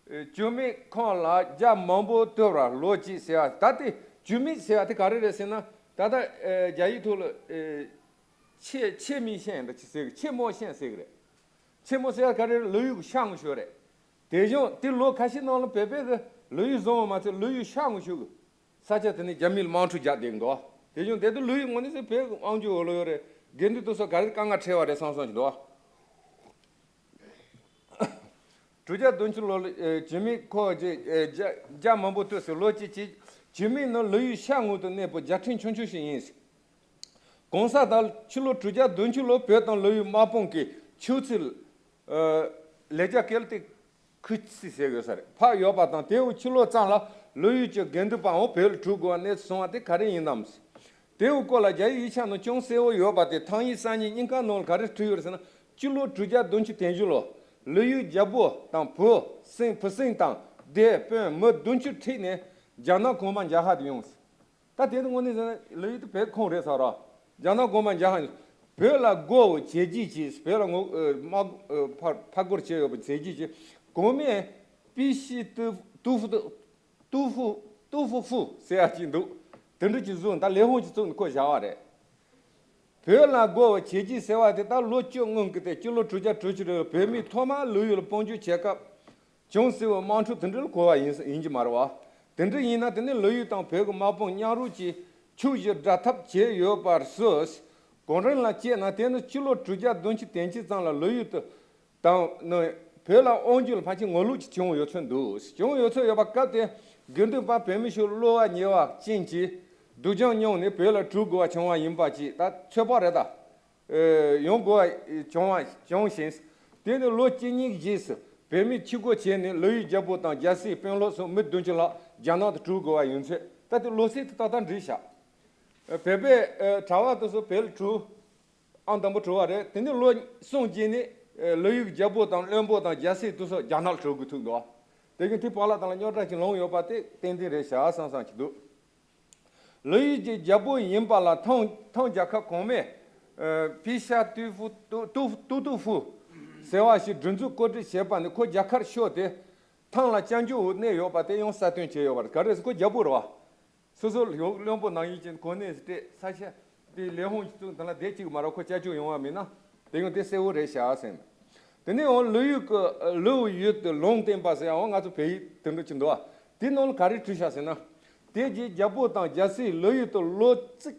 ཨེ། ཇུ་མིག་ཁོང་ལ་རྒྱ་མང་པོ་བཏུལ་བར་ལོ་གཅིག་ཟེར་བ་ད་དེ་ཇུ་མིག་ཟེར་བ་དེ་ག་རེ་རེད་ཟེར་ན། ད་ལྟ་ཨེ་རྒྱ་ཡིག་ཐོག་ལ་ཨེ་ཆེ་ཆེ་མིག་ཤན་འདྲ་ཅིག་ཟེར་གི། ཆེ་མོ་ཤན་ཟེར་གི་རེད། ཆེ་མོ་ཟེར་བ་ག་རེ་རེད། ལོ་ཡུལ་གྱི་ཤར་ངོས་ཕྱོགས་རེད། དེ་བཞིན་དེ་ལོ་ཁ་ཤས་ནང་ལ་བོད་པའི་གི་ལོ་ཡུལ་བཟུང་བ་མ་ཚད་ལོ་ཡུལ་ཤར་ངོས་ཕྱོགས་གི་ས་ཆ་དེ་ནས་རྒྱ་མིས་དམག་འཁྲུག་རྒྱག་བསྡད་འདུག་དེ་བཞིན་དེ་དུས་ལོ་ཡུལ་དངོས་གནས་ཟེར་བོད་ཀྱི་དབང་སྒྱུར་འོག་ལ་ཡོད་རེད། དགེ་འདུན་དེ་ཚོ་ག་རེ་དཀའ་ངལ་འཕྲད་པ་རེད་བསམ་བསམ་ཞིག་འདུག་དྲུག་བརྒྱ་བདུན་ཅུ་ལོ་ལ་ཨེ་ཇུ་མིག་ཁོ་རྗེ་ཨེ་རྒྱ་རྒྱ་མང་པོ་བཏུལ་ཟེར་ལོ་གཅིག་གཅིག་ཇུ་མིག་ནི་ལོ་ཡུལ་ཤར་ངོས་སུ་གནས་པའི་རྒྱལ་ཕྲན་ཆུང་ཆུང་ཞིག་ཡིན། གོང་ས་ད་ཕྱི་ལོ་དྲུག་བརྒྱ་བདུན་ཅུ་ལོར་བོད་དང་ལོ་ཡུལ་དམག་དཔུང་གིས་ཆུ་ཚོད། ཨ། ལས་རྒྱ་སྐལ་ཏེ་ ཁུ་སི་ཟེར་ཡོད་ས་རེད། ཕར་ཡོད་པ་དང་། དེའུ་ཕྱི་ལོ་ཙམ་ལ་ལོ་ཡུལ་གྱི་དགེ་འདུན་པའང་བོད་ལ་འགྲོ་དགོས་པ་གནས་སུ་སོང་བ་དེ་ག་རེ་ཡིན་ནམ། དེའུ་སྐོར་ལ་རྒྱ་ཡིག་ཡིག་ཆ་ནང་ཅུང་གསལ་བོ་ཡོད་པ་དེ། ཐང་ཡིག་གསར་རྙིང་གཉིས་ཀ་ནང་ལ་ག་རེ་བྲིས་ཡོད་རེད་ཟེར་ན། སྤྱི་ལོ་དྲུག་བརྒྱ་བདུན་ཅུ་དོན་བཞི་ལོ། ལོ་ཡུལ་རྒྱལ་པོ་དང་བུ་སྲིང་བུ་སྲིང་དང་སྡེ་དཔོན་མི་བདུན་ཅུ་ཁྲིད་ནས་རྒྱ་ནག་གོང་མ་མཇལ་ཁ་དུ་ཡོང་། ད་དེ་ནི་དངོས་གནས་ཟེར་ན་ལོ་ཡུལ་དེ་བོད་ཁོངས་རེད་ཟེར་རོ། རྒྱ་ནག་གོང་མ་མཇལ་ཁ་བོད་ལ་དགོས་བྱས་རྗེས་ཀྱིས། བོད་ལ་ངོ་མ་ཕར་ཕར་རྒོལ་བྱས་ཡོད་པ་བྱས་རྗེས་ཀྱིས། གོང་མས་པི་ཤི་ཏུ་ཏུ་ཧྥུ་ཏུ་ཧྥུ་ཏུ་ཧྥུ་ཧྥུ་ཟེར་ཡ་ཅིག་འདུག་དེ་འདྲ་ཅིག་བཟོས། ད་ལས་ཁུངས་ཅིག་བཙུགས་ནས་ཁོ་བཞག་པ་རེད། བོད་ལ་དགོས་པ་བྱས་རྗེས་ཟེར་བ་དེ་ད་ལོ་བཅུ་སྔོན་གྱི་དེ་སྤྱི་ལོ་དྲུག་བརྒྱ་དྲུག་ཅུ་རེ་བོད་མིས་ཐོག་མར་ལོ་ཡུལ་ལ་དཔལ་འབྱོར་བྱེད་སྐབས་ཅུང་ཟད་པའི་དམག་འཁྲུག་དེ་འདྲ་ལ་གོ་བ་ཡིན་ཡིན་གྱི་མ་རེད་བ། དེ་འདྲ་ཡིན་ན་དེ་ནི་ལོ་ཡུལ་དང་བོད་ཀྱི་དམག་དཔུང་མཉམ་རུབ་ཀྱིས་ཕྱོགས་བཞིར་བསྒྲགས་ཐབས་བྱས་ཡོད་པར་སོ། གོང་རིམ་ལ་དཔྱད་ན་དེ་ནི་སྤྱི་ལོ་དྲུག་བརྒྱ་བདུན་ཅུ་དོན་གཅིག་ཙམ་ལ་ལོ་ཡུལ་དུ་དང་ནི་བོད་ལ་དབང་སྒྱུར་ལ་ཕལ་ཆེར་ངོ་ལོག་ཅིག་བྱུང་ཡོད་ཚོད་འདུག་བྱུང་ཡོད་ཚོད་ཡོད་པ་སྐབས་དེ་དགེ་འདུན་པ་བོད་མི་ཞིག་གློ་བ་ཉེ་བ་ཅན་གྱིས་སྡུག་སྦྱོང་མྱོང་ནས་བོད་ལ་འགྲོ་དགོས་པ་བྱུང་བ་ཡིན་པ་ཅིག་ད་ཚོད་དཔག་རེད་ད། ཡོང་དགོས་པ་བྱུང་བ་བྱུང་ཞིང་། དེ་ནི་ལོ་གཅིག་གཉིས་རྗེས་སུ་བོད་མིས་ཕྱིར་རྒོལ་བྱས་ནས་ལོ་ཡུལ་རྒྱལ་པོ་དང་རྒྱལ་སྲས་དཔོན་སློབ་སོགས་མི་བདུན་ཅུ་ལྷག་རྒྱ་ནག་ཏུ་འགྲོ་དགོས་པ་ཡིན་ཚོད། ད་དེ་ལོ་ཚིགས་དེ་ཏག་ཏག་འགྲིག་ཤག་བོད་པའི་གྲྭ་པ་དེ་ཚོ་བོད་ལ་བྲོས། ཨང་དང་པོ་བྲོས་པ་རེད། དེ་ནས་ལོ་གསུམ་རྗེས་ནས་ལོ་ཡུལ་རྒྱལ་པོ་དང་བློན་པོ་དང་རྒྱལ་སྲས་དེ་ཚོ་རྒྱ་ནག་ལ་བྲོས་དགོས་ཐུག་འདུག་དེ་བཞིན་དེ་བར་ལ་དང་ལ་རྙོག་དྲ་ཞིག་ལངས་ཡོད་པ་དེ་ཏན་ཏན་རེད་ཤག་བསམ་བསམ་གྱི་འདུག་ལོ་ཡུལ་གྱི་རྒྱལ་པོ་ཡིན་པ་ལ་ཐང་ཐང་རྒྱལ་ཁབ་གོང་མས་པི་ཤ་ཏུ་ཧྥུ་ཏུ་ཏུ་ཏུ་ཧྥུ་ཟེར་བ་ཞིག་སྒྲིག་འཛུགས་བཀོད་སྒྲིག་བྱས་པ་ནི་ཁོ་རྒྱལ་ཁར་ཤོར་ཏེ་ཐང་ལ་སྐྱབས་འཇུག་འོག་གནས་ཡོད་པ་དེ་ཡང་གསལ་སྟོན་བྱས་ཡོད་པ་རེད། ག་རེ་ཟེར་ཁོ་རྒྱལ་པོ་རེད་བ། སོ་སོ་བློན་པོ་ནང་ཡིན་ཅིང་གོ་གནས་སྤྲད་ས་ཆ་དེ་ལས་ཁུངས་ཀྱི་ཚུགས་དེ་ལ་བསྡད་ཅིག་མ་རོགས་ཁོ་སྐྱབས་བཅོལ་ཡོང་བ་མིན་ན་དེ་ཡང་དེ་གསལ་བོ་རེད་ཤག་ཟེར། དེ་ནས་འོང་ལོ་ཡུལ་གྱི་ལོ་ཡུལ་དུ་ལུང་བསྟན་པ་ཟེར་ཡང་ང་ཚོ་བལ་ཡུལ་དེ་འདྲ་ཅིག་འདུག་བ། དེ་ནང་ལ་ག་རེ་བྲིས་ཤག་ཟེར་ན། དེ་རྗེས་རྒྱལ་པོ་དང་རྒྱལ་སྲས་ལོ་ཡུལ་དུ་ལོ་རྩིས་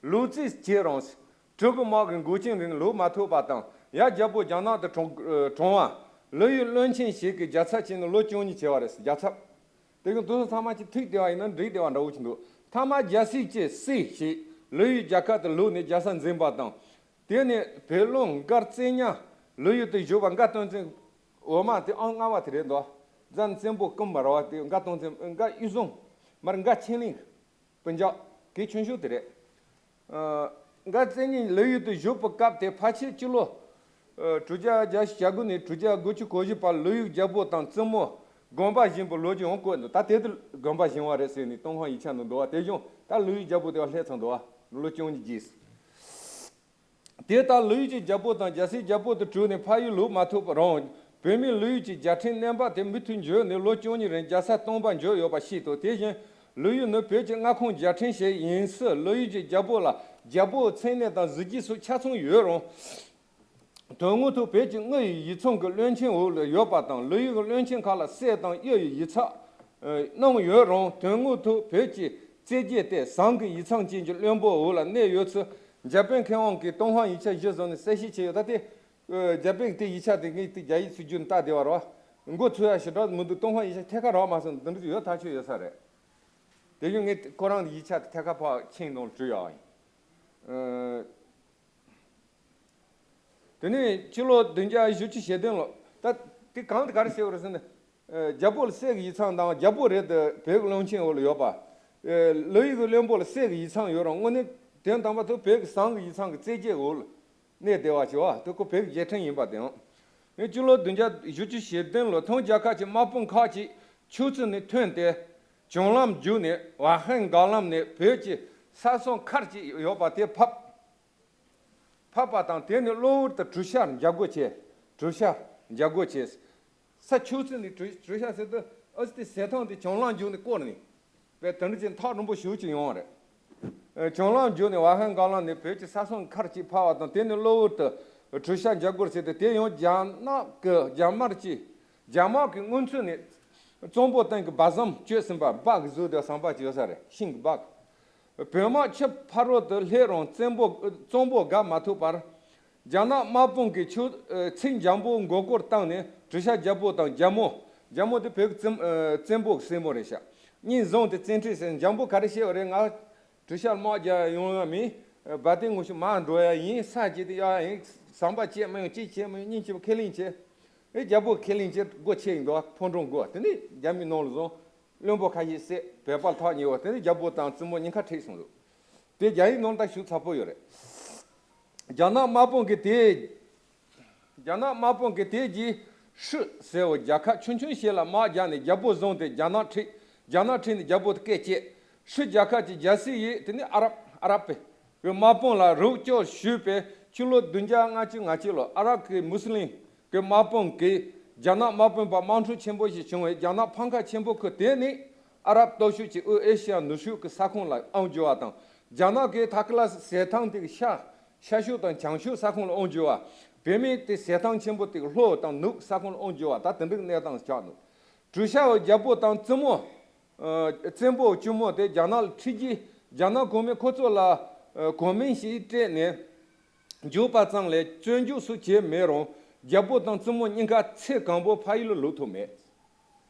ལོ་རྩིས་བྱེད་རུང་། གྲུ་གུ་དམག་གི་འགོ་ཆེན་རིང་ལུགས་མ་ཐུབ་པ་དང་ཡང་རྒྱལ་པོ་རྒྱ་ནག་ཏུ་གྲོངས་གྲོངས་བ། ལོ་ཡུལ་བློན་ཆེན་ཞིག་གིས་རྒྱལ་ཚབ་བྱས་ནས་ལོ་བཅུ་གཉིས་བྱས་པ་རེད། རྒྱལ་ཚབ། དེ་གི་འདུག་སེ་ཚང་མ་གཅིག་ཐུག་བསྡད་པ་ཡིན་ན་འགྲིག་བསྡད་པ་འདྲ་བོ་ཅིག་འདུག་མཐའ་མ་རྒྱལ་སྲས་ཀྱི་སྲས་ཞིག་ལོ་ཡུལ་རྒྱལ་ཁབ་ཏུ་ལོག་ནས་རྒྱལ་ས་འཛིན་པ་དང་། དེ་ནས་བོད་ལུང་མགར་བཙན་ཉ་ལོ་ཡུལ་དུ་བཞུགས་པ་མགར་སྟོང་བཙན། འོ་མ་དེ་ཨང་ལྔ་བ་དེ་རེད་འདུག་བཙན་བཙན་པོ་ཀུན་མ་ར་བ་དེ་མགར་སྟོང་བཙན་མགར་གཡུ་ཟུང་མར་མགར་ཆེན་གླིང་། སྤུན་ཀྱག་གི་ཆུང་ཤོས་དེ་རེད། ཨ། མགར་བཙན་ཉིད་ལོ་ཡུལ་དུ་བཞུགས་པའི་སྐབས་དེ་ཕལ་ཆེར་སྤྱི་ལོ། ཨ། དྲུག་བརྒྱ་བརྒྱད་ཅུ་གྱ་དགུ་ནས་དྲུག་བརྒྱ་དགུ་བཅུ་གོ་བཞི་བར་ལོ་ཡུལ་རྒྱལ་པོ་དང་བཙུན་མོ་དགོན་པ་བཞེངས་པའི་ལོ་རྒྱུས་ཡང་བཀོད་འདུག་ད་དེ་དུས་དགོན་པ་བཞེངས་པ་རེད་ཟེར་ནས་ཏུན་ཧོང་ཡིག་ཆ་ནང་འདུག་བ། དེ་བཞིན་ད་ལོ་ཡུལ་རྒྱལ་པོ་དེ་བ་སླེབས་ཚར་འདུག་བ། ལོ་བཅུ་གཉིས་རྗེས། དེ་ལྟར་ལོ་ཡུལ་གྱི་རྒྱལ་པོ་དང་རྒྱལ་སྲས་རྒྱལ་པོ་དུ་གྲུབ་ནས་ཕ་ཡུལ་ལོག་མ་ཐུབ་པ་རུང་། བོད་མིའི་ལོ་ཡུལ་གྱི་རྒྱལ་ཕྲན་རྣམ་པ་དེ་མུ་མཐུད་འབྱོར་ནས་ལོ་བཅུ་གཉིས་རིང་རྒྱལ་ས་སྟོང་པར་འབྱོར་ཡོད་པ་ཤེས་ཐུབ། དེ་བཞིན་ལོ་ཡུལ་ནི་བོད་ཀྱི་མངའ་ཁོངས་རྒྱལ་ཕྲན་ཞིག་ཡིན་སྲིད། ལོ་ཡུལ་གྱི་རྒྱལ་པོ་ལ་རྒྱལ་པོའི་མཚན་གནས་དང་གཟི་བརྗིད་སོགས་ཆ་ཚང་ཡོད་རུང་། དོན་དངོས་ཐོག་བོད་ཀྱི་དངུལ་ཡི་ཡིག་ཚང་གི་བློན་ཆེན་འོག་ལ་ཡོད་པ་དང་། ལོ་ཡུལ་གྱི་བློན་ཆེན་ཁག་ལ་སྲས་དང་གཡུ་ཡི་ཡིག་ཚགས་གནང་ཡོད་རུང་། དོན་དངོས་ཐོག་བོད་ཀྱི་རྩེ་རྒྱལ་ཏེ་ཟངས་ཀྱི་ཡིག་ཚང་ཅན་གྱི་བློན་པོ་འོག་ལ་གནས་ཡོད་ཚུལ་འཇར་པན་མཁས་དབང་གིས་ཏུན་ཧོང་ཡིག་ཆ་གཞིར་བཟུང་ནས་གསལ་བཤད་བྱས་ཡོད། ད་དེ་འཇར་པན་གྱི་དེ་ཡིག་ཆ་དེ་ངས་དེ་རྒྱ་ཡིག་ཚུར་བསྒྱུར་ནས་བལྟས་བསྡད་པ་རེད་བ། མགོ་ཚོས་ཡ་ཞེ་དྲག་མི་འདུག་ཏུན་ཧོང་ཡིག་ཆ་ཐད་ཀར་རག་མ་སོང་། འདི་འདྲ་ཡོད་ཐག་ཆོད་ཡོད་ས་རེད། དེ་བཞིན་ངས་ཁོ་རང་གི་ཡིག་ཆ་དེ་ཐད་ཀར་ཕར་ཁྱེད་ནང་ལ་བྲིས་ཡོད། ཨ། དེ་ནས་ཕྱི་ལོ་བདུན་བརྒྱ་བཞི་བཅུ་ཞེ་བདུན་ལོ། ད་དེ་གང་དེ་ག་རེ་ཟེར་བ་རེད་ཟེར་ན། ཨ། རྒྱལ་པོ་ལ་སྲས་ཀྱི་ཡིག་ཚང་དང་རྒྱལ་པོ་རེད་དེ་བོད་ཀྱི་བློན་ཆེན་འོག་ལ་ཡོད་པ། ཨ། ལོ་ཡུལ་གྱི་བློན་པོ་ལ་སྲས་ཀྱི་ཡིག་ཚང་ཡོད་རུང་དངོས་གནས་དོན་དམ་པར་དུ་བོད་ཀྱི་ཟངས་ཀྱི་ཡིག་ཚང་གི་རྩེ་རྒྱལ་འོག་ལ་གནས་བསྡད་པ་ཞིག་བ། དེ་ཁོ་བོད་ཀྱི་རྒྱལ་ཕྲན་ཡིན་པ་དེའང་། ངས་སྤྱི་ལོ་བདུན་བརྒྱ་བཞི་བཅུ་ཞེ་བདུན་ལོ་ཐང་རྒྱལ་ཁབ་ཀྱི་དམག་དཔུང་ཁག་ཅིག་ཆུ་ཚོད་ནས་ཐོན་ཏེ། བྱང་ལམ་བརྒྱུད་ནས་ཝ་ཧན་མགར་ལམ་ནས་བོད་ཀྱི་ས་སོ་མཁར་ཅིག་ཡོད་པ་དེ་ཕབ། ཕབ་པ་དང་དེ་ནས་གློ་བུར་དུ་གྲུ་ཤར་འཇབ་རྒོལ་བྱས། གྲུ་ཤར་འཇབ་རྒོལ་བྱས། ས་ཆུ་ཚོད་ནས་གྲུ་གྲུ་ཤར་ཟེར་དུས་ཨ་ཙི་ཟས་ཐང་དེ་བྱང་ལམ་བརྒྱུད་ནས་བསྐོར་ནས། པས་དེ་འདྲ་ཅིག་ཐག་རིང་པོ་ཞེ་པོ་ཅིག་ཡོང་བ་རེད། ཨེ། བྱང་ལམ་བརྒྱུད་ནས་ཝ་ཧན་མགར་ལམ་ནས་བོད་ཀྱི་ས་སོ་མཁར་ཅིག་ཕབ་པ་དང་དེ་ནས་གློ་བུར་དུ་གྲུ་ཤར་འཇབ་རྒོལ་བྱས་ཏེ། དེ་ཡང་རྒྱ་ནག་གི་རྒྱ་དམར་གྱི་རྒྱ་དམག་གི་སྔོན་ཚུད་ནས་གཙང་པོ་སྟེང་གི་སྦ་ཟམ་གཅོད་ཟིན་པ། སྦ་གི་བཟོས་དེ་ཟམ་པ་ཅིག་ཡོད་ས་རེད། ཤིང་གི་སྦ་གི། བོད་དམག་ཕྱི་ཕ་རོལ་དུ་སླེབས་རུང་གཙང་པོ་གཙང་པོ་བརྒལ་མ་ཐུབ་པར། རྒྱ་ནག་དམག་དཔུང་གིས་ཆུ་ཚིགས་འཇམ་པོ་མགོ་སྐོར་བཏང་ནས་གྲུ་ཤར་རྒྱལ་པོ་དང་རྒྱལ་མོ། རྒྱལ་མོ་དེ་བོད་ཀྱི་བཙན་ཨ་བཙན་པོ་གི་སྲས་མོ་རེད་ཤག་གཉིས་བཟུང་སྟེ་བཙན་ཁྲིད་བྱས། འཇམ་པོ་ག་རེ་བཤད་པ་རེད། ང་གྲུ་ཤར་དམག་རྒྱག་ཡོང་ཡ་མིན། སྦ་ཏི་ངོ་ཤུ་མར་འགྲོ་ཡ་ཡིན། ས་གཅིག་ཏུ་གཡར་ཡ་ཡིན། ཟམ་པ་བཅད་མི་ཡོང་། གཅིག་བྱེད་མི་ཡོང་། གཉིས་བྱེད་མི་ཁས་ལེན་བྱེད། ཨེ་རྒྱལ་པོ་ཁས་ལེན་བྱེད་སྒོ་ཕྱེ་ཡིན་འདུག་ཕོ་བྲང་སྒོ་དེ་ནི་རྒྱ་མིའི་ནང་ལ་བཟུང་། བློན་པོ་ཁ་ཤས་བསད། བོད་པ་ཐག་ཉེ་བ་དེ་ནི་རྒྱལ་པོ་དང་བཙུན་མོ་གཉིས་ཀ་ཁྲིད་སོང་འདུག་དེ་རྒྱ་ཡིག་ནང་ལ་ཞུ་ཚར་པོ་ཡོད་རེད། རྒྱ་ནག་དམག་དཔུང་གིས་དེ། རྒྱ་ནག་དམག་དཔུང་གིས་དེ་རྗེས་ཧྲི་ཟེར་བ་རྒྱལ་ཁབ་ཆུང་ཆུང་ཞིག་ལ་དམག་རྒྱག་ནས་རྒྱལ་པོ་བཟུང་སྟེ་རྒྱ་ནག་ཁྲིད། རྒྱ་ནག་ཁྲིད་ནས་རྒྱལ་པོ་དེ་སྐད་བཅད། ཧྲི་རྒྱལ་ཁབ་ཀྱི་རྒྱལ་སྲིད་ཡིན། དེ་ནི་ཨ་རབ་ཨ་རབ་པའི་དམག་དཔུང་ལ་རོགས་སྐྱོར་ཞུས་པས། ཕྱི་ལོ་བདུན་བརྒྱ་ལྔ་བཅུ་ང་གཅིག་ལོར་ཨ་རབ་ཀྱི་མུ་སི་ལིམ་གྱི་དམག་དཔུང་གིས་རྒྱ་ནག་དམག་དཔུང་བར་དམག་འཁྲུག་ཆེན་པོ་ཞིག་བྱུང་བས། རྒྱ་ནག་འཕང་ཁ་ཆེན་པོ་ཁུལ་དེ་ནི་ཨ་རབ་སྟོབས་ཤུགས་ཀྱིས་དབུས་ཨེ་ཤི་ཡ་ནུབ་ཕྱོགས་ཀྱི་ས་ཁོངས་ལ་དབང་བསྒྱུར་བ་དང་། རྒྱ་ནག་གིས་ཐ་ཀི་ལ་ཟེ་ཐང་དེ་གི་ཤར་ཤར་ཕྱོགས་དང་བྱང་ཕྱོགས་ས་ཁོངས་ལ་དབང་བསྒྱུར་བ། བོད་མིའི་དེ་ཟེ་ཐང་ཆེན་པོ་དེ་གི་ལྷོ་དང་ནུབ་ས་ཁོངས་ལ་དབང་བསྒྱུར་བ། ད་དེ་འདྲའི་གནས་སྟངས་ཆགས་འདུག་གྲུ་ཤ་བའི་རྒྱལ་པོ་དང་བཙུན་མོ། ཨ། བཙན་པོ་གཅུང་མོ་དེ་རྒྱ་ནག་ལ་ཁྲིད་རྗེས། རྒྱ་ནག་གོང་མས་ཁོ་ཚོ་ལ། ཨ། གོང་མིན་ཞིག་སྤྲད་ནས་འཇུག་པ་ཙམ་ལས་བཙོན་འཇུག་སུ་བྱས་མེད་རུང་། རྒྱལ་པོ་དང་བཙུན་མོ་གཉིས་ཀ་ཚེ་གང་པོ་ཕ་ཡུལ་ལ་ལོག་ཐུབ་མེད།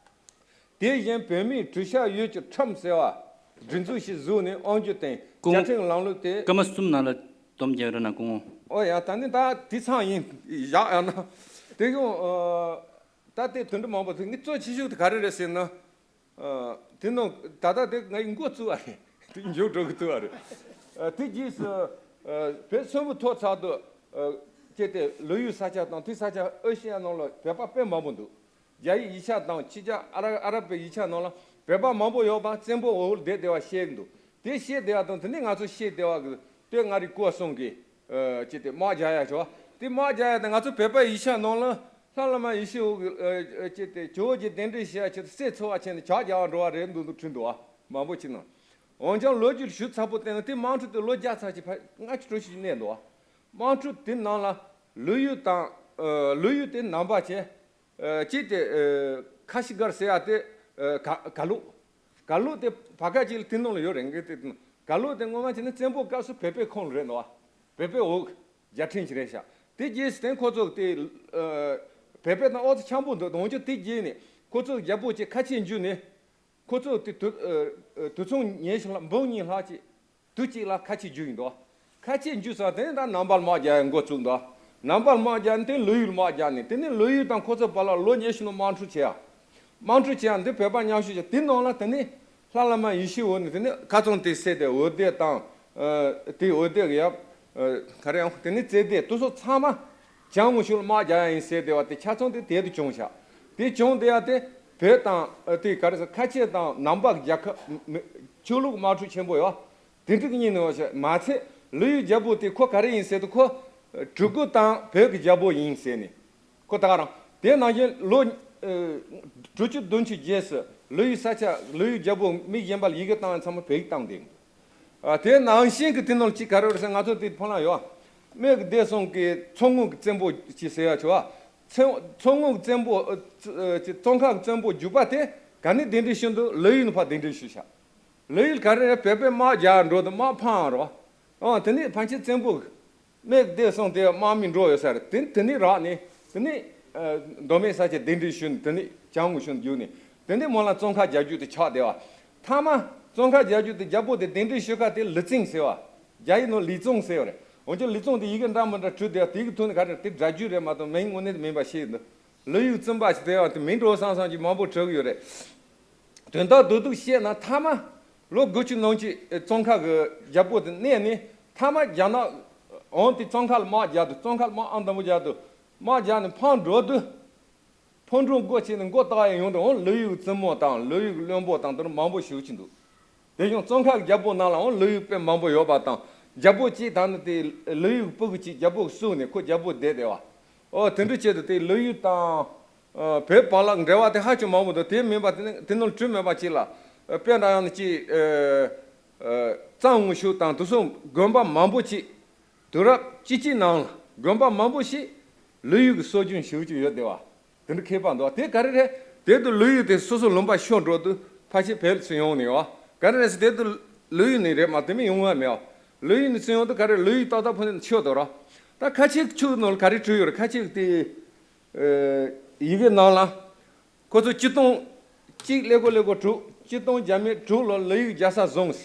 དེ་བཞིན་བོད་མིས་གྲུ་ཤ་ཡོད་ཀྱི་ཁྲིམས་ཟེར་བ་སྒྲིག་འཛུགས་ཤིག་བཟོས་ནས་དབང་སྒྱུར་དང་ཁོང་བཅའ་ཁྲིམས་ལམ་ལུགས་དེ། སྐར་མ་གསུམ་ནང་ལ་སྡོམ་རྒྱག་རོགས་གནང་། སྐུ་ངོ། ཨོ་ཡ། ད་ནི་ད་དེ་ཚང་ཡིན། བཞག་ཡང་ན་དེ་གོང་། ཨ། ད་དེ་དོན་འགྲུབ་མང་པོ་དེ་ངས་གཙོ་ཆེ་ཤོས་དེ་ག་རེ་རེད་ཟེར་ན། ཨ། དེ་ནང་ད་ལྟ་དེ་ངའི་མགོ་བཙུགས་པ་རེད། དེ་མཇུག་འགྲོ་གི་བཙུགས་པ་རེད། ཨ། དེ་རྗེས་སུ། ཨ། བོད་སུན་པོ་ཐོག་ཚར་དུས། ཨ། ཅེས་ཏེ་ལོ་ཡུལ་ས་ཆ་དང་དེ་ས་ཆ་ཨེ་ཤེ་ཡ་ནང་ལ་བོད་པ་དཔེ་མང་པོ་འདུག་རྒྱ་ཡིག་ཡིག་ཆ་དང་ཕྱི་རྒྱལ་ཨ་ར་ཨ་རབ་པའི་ཡིག་ཆ་ནང་ལ་བོད་པ་མང་པོ་ཡོད་པ་བཙན་པོའི་འོག་ལ་བསྡད་བསྡད་པ་བཤད་ཀྱི་འདུག་དེ་བཤད་བསྡད་པ་དང་དེ་ནས་ང་ཚོ་བཤད་བསྡད་པ་གི་སྟོད་མངའ་རིས་སྐོར་གསུམ་གྱི། ཨ། ཅེས་ཏེ་དམག་རྒྱག་ཡ་བྱས་པ་དེ། དམག་རྒྱག་ཡ་དེ་ང་ཚོ་བོད་པའི་ཡིག་ཆ་ནང་ལ་ལྷ་བླ་མ་ཡེ་ཤེས་འོད་ཀྱི། ཨ། ཅེས་ཏེ་ཇོ་བོ་རྗེ་གདན་འདྲེན་བྱེད་ཡ་ཆེད་དུ་སྲས་འཚོལ་བ་བྱས་ནས་ཇག་རྒྱག་པར་འགྲོ་བ་རེད་འདུག་འདུག་བྲིས་འདུག་བ། མང་པོ་ཅིག་ནང་། འོན་ཀྱང་ལོ་རྒྱུས་ཞུ་ཚར་པོ་བལྟས་ན་དེ་དམག་འཁྲུག་དེ་ལོ་བརྒྱ་ཚར་གཅིག་ཕར་ལྔ་བཅུ་དྲུག་ཅུ་གནས་འདུག་བ། དམག་འཁྲུག་དེ་ནང་ལ་ལོ་ཡུལ་དང་། ཨ། ལོ་ཡུལ་དེ་ནང་པ་བྱས། ཨ། གཅིག་དེ། ཨ། ཁ་ཤི་གར་ཟེར་ཡ་དེ། ཨ། ག་ག་ལུག་ག་ལུག་དེ་བར་སྐབས་ཅིག་ལ་དེ་ནང་ལ་ཡོད་རེད། ངས་དེ་ག་ལུག་དེ་སྔོན་མ་བྱས་ན་བཙན་པོ་སྐབས་སུ་བོད་པའི་ཁོངས་ལ་རེད་འདུག་བ། བོད་པའི་འོག་རྒྱལ་ཕྲན་ཞིག་རེད་ཤག་དེ་རྗེས་སུ་དེ་ཁོ་ཚོ་དེ། ཨ། བོད་པའི་དང་ཨོ་ཚོ་འཆམ་པོ་འདུག་འོན་ཀྱང་དེ་རྗེས་ནས་ཁོ་ཚོ་རྒྱལ་པོ་ཅིག་ཁ་ཆེ་འཇུས་ནས། ཁོ་ཚོ་དེ་དུ། ཨ། ཨ། དུད་ཚང་ཉེར་བཞི་ལྷག་འབུམ་གཉིས་ལྷག་ཅིག་དུས་གཅིག་ལ་ཁ་ཆེ་འཇུས་ཡིན་འདུག་ཁ་ཆེ་འཇུས་ཚར་དེ་ནས་ད་ནང་པར་དམག་རྒྱག་ཡ་འགོ་བཙུགས་འདུག་ནང་པར་དམག་རྒྱག་ནས་དེ་ལོ་ཡུལ་དམག་རྒྱག་ནས། དེ་ནས་ལོ་ཡུལ་དང་ཁོ་ཚོ་བར་ལ་ལོ་ཉི་ཤུ་ནང་དམག་འཁྲུག་བྱས་ཡ། དམག་འཁྲུག་བྱས་ཡ་འདི་བོད་པ་མཉམ་ཞུགས་བྱས། དེ་ནང་ལ་དེ་ནས་ལྷ་བླ་མ་ཡེ་ཤེས་འོད་ནས་དེ་ནས་ཁ་ཚང་དེ་བསད་དེ་འོད་སྡེ་དང་། ཨ། དེ་འོད་སྡེ་གི་ཡབ། ཨ། ག་རེ་ཡང་དེ་ནས་རྩེ་སྡེ་དེ་ཚོ་ཚང་མ་བྱང་ངོས་ཕྱོགས་ལ་དམག་རྒྱག་ཡ་ཡིན་ཟེར་བསྡད་པ་དེ་ཆ་ཚང་དེ་དེ་དུ་བྱུང་ཤག་དེ་བྱུང་བསྡད་ཡ་དེ་བོད་དང་། ཨ། དེ་ག་རེ་ཟེར། ཁ་ཆེ་དང་ནང་པ་རྒྱལ་ཁབ་མི་ཆོས་ལུགས་དམག་འཁྲུག་ཆེན་པོ་ཡོད། དེ་འགྲིག་གཉིས་ནས་བཤད། མ་ཚད་ལོ་ཡུལ་རྒྱལ་པོ་དེ་ཁོ་ག་རེ་ཡིན་ཟེར་དུས། ཁོ་གྲི་གུ་དང་བོད་ཀྱི་རྒྱལ་པོ་ཡིན་ཟེར་ནས། ཁོ་ད་ག་རང་དེ་ནང་བཞིན་ལོ། ཨ། དྲུག་ཅུ་བདུན་ཅུ་རྗེས་སུ་ལོ་ཡུལ་ས་ཆ་ལོ་ཡུལ་རྒྱལ་པོ་མི་གཞན་པ་ལ་ཡི་གེ་བཏང་བ་ཚང་མ་བོད་ཡིག་བཏང་བསྡད་འདུག་ཨ། དེ་ནང་བཞིན་གྱི་དེ་ནང་གཅིག་ག་རེ་རེད་ཟེར། ང་ཚོ་དེ་ཕོ་ལང་ཡོད། སྨད་ཀྱི་སྡེ་གསུམ་གྱི་མཚོ་སྔོན་གྱི་བཙན་པོ་ཅིག་ཟེར་ཡ་ཆོག་ཨ། མཚོ་མཚོ་སྔོན་གྱི་བཙན་པོ། ཨ། ཙོང་ཁ་གི་བཙན་པོ་རྒྱུག་པ་དེ་ག་ནས་གདན་འདྲེན་ཞུས་འདུག་ལོ་ཡུལ་ནས་ཕར་གདན་འདྲེན་ཞུས་ཤག་ལོ་ཡུལ་ག་རེ་རེད། བོད་པའི་དམག་རྒྱག་འགྲོ་དུས་དམག་འཕང་རོ། ཨ། དེ་ནས་ཕལ་ཆེར་བཙན་པོ་གི་སྨད་ཀྱི་སྡེ་གསུམ་དེ་དམག་མི་འགྲོ་ཡོད་ས་རེད། དེ་དེ་ནས་རག་ནས་དེ་ནས། ཨ། མདོ་སྨད་ས་ཆ་གདན་འདྲེན་ཞུས་ནས་དེ་ནས་བྱང་ངོས་ཕྱོགས་རྒྱུགས་ནས། དེ་ནས་མོ་ལ་ཙོང་ཁ་རྒྱལ་རྒྱུད་དེ་ཆགས་བསྡད་པ། མཐའ་མ་ཙོང་ཁ་རྒྱལ་རྒྱུད་དེ་རྒྱལ་པོ་དེ་གདན་འདྲེན་ཞུ་ཁ་དེ་ལི་ཙིང་ཟེར་བ། རྒྱ་ཡིག་ནང་ལི་ཙུང་ཟེར་བ་རེད། འོན་ཀྱང་ལི་ཙུང་དེ་ཡི་གེ་འདྲ་མི་འདྲ་བྲིས་བསྡད་པ་དེ་གི་ཐོག་ནས་ག་རེ་དེ་སྒྲ་རྒྱུད་རེད་མ་གཏོགས་མིང་དངོས་གནས་དེ་མིན་པ་ཤེས་འདུག་ལོ་ཡུལ་བཙུན་པ་ཞིག་དེ་བ་དེ་མིན་འགྲོ་བསམ་བསམ་གྱི་མང་པོ་གྲགས་ཀྱི་ཡོད་རེད། དོན་དག་རྡོག་རྡོག་བཤད་ན་མཐའ་མ་ལོ་དགུ་བཅུ་ནང་གཅིག་ཙོང་ཁ་གི་རྒྱལ་པོ་དེ་གནས་ནས་མཐའ་མ་རྒྱ་ནག་འོང་དེ་ཙོང་ཁ་ལ་དམག་རྒྱག་དུས། ཙོང་ཁ་ལ་དམག་ཨང་དང་པོ་རྒྱག་དུས་དམག་རྒྱག་ནས་འཕང་འགྲོ་དུས། ཕོ་བྲང་སྒོ་ཕྱེ་ནས་མགོ་བཏགས་ཡ་ཡོང་དུས་འོང་ལོ་ཡུལ་བཙུན་མོ་དང་ལོ་ཡུལ་བློན་པོ་དང་དེ་འདྲ་མང་པོ་ཞིག་ཅིག་འདུག་དེ་བཞིན་ཙོང་ཁ་གི་རྒྱལ་པོ་ནང་ལའང་ལོ་ཡུལ་དཔེ་མང་པོ་ཡོད་པ་དང་། རྒྱལ་པོ་གཅིག་ད་ནི་དེ་ལོ་ཡུལ་སྤུ་གུ་གཅིག་རྒྱལ་པོ་གིས་བསུས་ནས་ཁོ་རྒྱལ་པོ་བསྡད་བསྡད་པ། ཨོ་དེ་འདྲ་བྱས་དུས་དེ་ལོ་ཡུལ་དང་། ཨ། བོད་བར་ལ་འབྲེལ་བ་དེ་ཧ་ཅང་མང་པོ་འདུག་དེ་མིན་པ་དེ་ནི་དེ་ནང་བྲིས་མེད་པ་གཅིག་ལ། ཨ། དཔེ་འདྲ་ཡང་ནི་གཅིག་ཨ། ཨ། གཙང་ངོས་ཕྱོགས་དང་དེ་སོགས་དགོན་པ་མང་པོ་ཅིག་དུས་རབས་བཅུ་གཅིག་ནང་ལ་དགོན་པ་མང་པོ་ཞིག་ལོ་ཡུལ་གྱི་སྲོལ་རྒྱུན་ཞིག་ཅིག་ཡོད་བསྡད་པ། དེ་འདྲ་མཁས་པ་འདུག་དེ་ག་རེ་རེད། དེ་དུས་ལོ་ཡུལ་དེ་སོ་སོ་ལུང་པ་ཤོར་འགྲོ་དུས་ཕལ་ཆེར་བོད་ལ་ཚུར་ཡོང་ནས་ཡོད། ག་རེ་རེད་ཟེར་དེ་དུས་ལོ་ཡུལ་ནས་རེད་མ་གཏོགས་མི་ཡོང་བ་མེད། ལོ་ཡུལ་ནས་ཚུར་ཡོང་དུས་ག་རེ་ལོ་ཡུལ་ཏག་ཏག་ཕུ་ནས་ཆོད་འདུག་ར། ད་ཁ་ཆེ་ཆོས་ནང་ལ་ག་རེ་བྲིས་ཡོད་རེད། ཁ་ཆེ་དེ། ཨ། ཡི་གེ་ནང་ལ། ཁོ་ཚོ་སྤྱིར་བཏང་གཅིག་ཀླད་ཀོར་ཀླད་ཀོར་དྲུག་སྤྱིར་བཏང་རྒྱ་མི་དྲུག་ལ་ལོ་ཡུལ་རྒྱལ་ས་བཟུང་།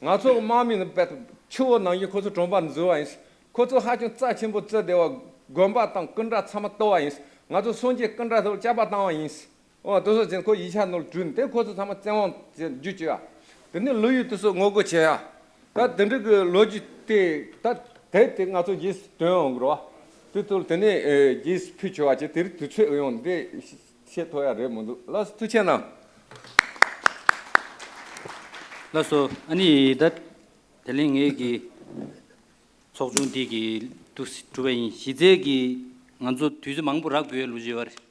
ང་ཚོ་གི་དམག་མི་ནི་རྦད་དེ་ཆུ་བོ་ནང་བཞིན་ཁོ་ཚོ་གྲོང་པ་འཛུལ་བ་ཡིན། ཁོ་ཚོ་ཧ་ཅང་རྩ་ཆེན་པོ་བརྩི་བསྡད་པ་དགོན་པ་དང་སྐུ་འདྲ་ཚང་མ་གཏོར་བ་ཡིན། ང་ཚོ་སངས་རྒྱས་ཀུན་འདྲ་ཚོ་ལ་དཔྱད་པ་བཏང་བ་ཡིན། འོ་དེ་ཚོ་ཅན་ཁོ་ཡིག་ཆ་ནང་ལ་བྲིས་ནས་དེ་ཁོ་ཚོ་ཚང་མ་བཙན་དབང་བརྒྱུད་བཅུག་ཡ། དེ་ནས་ལོ་ཡུལ་དེ་ཚོ་ངོ་རྒོལ་བྱེད་ཡ། ད་དེ་འདྲ་གི་ལོ་རྒྱུས་དེ་ད་དེ་དེ་ང་ཚོ་རྗེས་སུ་དོན་འོང་གི་རེད་བ། དེ་ཚོ་དེ་ནས་རྗེས་སུ་ཕུལ་ཆོག་པ་བྱས་དེ་རིང་དུས་ཚོད་ཡོང་འདི་བཤད་ཐུབ་ཡ་རེད་མི་འདུག་ལགས་སོ་ཐུགས་རྗེ་གནང་། ལགས་སོ། ཨ་ནི་ད་དེ་ལས་ངེད་ཀྱི་ཚོགས་ཆུང་འདི་གི་འདུག་གྲུབ་པ་ཡིན། གཞི་རྩའི་གི་ང་ཚོ་དུས་ཚོད་མང་པོ་རག་དགོས་ལུགས་ཅིག་ཡོད་རེད།